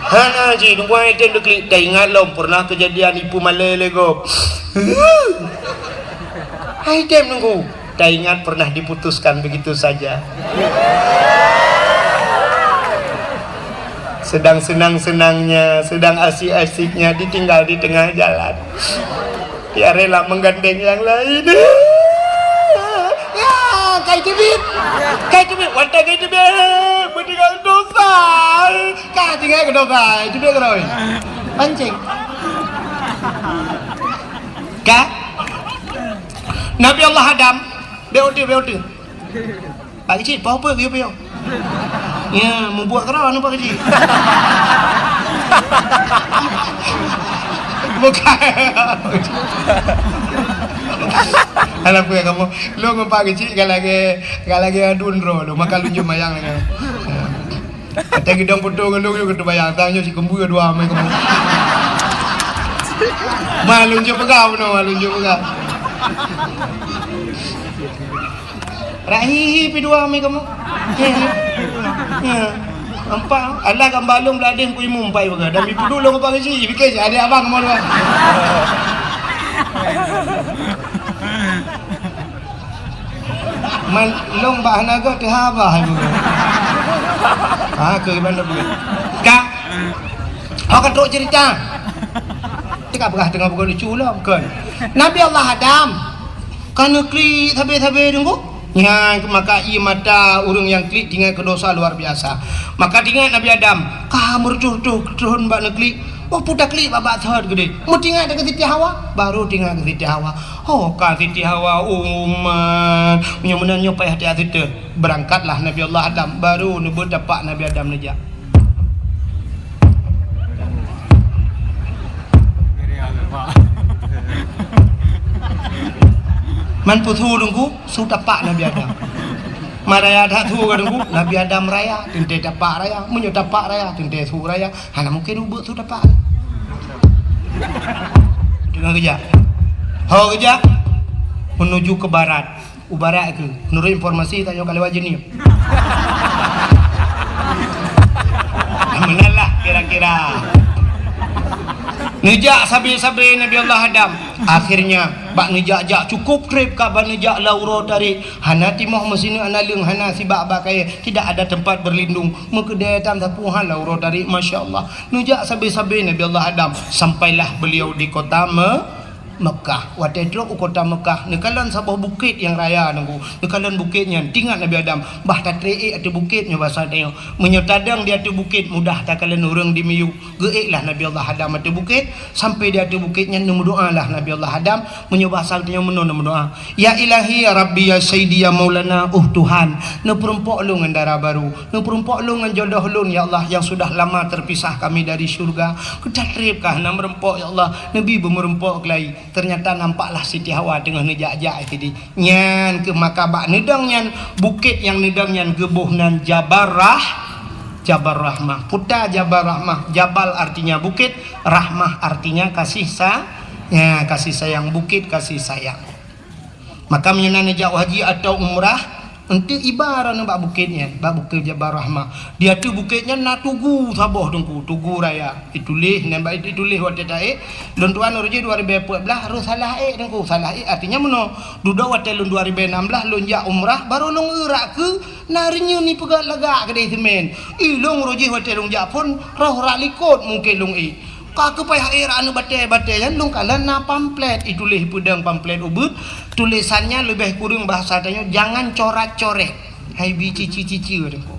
Hana cit, Teungku, hai tem teuklik. Taingat lom pernah kejadian ipeumalée lé gob. Hai tem Teungku. Taingat pernah diputuskan begitu saja. Sedang senang-senangnya, sedang asik-asiknya ditinggal di tengah jalan. Ya rela menggandeng yang lain. Ya, kai teubiet. Kai teubiet, watée kai teubiet. Beutinggai desya. Ka tinggai keu desya, teubiet keudroe. Pancing. Ka? Nabi Allah Adam, beuti, beuti. Pak Keuchik, poh peue geuyue piôh? Ya, mubuet keudroe anu Pak Keuchik. Bukan. Alah peue kamoe. Lôn ngon Pak Keuchik ka lagée, ka lagée aduen droe lôn, maka lôn jeuet mayang nyan. Watée geudong putôh ngon lôn, lôn ka teubayang, tanyoe cit keumbue dua mé kamoe. Ma lôn jeuet peugah bunoe, ma lôn jeuet peugah. Rak hihi pi dua mi kamoe. Ya. Nampak? Alah gambar lôn beuladeh ku imum pai baga. Dan mi puduk lôn apa keuchik, pikir si adik abang kamoe dua. Man lôn bak hana gét teuhaba hai baga. Ha, ke bandar bukan. Ka. Ho ka trok cerita. Teuka peugah teungoh bukan lucu lom, kan. Nabi Allah Adam. Ka neuklik sabe-sabe Teungku. Nyan maka ié mata ureuëng nyang klik tingat keu desya luar biasa. Maka tingat Nabi Adam, ka meureutôh-reutôh thon bak neuklik. Oh, puta klik bak-bak thon keudeh. Meutingat keu Siti Hawa, baru tingat keu Siti Hawa. Oh, ka Siti Hawa umat. Meunyoe meunan nyoe payah tiat siteue. Beurangkatlah Nabi Allah Adam, baru neubeutapak Nabi Adam neujak. Man peue su Teungku, su tapak Nabi Adam. Man raya that su ka Teungku, Nabi Adam raya, teuntée tapak raya. Meunyoe tapak raya, teuntée su raya. Hana mungken ubeuek su tapak. Teungoh geujak. Ho geujak menuju ke barat. U barat keuh, menurut informasi tanyoe ka lewat jeunieb. Meunan lah kira-kira. Neujak sabe-sabe Nabi Allah Adam. Akhirnya, bak neujak-jak cukup treb ka bak neujak lam uroe tarék. Hana timoh meusineuk hana leueng, hana sibak bak kayée, tidak ada tempat berlindung. Meukeudée tam sapeue han lam uroe tarék, masya Allah. Neujak sabe-sabe Nabi Allah Adam. Sampailah beliau di kota Me-, Mekah. Watée trok u kota Mekah, neukalon saboh bukét nyang raya Teungku. Neukalon bukét nyan, tingat Nabi Adam, bah tatré ék ateueh bukét nyoe basa tanyoe. Meunyoe tadong di ateueh bukét, mudah takalon ureuëng di miyueb. Geuék lah Nabi Allah Adam ateueh bukét, sampai di ateueh bukét nyan neumeudoá lah Nabi Allah Adam. Meunyoe basa tanyoe meunoe neumeudoá, "Ya Ilahi, ya Rabbi, ya Sayyidi, ya Maulana, uh Tuhan, neupeurumpok lôn ngon dara barô, neupeurumpok lôn ngon jodoh lôn, ya Allah, yang sudah lama terpisah kami dari syurga." Keu tatreb ka hana meurumpok, ya Allah, neubi beumeurumpok keulai. Ternyata nampaklah Siti Hawa teungoh neujak-jak keudeh. Nyan keuh maka bak neudong nyan, bukét nyang neudong nyan geuboh nan Jabal Rah-, Jabal Rahmah. Peue ta Jabal Rahmah, Jabal artinya bukét, Rahmah artinya kasih sa-, ya, kasih sayang, bukét kasih sayang. Maka meunyoe na neujak haji atau umrah, eunteuk iba droeneuh bak bukét nyan, bak bukét Jabal Rahmah. Di ateueh bukét nyan na tugu saboh teungku, tugu raya. Ituléh, nyan bak ituléh watée taék, lôn tuan uroe jih dua ribée peuet blaih, roh salah ék teungku, salah ék artinya meunoe. Dudoe watée lôn dua ribée nam blaih lôn jak umrah, barô lôn eurak keu na reunyeun ipeugét lagak keudeh seumén. Ilôn uroe jih watée lôn jak phon, roh rak likot mungken lôn ék. Ka keuh payah ék rak aneuk batée-batée nyan lôn kalon na pamflet, ituléh peudong pamflet ubit, tulésan nyan leubeh kureueng bahasa tanyoe, jangan corat-coret. Hai bi cici-cici teungku.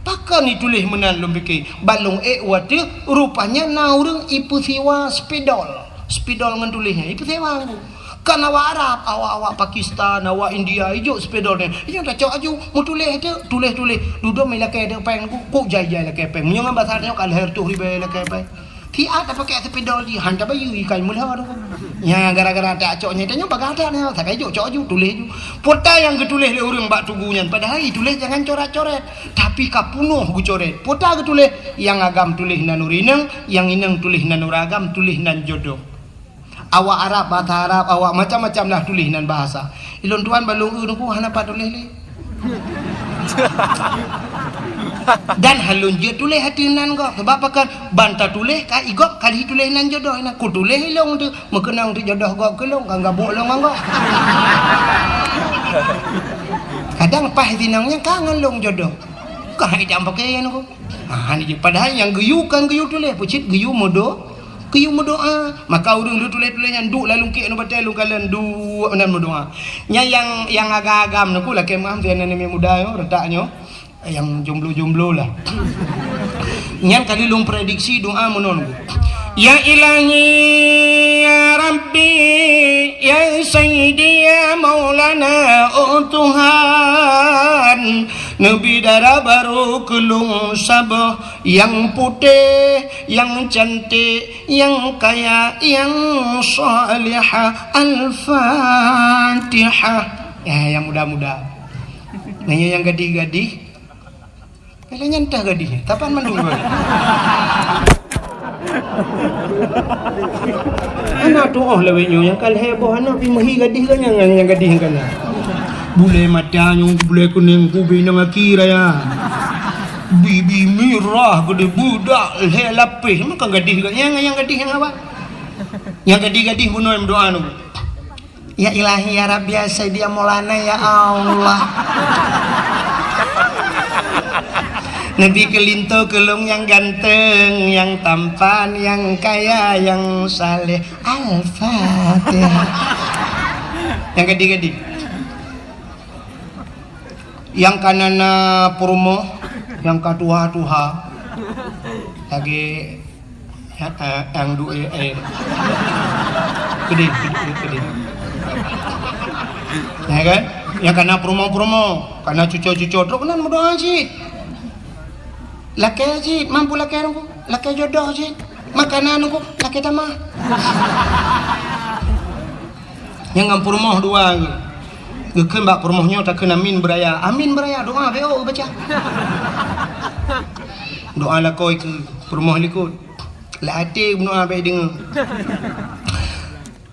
Pakon ituléh meunan lôn pike, ban lôn ék watée rupanya na ureuëng ipeusiwa spidol. Spidol ngon tuléh nyan ipeusiwa teungku. Kan awak Arab, awak-awak Pakistan, awak India, ijok spidol nyan. Ijok tacok aju, meutuléh teuk, tuléh-tuléh. Dudoe mé lakée teuk péng teungku, kok jai-jai lakée péng. Meunyoe ngon basa nyoe ka lhée reutôh ribée lakée péng. Siat tapakée spidol jih, han tabayeue ikai meulhô tu. Nya gara-gara tacok nyan, tanyoe bagah that nyoe, sakai jok cok aju, tuléh aju. Peue ta nyang geutuléh lé ureuëng bak tugu nyan, padahai ituléh jangan coret-coret, tapi ka peunoh geucoret. Peue ta geutuléh, nyang agam tuléh nan ureuëng inong, nyang inong tuléh nan ureuëng agam, tuléh nan jodoh. Awak Arab, bahasa Arab, awak macam-macam lah tuléh nan bahasa. Ilôn tuan ban lôn eu teungku hana pat tuléh lé. Dan han lôn jeuet tuléh ateueh nan gob. Sabab pakon? Ban tatuléh ka i gob ka lheueh tuléh nan jodoh inan. Kutuléh ilôn teuk, meukeunong teuk jodoh gob keu lôn, ka gabuk lôn ngon gob. Kadang paih sinong nyan ka ngon lôn jodoh. Ka hai dam pakaian ku. Ha, ni jih. Padahai nyang geuyue kan geuyue tuléh, peucit geuyue meudo-, geuyue meudoa. Maka ureuëng lheueh tuléh-tuléh nyan duek lam lungkiek ngon batée lôn kalon duek nan meudoa. Nyan nyang, nyang agam-agam nyoe ku lakée meu'ah sinan aneuk muda nyoe, reutak nyoe. Nyang jomblo-jomblo lah. Nyan ka lheueh lôn prediksi doa meunan ku. Ya Ilahi, ya Rabbi, ya Sayyidi, ya Maulana, oh Tuhan, neubi dara barô keu lôn saboh nyang putéh, nyang cantik, nyang kaya, nyang salihah. Al-Fatihah. Ya, nyang muda-muda. Nanya nyang gadih-gadih. Bila nyan tah gadih, tapan mandum. Aneuk tuoh lawét nyoe nyang ka lhée boh aneuk pih meuhi gadih geuh nyang, nyang gadih nyang kana. Bulée mata nyoe, bulée kunéng, kubi nang aki raya. Bibi mirah geude budak lhée lapéh, meukan gadih geuh nyang, nyang gadih nyang awak. Nyang gadih-gadih bunoe meudoa nyoe. Ya Ilahi, ya Rabbi, ya Sayyidi, ya Maulana, ya Allah. Neubi keu linto keu lôn nyang ganteng, nyang tampan, nyang kaya, nyang saleh. Al-Fatihah. Nyang gadih-gadih. Nyang kana na peurumoh, nyang ka tuha-tuha. Lagée Ya, eh, nyang du-, eh, eh. Pedih, pedih, pedih. Ya kan? Nyang kana peurumoh-peurumoh, kana cuco-cuco, trok nan meudoa cit. Lakée cit, mampu lakée nunggu, lakée jodoh cit. Makanan nunggu, lakée tamah. Nyang ngon peurumoh dua geuh. Geukheun bak peurumoh nyoe takheun amin beuraya. Amin beuraya, doa B O baca. Doa lakoe keu peurumoh likot. Lam até meudoa bék deungoe.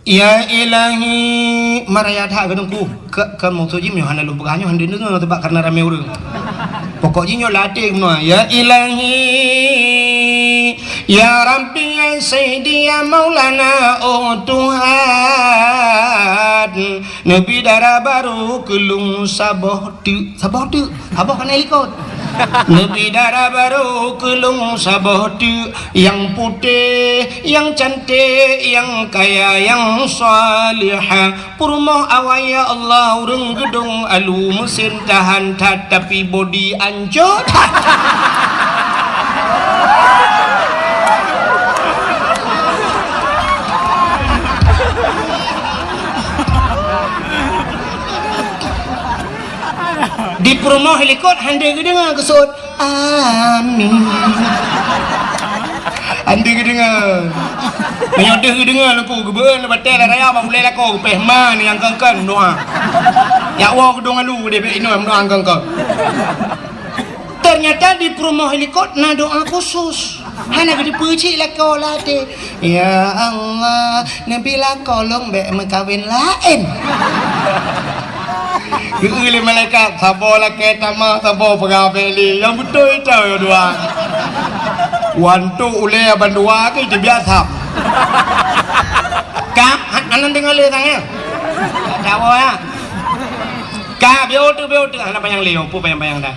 Ya Ilahi, maraya that keu teungku. Ka, ka maksud jih nyoe hana lôn peugah nyoe hana deungoe sabab karena ramé ureuëng. Pokok jih nyoe lam até meudoa. Ya Ilahi, ya Rabbi, ya Sayyidi, ya Maulana, oh Tuhan, neubi dara barô keu lôn saboh teuk, saboh teuk. Saboh kana likot. Neubi dara barô keu lôn saboh teuk, nyang putéh, nyang cantik, nyang kaya, nyang salihah. Peurumoh awai ya Allah, ureuëng geudong alu, meusén tahan that, tapi bodi ancô that. Di peurumoh likot hana geudeungoe geusut. Amin. Andi geudeungoe. Meunyoe deuh geudeungoe Teungku, geubeueun batée lam raya bak ulée lakoe geupéh ma nyang kön-kön doa. Jak woe geudong alu deh bék inoe doa kön-kön. Ternyata di peurumoh likot na doa khusus. Hana geuteupeue cit lakoe ladeh. Ya Allah, neubi lakoe lôn bék meukawen laén. Geu lé malaikat, saboh lakée tamah, saboh peugah bék lé. Nyang beutôi teuh dua. Wantok ulée bandua ke teubiasa. Ka, aneuk deungoe lé tangan. Tawoe ya. Ka, biôh tu, biôh tu. Hana panyang lé, peue panyang-panyang dah.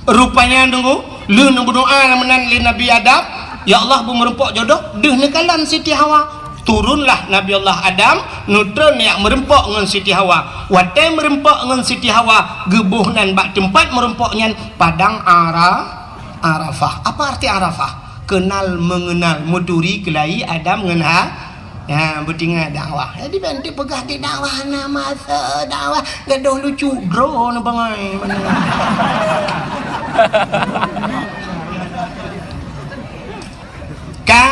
Rupanya Teungku, lheueh neubeudoa meunan lé Nabi Adam, "Ya Allah, beu meureumpok jodoh," deuh neukalon Siti Hawa. Turunlah Nabi Allah Adam, neutron jak meureumpok ngon Siti Hawa. Watée meureumpok ngon Siti Hawa, geuboh nan bak teumpat meureumpok nyan Padang Ara-, Arafah. Apa arti Arafah? Kenal mengenal, meuturi keulayi Adam ngon Ha-, Ya, beutingat dakwah. Jadi, bantu peugah di dakwah na masa dakwah, gadoh lucu, droe na bangai. Ka?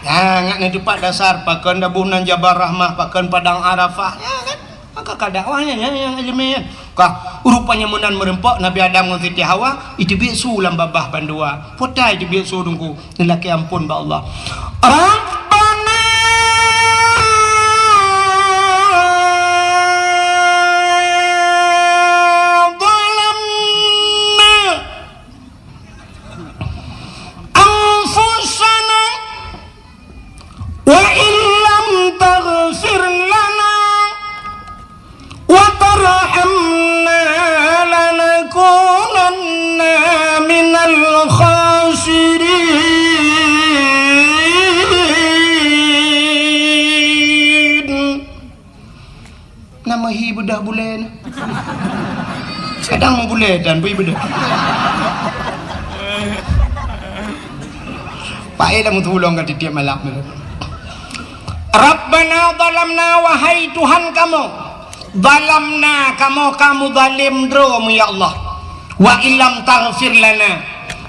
Ya, ngat ni teumpat dasar, pakon dabuh nan Jabal Rahmah, pakon Padang Arafah. Ya, kan? Maka ka dakwah nyan, nyan, nyang ileumèe nyan. Ka, rupanya meunan meureumpok Nabi Adam ngon Siti Hawa, iteubiet su lam babah bandua. Peue ta iteubiet su Teungku, neulakèe amphon bak Allah. Rabbana zalamna anfusana wa illam taghfir lana wa tarhamna lanakunanna minal khasirin. Na meuhi beudôh bulèe na. Kadang meubulèe dan bui beudôh. Paéh lam tulông ka tiep-tiep malam. Rabbana zalamna, wahai Tuhan kamoe, zalamna, kamoe ka meuzalém droe, ya Allah. Wa illam taghfir lana,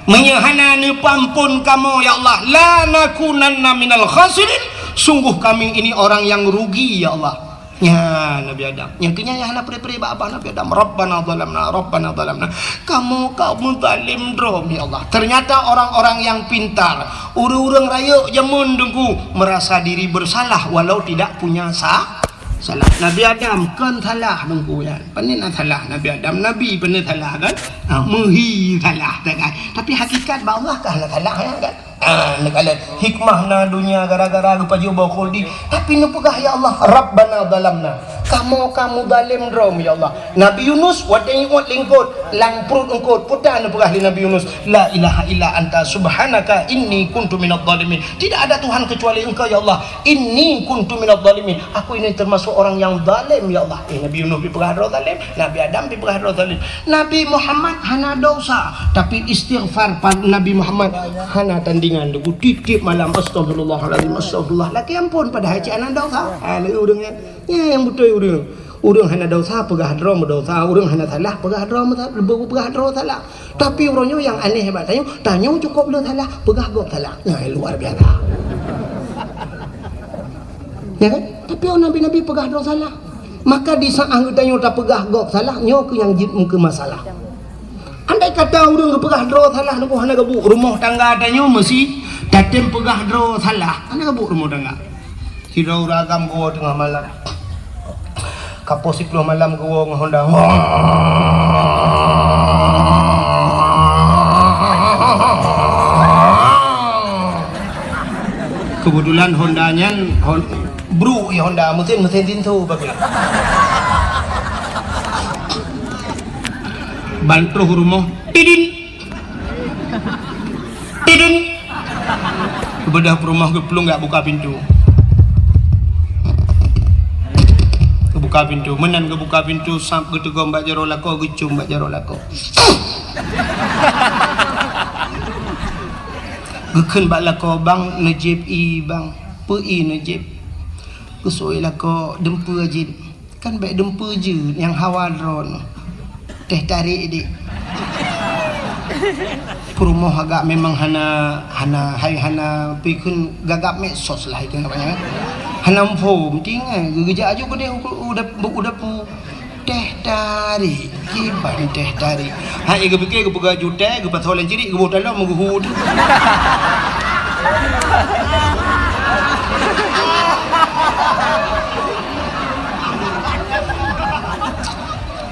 meunyoe hana neupeuamphon kamoe, ya Allah, lanakunanna minal khasirin, sungguh kami ini orang yang rugi, ya Allah. Nyan Nabi Adam. Nyang keunyan nyang hana pre-pre bak babah Nabi Adam. Rabbana zalamna, Rabbana zalamna. Kamoe ka meuzalém droe, ya Allah. Ternyata orang-orang yang pintar, ureueng-ureueng rayeuk jameun Teungku, merasa diri bersalah walau tidak punya sa-, salah. Nabi Adam kon salah Teungku nyan. Pane na salah Nabi Adam, Nabi pane salah kan? Ha, meuhi salah kan. Tapi hakikat bak Allah ka hana salah nyan kan? Ah, neukalon hikmah na donya gara-gara geupajoh boh khuldi. Tapi neupeugah, "Ya Allah, Rabbana zalamna." Kamoe ka meuzalém droe, ya Allah. Nabi Yunus watèe nyoe lingkot, lam pruet eungkot, peue ta neupeugah lé Nabi Yunus, "La ilaha illa anta subhanaka inni kuntu minadh dhalimin." Tidak ada Tuhan kecuali Engkau, ya Allah. Inni kuntu minadh dhalimin. Aku ini termasuk orang yang zalim, ya Allah. Eh, Nabi Yunus dipeugah droe zalim. Nabi Adam dipeugah droe zalim. Nabi Muhammad hana dosa, tapi istighfar pa-, Nabi Muhammad hana tandingan. Teungku tiep-tiep malam, "Astagfirullahalazim, astagfirullah." Lakèe amphon padahai cit hana dosa. Ha, lé ureueng nyan. Nyan nyang beutôi ureueng. Ureueng hana dosa peugah droe meudosa, ureueng hana salah peugah droe meusa-, peugah droe salah. Tapi uroe nyoe nyang aneh bak tanyoe, tanyoe cukôp le salah, peugah gob salah. Nyan luar biasa. Ya kan? Tapi nabi-nabi peugah droe salah. Maka di saat geutanyoe tapeugah gob salah, nyoe keuh nyang jeuet meukeue masalah. Andai kata ureueng geupeugah droe salah, Teungku, hana geubuet, rumoh tangga tanyoe meusi tatém peugah droe salah, hana geubuet rumoh tangga. Sidroe ureueng agam geuwoe teungoh malam. Ka poh siploh malam geuwoe ngon honda. Keubeutulan honda nyan hon-, bruk, ya, honda, meusén, meusén tinto bagai. Ban troh rumoh, tidin. Tidin. Geubeudôh peurumoh geuplueng geujak buka pintoe. Geubuka pintoe. Meunan geubuka pintoe, sab geuteugom bak jaroe lakoe, geucôm bak jaroe lakoe. Geukheun bak lakoe, "Bang, neujieb ie, Bang." "Peue ie neujieb?" "Geusui lakoe, dumpeue jeuet." "Kan bèk dumpeue jeuet, nyang hawa droeneuh." "Teuh tarek, Dik." Peurumoh agak memang hana, hana, hai hana pikun gagap medsos lah itu namanya. Hana info, penting eh, geujak aju keudeh u, u dap-, u dapu. Teh tarik, kiban teh tarik. Hai geupike geupeugah aju teh, geupasoe lam cirik, geuboh dalam, geuhue.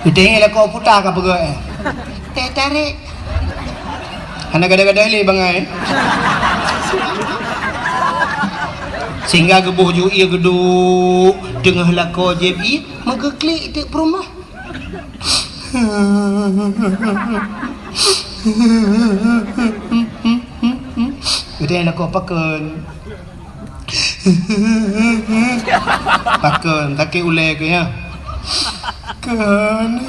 Geutanyong lakoe puta ka peugah, eh. Teh tarik. Hana gada-gada lé bangai. Sehingga geuboh ju ie geuduek teungoh lakoe jieb ie, meugeuklik teuk peurumoh. Geutanyong lakoe pakon. Pakon, sakét ulèe keuh, ya? Kon.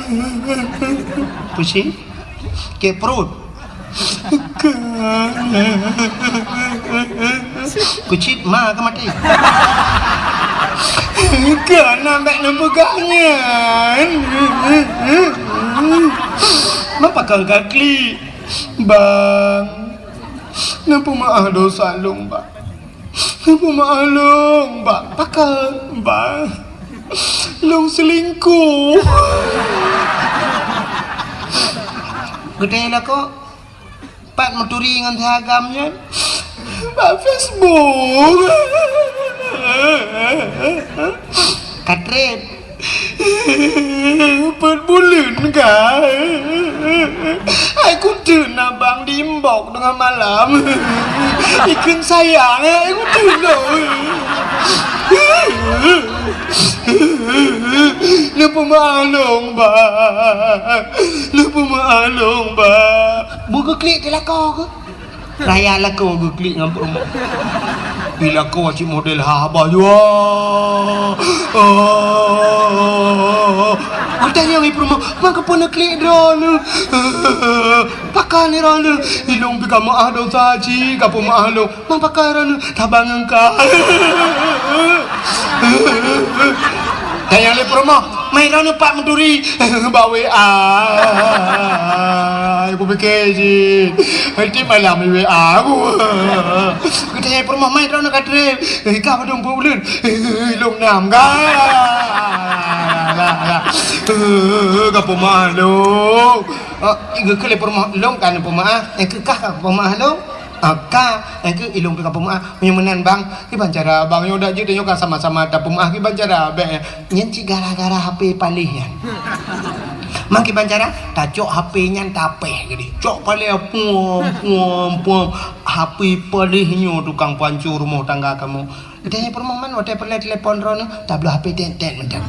Pusing? Sakét pruet? Kon. Kucit ma ka maté. Kon, ambek neupeugah nyan. Ma pakon ka klik? Bang, neupeumaáh dosa lôn, Bang. Neupeumaáh lôn, Bang. Pakon, Bang? Lôn seulingkuh. Geutanyong lakoe, pat meuturi ngon si agam nyan? Bak Facebook. Ka treb. Peuet buleuen ka. Hai kuteun abang di inbox teungoh malam. Ikheun sayang, hai kuteun. Neupeumaáh lôn, Bang. Neupeumaáh lôn, Bang. Beu geuklik teuh lakoe keuh? Raya lakoe geuklik ngon peurumoh. Ih, lakoe cit model haba jua. Oh. Geutanyong lé peurumoh, "Ma kapeue neuklik droeneuh? Pakon droeneuh?" "Ilôn pih ka meuáh dosa cit, ka peumeuáh lôn." "Ma pakon droeneuh?" "Tabang ngon ka." Tanyong lé peurumoh, "Ma droeneuh pat meuturi?" "Bak W A." Kupike cit. Tiep malam di W A aku. Geutanyong peurumoh, "Ma droeneuh ka treb?" "Eh, ka padum peuet buleuen?" "Eh, lôn nam ka." Alah, alah. Eh, ka peumeuáh lôn. Oh, geukheun lé peurumoh, "Lôn ka neupeumaáh." "Eh, keu kah ka peumeuáh lôn?" "Ah, ka." "Eh, keu ilôn pih ka peumeuáh." "Meunyoe meunan, Bang, kiban cara, Bang, nyoe dak jeuet nyoe ka sama-sama tapeumeuáh, kiban cara, bèk." Nyan cit gara-gara H P paléh nyan. Ma kiban cara, tacok H P nyan tapéh keudéh. Cok paléh puam, puam, puam. H P paléh nyoe tukang panco rumoh tangga kamoe. Geutanyong peurumoh, "Man watèe peureulèe telepon droeneuh?" "Tabloe H P tét-tét mantong."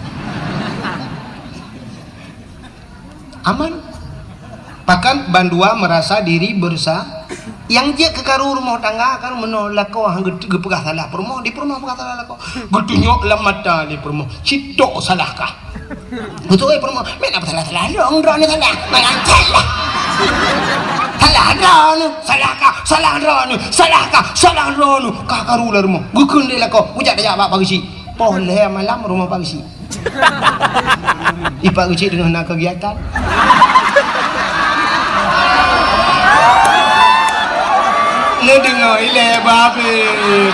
Aman. Pakon bandua merasa diri bersa-, nyang jeuet keu karu rumoh tangga, karu meunoe lakoe han geu-, geupeugah salah peurumoh, di peurumoh peugah salah lakoe. Geutunyok lam mata lé peurumoh, "Cit tok salah kah?" Beutôi peurumoh, "Meunan salah-salah lôn, droeneuh salah. Meunan salah. Salah droeneuh, salah kah, salah droeneuh, salah kah, salah droeneuh." Ka karu lam rumoh. Geukheun lé lakoe, geujak tajak bak Pak Geuchik. Poh lhèe malam rumoh Pak Geuchik. Di Pak Geuchik teungoh na kegiatan. Neudeungoe ilèe babeh.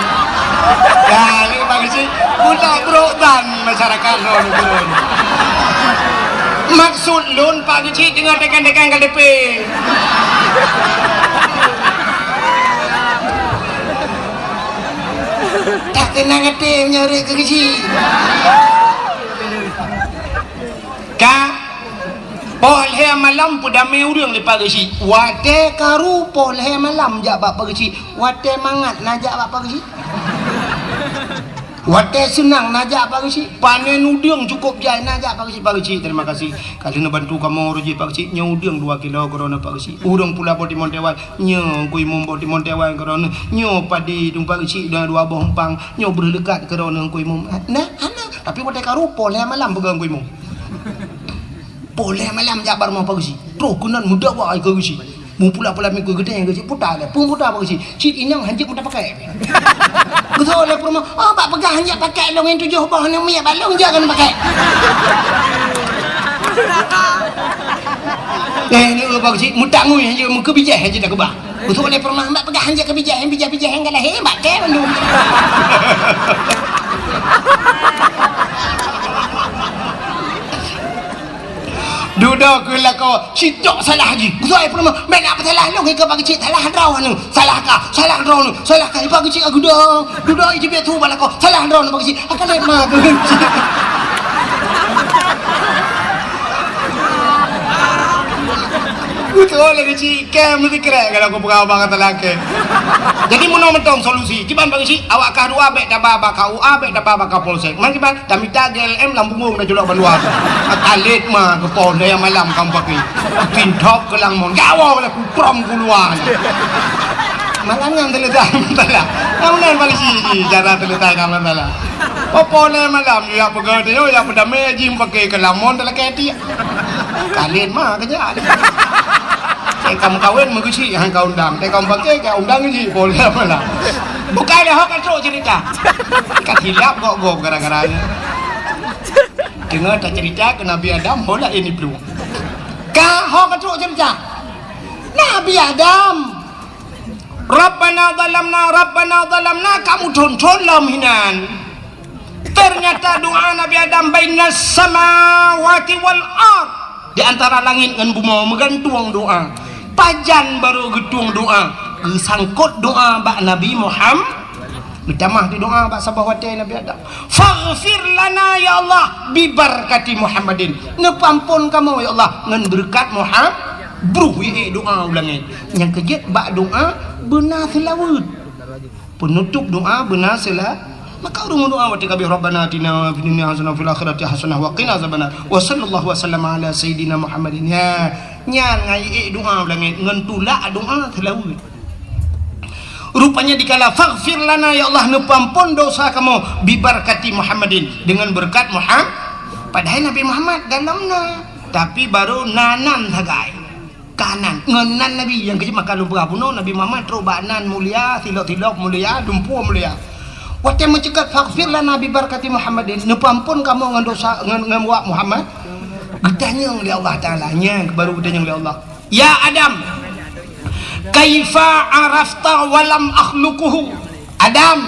Dah, ni Pak Geuchik, buta brok ban masyarakat lôn turun. Maksud lôn Pak Geuchik teungoh tekan-tekan K T P. Tak tenang até meunyoe rhot keu Geuchik. Ka poh lhèe malam peudamé ureueng lé Pak Geuchik. Watèe karu poh lhèe malam jak bak Pak Geuchik. Watèe mangat na jak bak Pak Geuchik. Watèe seunang na jak Pak Geuchik. Panen udeueng cukôp jai na jak Pak Geuchik. Pak Geuchik, terima kasih. Ka lheueh neubantu kamoe reuji Pak Geuchik, nyoe udeueng dua kilo keudroe Pak Geuchik. Ureueng pula boh timon teuwan, nyoe Teungku Imum boh timon teuwan keudroe. Nyoe padi Teungku Pak Geuchik dua, dua boh umpang, nyoe breuh leukat keudroe Teungku Imum. Nah, hana. Tapi watèe karu poh lhèe malam peugah Teungku Imum. Poh lhèe malam jak bak rumoh Pak Geuchik. Troh keunan meudawa keu Geuchik. Meupula-pula miseue geutanyoe Geuchik puta lé. Peue puta Pak Geuchik? Cit inong hanjeuet meuta pakèk. Geutanyong lé peurumoh, "Oh, bak peugah hanjeuet pakèk lôn nyang tujoh boh nyan miet bak lôn jak keuneuk pakèk." Eh, ni bak keuchik, meutak ngui hana, meukeubijéh hana takeubah. Utok lé peurumahan bak peugah hana keubijéh, bijéh-bijéh nyang ka lahé, bak kée bandum. Dudoe keu lakoe, sitok salah jih. Utok lé peurumahan, bèk na peusalah lôn, keu bak keuchik salah droeneuh, salah kah, salah droeneuh, salah kah, bak keuchik aku dah. Dudoe ijeubiet su bak lakoe, salah droeneuh bak keuchik. Akan lé ma keuchik. Beutôi lagèe cit, kém meusikrek kalau kupeugah bak kata lakèe. Jadi meunoe mantong solusi. Kiban bak keuchik, awak kah dua bèk taba bak K U A, bèk taba bak Kapolsek. Man kiban, tamita G L M lam bungong dan culok bandua. Akan lé ma keu Polda nyang malam kamoe paké. Tin thop keu lam mon. Gawoe lah kuprom keuluwa. Malam nyan teuleutai masalah. Nyang meunan polisi jih cara teuleutai ka masalah. Popo lé malam, ya peugah dia, ya peudamé jih pakai ke lamon dalam keti. Kalin ma kerja. Saya kamu kawin meugusi han ka undang. Saya kamu pakai ka undang jih, popo lé malam. Bukan lé ho ka trok cerita. Ka hilap gok-gok gara-gara ni. Dengar tak cerita ke Nabi Adam, ho lah ini peluang. Ka ho ka trok cerita. Nabi Adam. Rabbana zalamna, Rabbana zalamna, kamu thon-thon lom hinan. Ternyata doa Nabi Adam bainas samawati wal ard, di antara langit ngon bumoe meugantung doa. Pajan barô geutueng doa, geusangkot doa bak Nabi Muhammad. Geutamah di doa bak saboh watèe Nabi Adam. Faghfir lana ya Allah bibarakati Muhammadin. Neupeuampon kamoe ya Allah ngon beureukat Muhammad. Bruh ié doa u langét. Nyang keujeuet bak doa beuna seulaweuet. Peunutôp doa beuna seula-, maka ureueng meudoa watèe ka abéh, "Rabbana atina fid dunya hasanah wa fil akhirati hasanah wa qina azabannar." Wa sallallahu wa sallama ala sayyidina Muhammadin. Ya, nyan ngai ié doa u langét ngon tulak doa seulaweuet. Rupanya dikala, "Faghfir lana, ya Allah, neupeuampon dosa kamoe, bibarakati Muhammadin, dengan berkat Muhammad." Padahai Nabi Muhammad dalam na, tapi barô na nan sagai. Ka nan, ngon nan Nabi, nyang keujeuet maka lôn peugah bunoe, Nabi Muhammad trok bak nan mulia, silop-silop mulia, dumpeue mulia. Watèe meuceukat, "Faghfir lana bibarakati Muhammadin," neupeuampon kamoe ngon dosa, ngon, ngon wak Muhammad. Geutanyong lé Allah Taala, nyan baru geutanyong lé Allah. "Ya Adam, kaifa arafta wa lam akhluquhu?" Adam,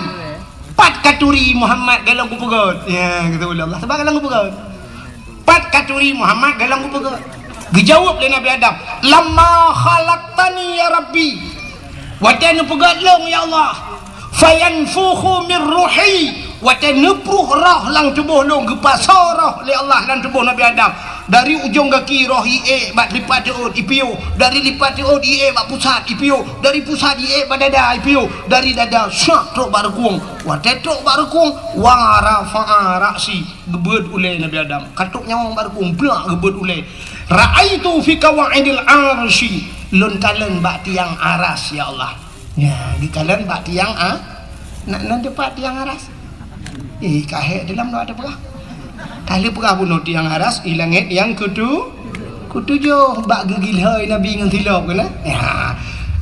pat katuri Muhammad golom kupeugöt? Ya, geutanyong lé Allah, sabab golom kupeugöt. Pat katuri Muhammad golom kupeugöt? Geujaweueb lé Nabi Adam, "Lamma khalaqtani ya Rabbi." Watèe neupeugöt lôn, ya Allah. "Fayanfukhu mir ruhi." Watèe neupruh roh lam tuboh lôn, geupasoe roh lé Allah lam tuboh Nabi Adam. Dari ujong gaki roh ié bak lipat teuôt ipiôh, dari lipat teuôt ié bak pusat ipiôh, dari pusat ié bak dada ipiôh, dari dada syak trok bak reukung. Watèe trok bak reukung, wa rafa'a ra'si, geubeuet ulèe Nabi Adam. Ka trok nyawöng bak reukung, blak geubeuet ulèe. Ra'aitu fi qawaidil arsy, lôn kalon bak tiang aras, ya Allah. Ya, geukalon bak tiang a-, na, na teupat tiang aras. Eh, ka hék dalam doa teupeugah. Ka lheueh peugah bunoe tiang aras, i langét nyang keutu-, keutujoh, bak geugilhôi Nabi ngon silop keunan. Ya.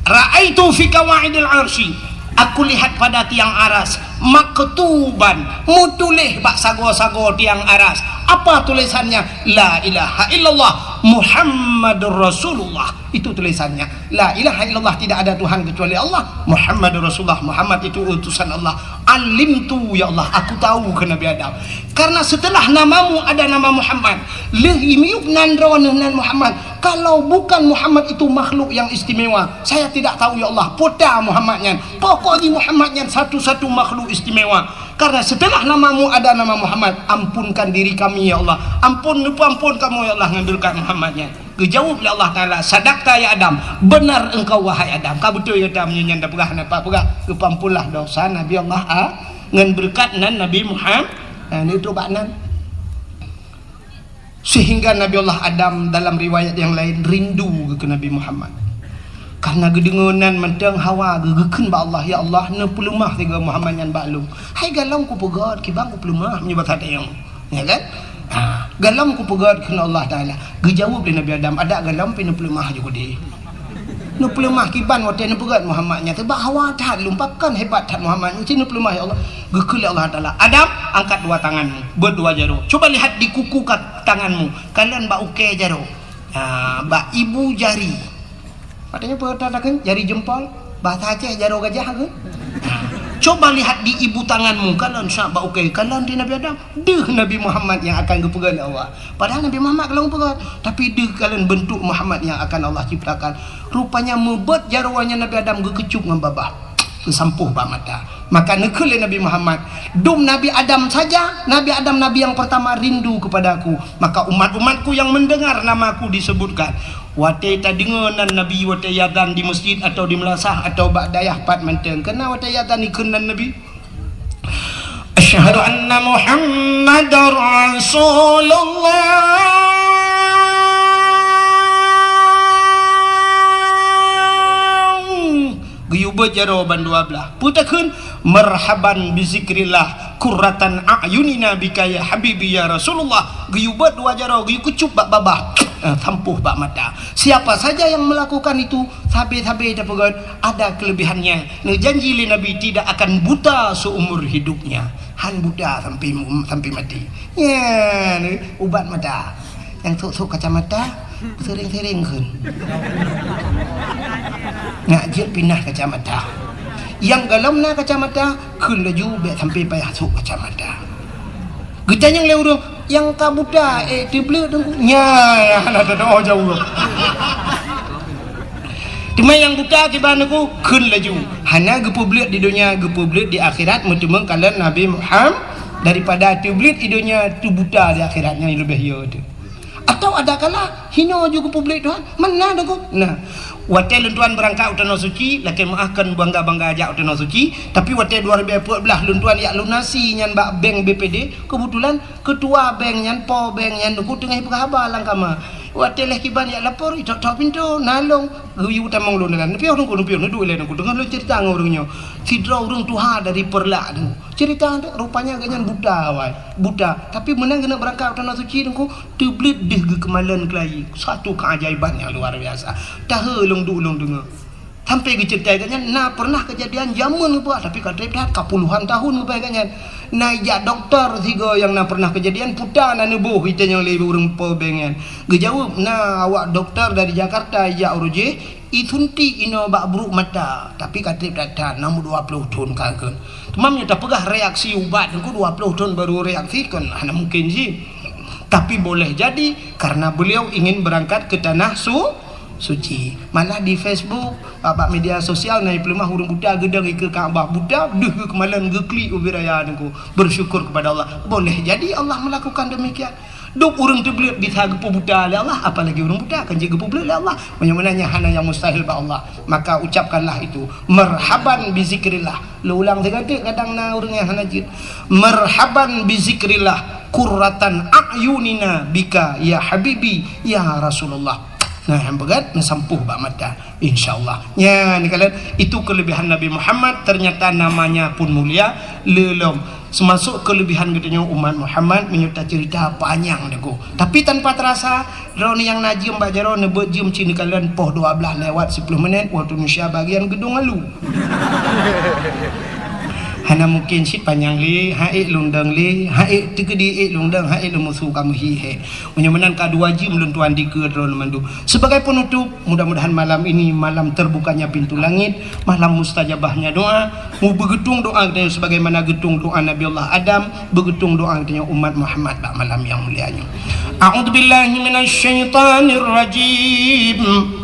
Ra'aitu fi qawaidil arsy. Aku lihat pada tiang aras, maktuban, meutuléh bak sagoe-sagoe tiang aras. Apa tulisannya? La ilaha illallah Muhammadur Rasulullah. Itu tulisannya. La ilaha illallah, tidak ada Tuhan kecuali Allah, Muhammadur Rasulullah, Muhammad itu utusan Allah. Alimtu, ya Allah, aku tahu, kheun Nabi Adam. Karena setelah namamu ada nama Muhammad, lheueh miyueb nan droeneuh nan Muhammad. Kalau bukan Muhammad itu makhluk yang istimewa, saya tidak tahu, ya Allah, peue ta Muhammad nyan. Pokok jih Muhammad nyan satu-satu makhluk istimewa. Karena setelah namamu ada nama Muhammad, ampunkan diri kami, ya Allah. Ampun, neupeuampon kamoe, ya Allah, ngon beureukat Muhammad nyan. Geujaweueb lé Allah Taala, "Sadaqta ya Adam, benar engkau wahai Adam." Ka beutôi gata meunyoe nyan tapeugah, na pat peugah, geupeuampunlah dosa Nabi Allah a-, ngon beureukat nan Nabi Muhammad, na, neutrok bak nan. Sehingga Nabi Allah Adam dalam riwayat yang lain rindu keu Nabi Muhammad. Karena geudeungoe nan mantong Hawa geu-, geukheun bak Allah, "Ya Allah, neupeuleumah sigoe Muhammad nyan bak lôn." Hai golom kupeugöt, kiban kupeuleumah meunyoe basa tayong. Ya kan? Ha, golom kupeugöt kheun Allah Taala. Geujaweueb lé Nabi Adam, "Adak golom pih neupeuleumah ju keudéh." Neupeuleumah kiban watèe neupeugöt Muhammad nyan, teubak Hawa that lôn, pakon hebat that Muhammad nyan, ci neupeuleumah, ya Allah. Geukheun lé Allah Taala, "Adam, angkat dua tanganmu, beuet dua jaroe. Coba lihat di kuku ka-, tanganmu, kalon bak ukèe jaroe." Ha, bak ibu jari. Katanya peue takheun? Jari jempol. Bahasa Aceh jaroe gajah ke? Ha. Coba lihat di ibu tanganmu, kalon sab bak ukée, kalon di Nabi Adam. Deuh Nabi Muhammad nyang akan geupeugét lé Allah. Padahal Nabi Muhammad ka lheueh geupeugét, tapi deuh kalon bentuk Muhammad nyang akan Allah ciptakan. Rupanya meubeuet jaroe nyan Nabi Adam geukeucup ngon babah. Geusampôh bak mata. Maka neukheun lé Nabi Muhammad, "Dum Nabi Adam saja, Nabi Adam nabi yang pertama rindu kepada-Ku. Maka umat-umat-Ku yang mendengar nama-Ku disebutkan." Watée tadeungoe nan Nabi watée azan di masjid atau di meulasah atau bak dayah pat mantong. Keunan watée azan ikheun nan Nabi, "Asyhadu anna Muhammadar Rasulullah." Geuyue beuet jaroe bandua blaih. Peue takheun? "Marhaban bi zikrillah, qurratan a'yunina bika ya habibi ya Rasulullah." Geuyue beuet dua jaroe, geuyue keucup bak babah. Eh, sampôh bak mata. Siapa saja yang melakukan itu, sabe-sabe tapeugét, ada kelebihannya. Neujanji lé Nabi tidak akan buta seumur hidupnya. Han buta sampai, sampai mati. Nyan ubat mata. Nyang sôk-sôk kacamata, sering-sering kheun. Nak jeuet pinah kacamata. Nyang golom na kacamata, kheun laju bék sampai payah sôk kacamata. Geutanyong lé ureuëng, "Nyang ka buta, eh, teubleuet Teungku?" Nyan, hana teudoa jaweueb. Teuma nyang buta kiban Teungku, kheun laju. Hana geupeubleuet di donya, geupeubleuet di akhirat, meuteumé kalon Nabi Muhammad daripada teubleuet di donya, teubuta di akhirat, nyan leubeh yo teuh. Atau ada kala hino ju geupeubleuet Tuhan, meunan Teungku. Nah, watée lôn tuan beurangkat u Tanoh Suci, lakée meuáh kon bangga-bangga jak u Tanoh Suci, tapi watée dua ribu empat belas lôn tuan jak lunasi nyan bak bank B P D, keubeutulan keutua bank nyan, po bank nyan Teungku teungoh peugah haba lam kama. Watée lheueh kiban jak lapor, itok-tok pintoe, na lôn, geuyue tamong lôn nyan. Neupiôh Teungku, neupiôh, neuduek ilée Teungku, deungon lôn cerita ngon ureuëng nyoe. Sidroe ureuëng tuha dari Peureulak Teungku. Cerita tu, rupanya gobnyan buta awai, buta. Tapi meunan geuneuk beurangkat u Tanoh Suci Teungku, teubleuet deuh geukeumalon keulayi. Satu keajaiban nyang luar biasa. Tahe lôn duek lôn deungoe. Sampai geuceurita gobnyan na pernah kejadian jameun geupeugah, tapi ka treb that, ka puluhan tahun geupeugah gobnyan. Na ijak dokto sigoe nyang na pernah kejadian, peue na neuboh itanyong lé ureuëng po bank nyan. Geujaweueb, na awak dokto dari Jakarta ijak uroe jih, isuntik inoe bak brok mata, tapi ka treb that-that, na meudua ploh thon ka kheun. Teuma meunyoe tapeugah reaksi ubat Teungku dua ploh thon baru reaksi, kon hana mungkin jih. Tapi boleh jadi karena beliau ingin berangkat ke tanah su-, suci. Malah di Facebook, bak media sosial na ipeuleumah ureuëng buta geudong ikeue Ka'bah buta, deuh geukeumalon geuklik ubit raya Teungku. Bersyukur kepada Allah. Boleh jadi Allah melakukan demikian. Dum ureuëng teubleuet bisa geupeubuta lé Allah, apalagi ureuëng buta kan jeuet geupeubleuet lé Allah. Meunyoe meunan nyan hana nyang mustahil bak Allah, maka ucapkanlah itu, "Marhaban bi zikrillah." Lôn ulang sigoe teuk, kadang na ureuëng nyang hana jeuet. "Marhaban bi zikrillah, qurratan a'yunina bika ya habibi ya Rasulullah." Nah, nyang peugét neusampôh bak mata. Insya Allah. Nyan, kalon, itu kelebihan Nabi Muhammad, ternyata namanya pun mulia, lé lom. Seumasok kelebihan geutanyoe umat Muhammad, meunyoe taceurita panyang Teungku. Tapi tanpa terasa, droeneuh nyang na jeuem bak jaroe neubeuet jeuem cit neukalon poh dua blaih lewat siploh menit, waktu Indonesia bagian geudong alu. Hana mungkin cit panyang lé, han ék lôn dong lé, han ék teukeudi ék lôn dong, han ék lôn musu kamoe hi hék. Meunyoe meunan ka dua jeuem lôn tuan dikeue droeneuh mandum. Sebagai penutup, mudah-mudahan malam ini malam terbukanya pintu langit, malam mustajabahnya doa. Mubeugeutung doa geutanyoe sebagaimana geutung doa Nabi Allah Adam, beugeutung doa geutanyoe umat Muhammad bak malam nyang mulia nyoe. A'udzubillahi minasyaitonirrajim.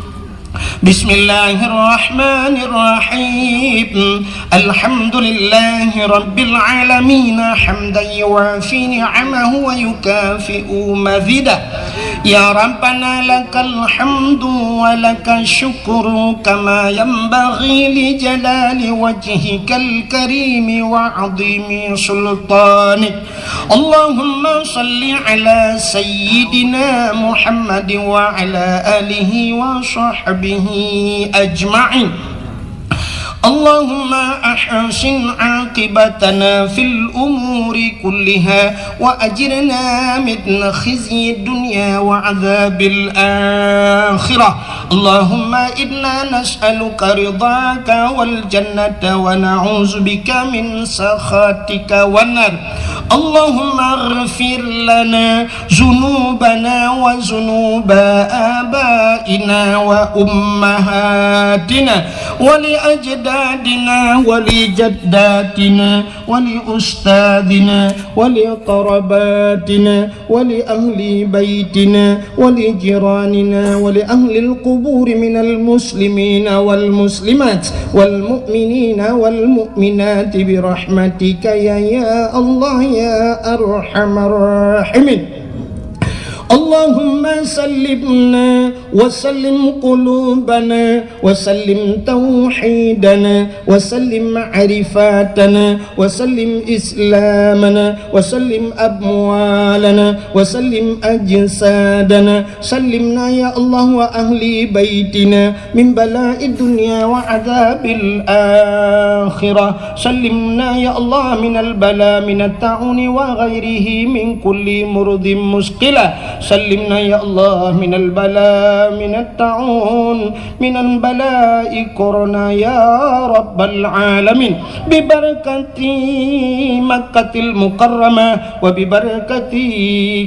Bismillahirrahmanirrahim. Alhamdulillahi rabbil alamin, hamdan yuwafi ni'amahu wa yukafi'u mazidah. Ya Rabbana, lakal hamdu wa lakasy syukru kama yanbaghi li jalali wajhikal karimi wa 'azimi sultanik. Allahumma shalli ala sayyidina Muhammad wa ala alihi wa sahbihi ajma'in. Allahumma ahsin aqibatana fil umuri kulliha wa ajirna min khizyid dunya wa adzabil akhirah. Allahumma inna nas'aluka ridhaka wal jannata wa na'udzubika min sakhatika wan nar. اللهم اغفر لنا ذنوبنا وذنوب آبائنا وأمهاتنا ولأجدادنا ولجداتنا ولأستاذنا ولقرباتنا ولأهل بيتنا ولجيراننا ولأهل القبور من المسلمين والمسلمات والمؤمنين والمؤمنات برحمتك يا، يا الله يا أرحم الراحمين. اللهم سلمنا وسلم قلوبنا وسلم توحيدنا وسلم معرفتنا وسلم إسلامنا وسلم أموالنا وسلم أجسادنا. سلمنا يا الله وأهل بيتنا من بلاء الدنيا وعذاب الآخرة. سلمنا يا الله من البلاء من الطاعون وغيره من كل مرض مشكلة. سلمنا يا الله من البلاء من الطاعون من البلاء كورونا يا رب العالمين، ببركة مكة المكرمة وببركة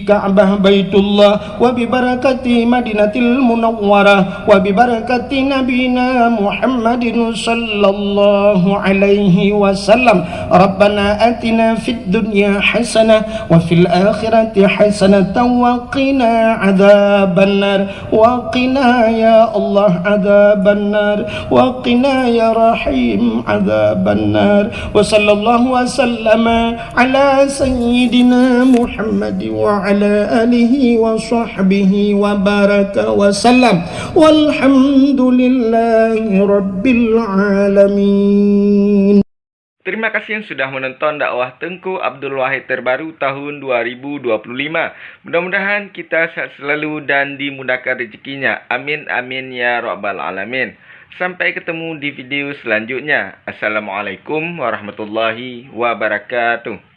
كعبة بيت الله وببركة مدينة المنورة وببركة نبينا محمد صلى الله عليه وسلم. ربنا آتنا في الدنيا حسنة وفي الآخرة حسنة وقنا عذاب النار. وقنا يا الله عذاب النار. وقنا يا رحيم عذاب النار. وصلى الله وسلم على سيدنا محمد وعلى آله وصحبه وبارك وسلم. والحمد لله رب العالمين. Terima kasih sudah menonton dakwah Teungku Abdul Wahid terbaru tahun dua ribu dua puluh lima. Mudah-mudahan kita sehat selalu dan dimudahkan rezekinya. Amin, amin, ya rabbal alamin. Sampai ketemu di video selanjutnya. Assalamualaikum warahmatullahi wabarakatuh.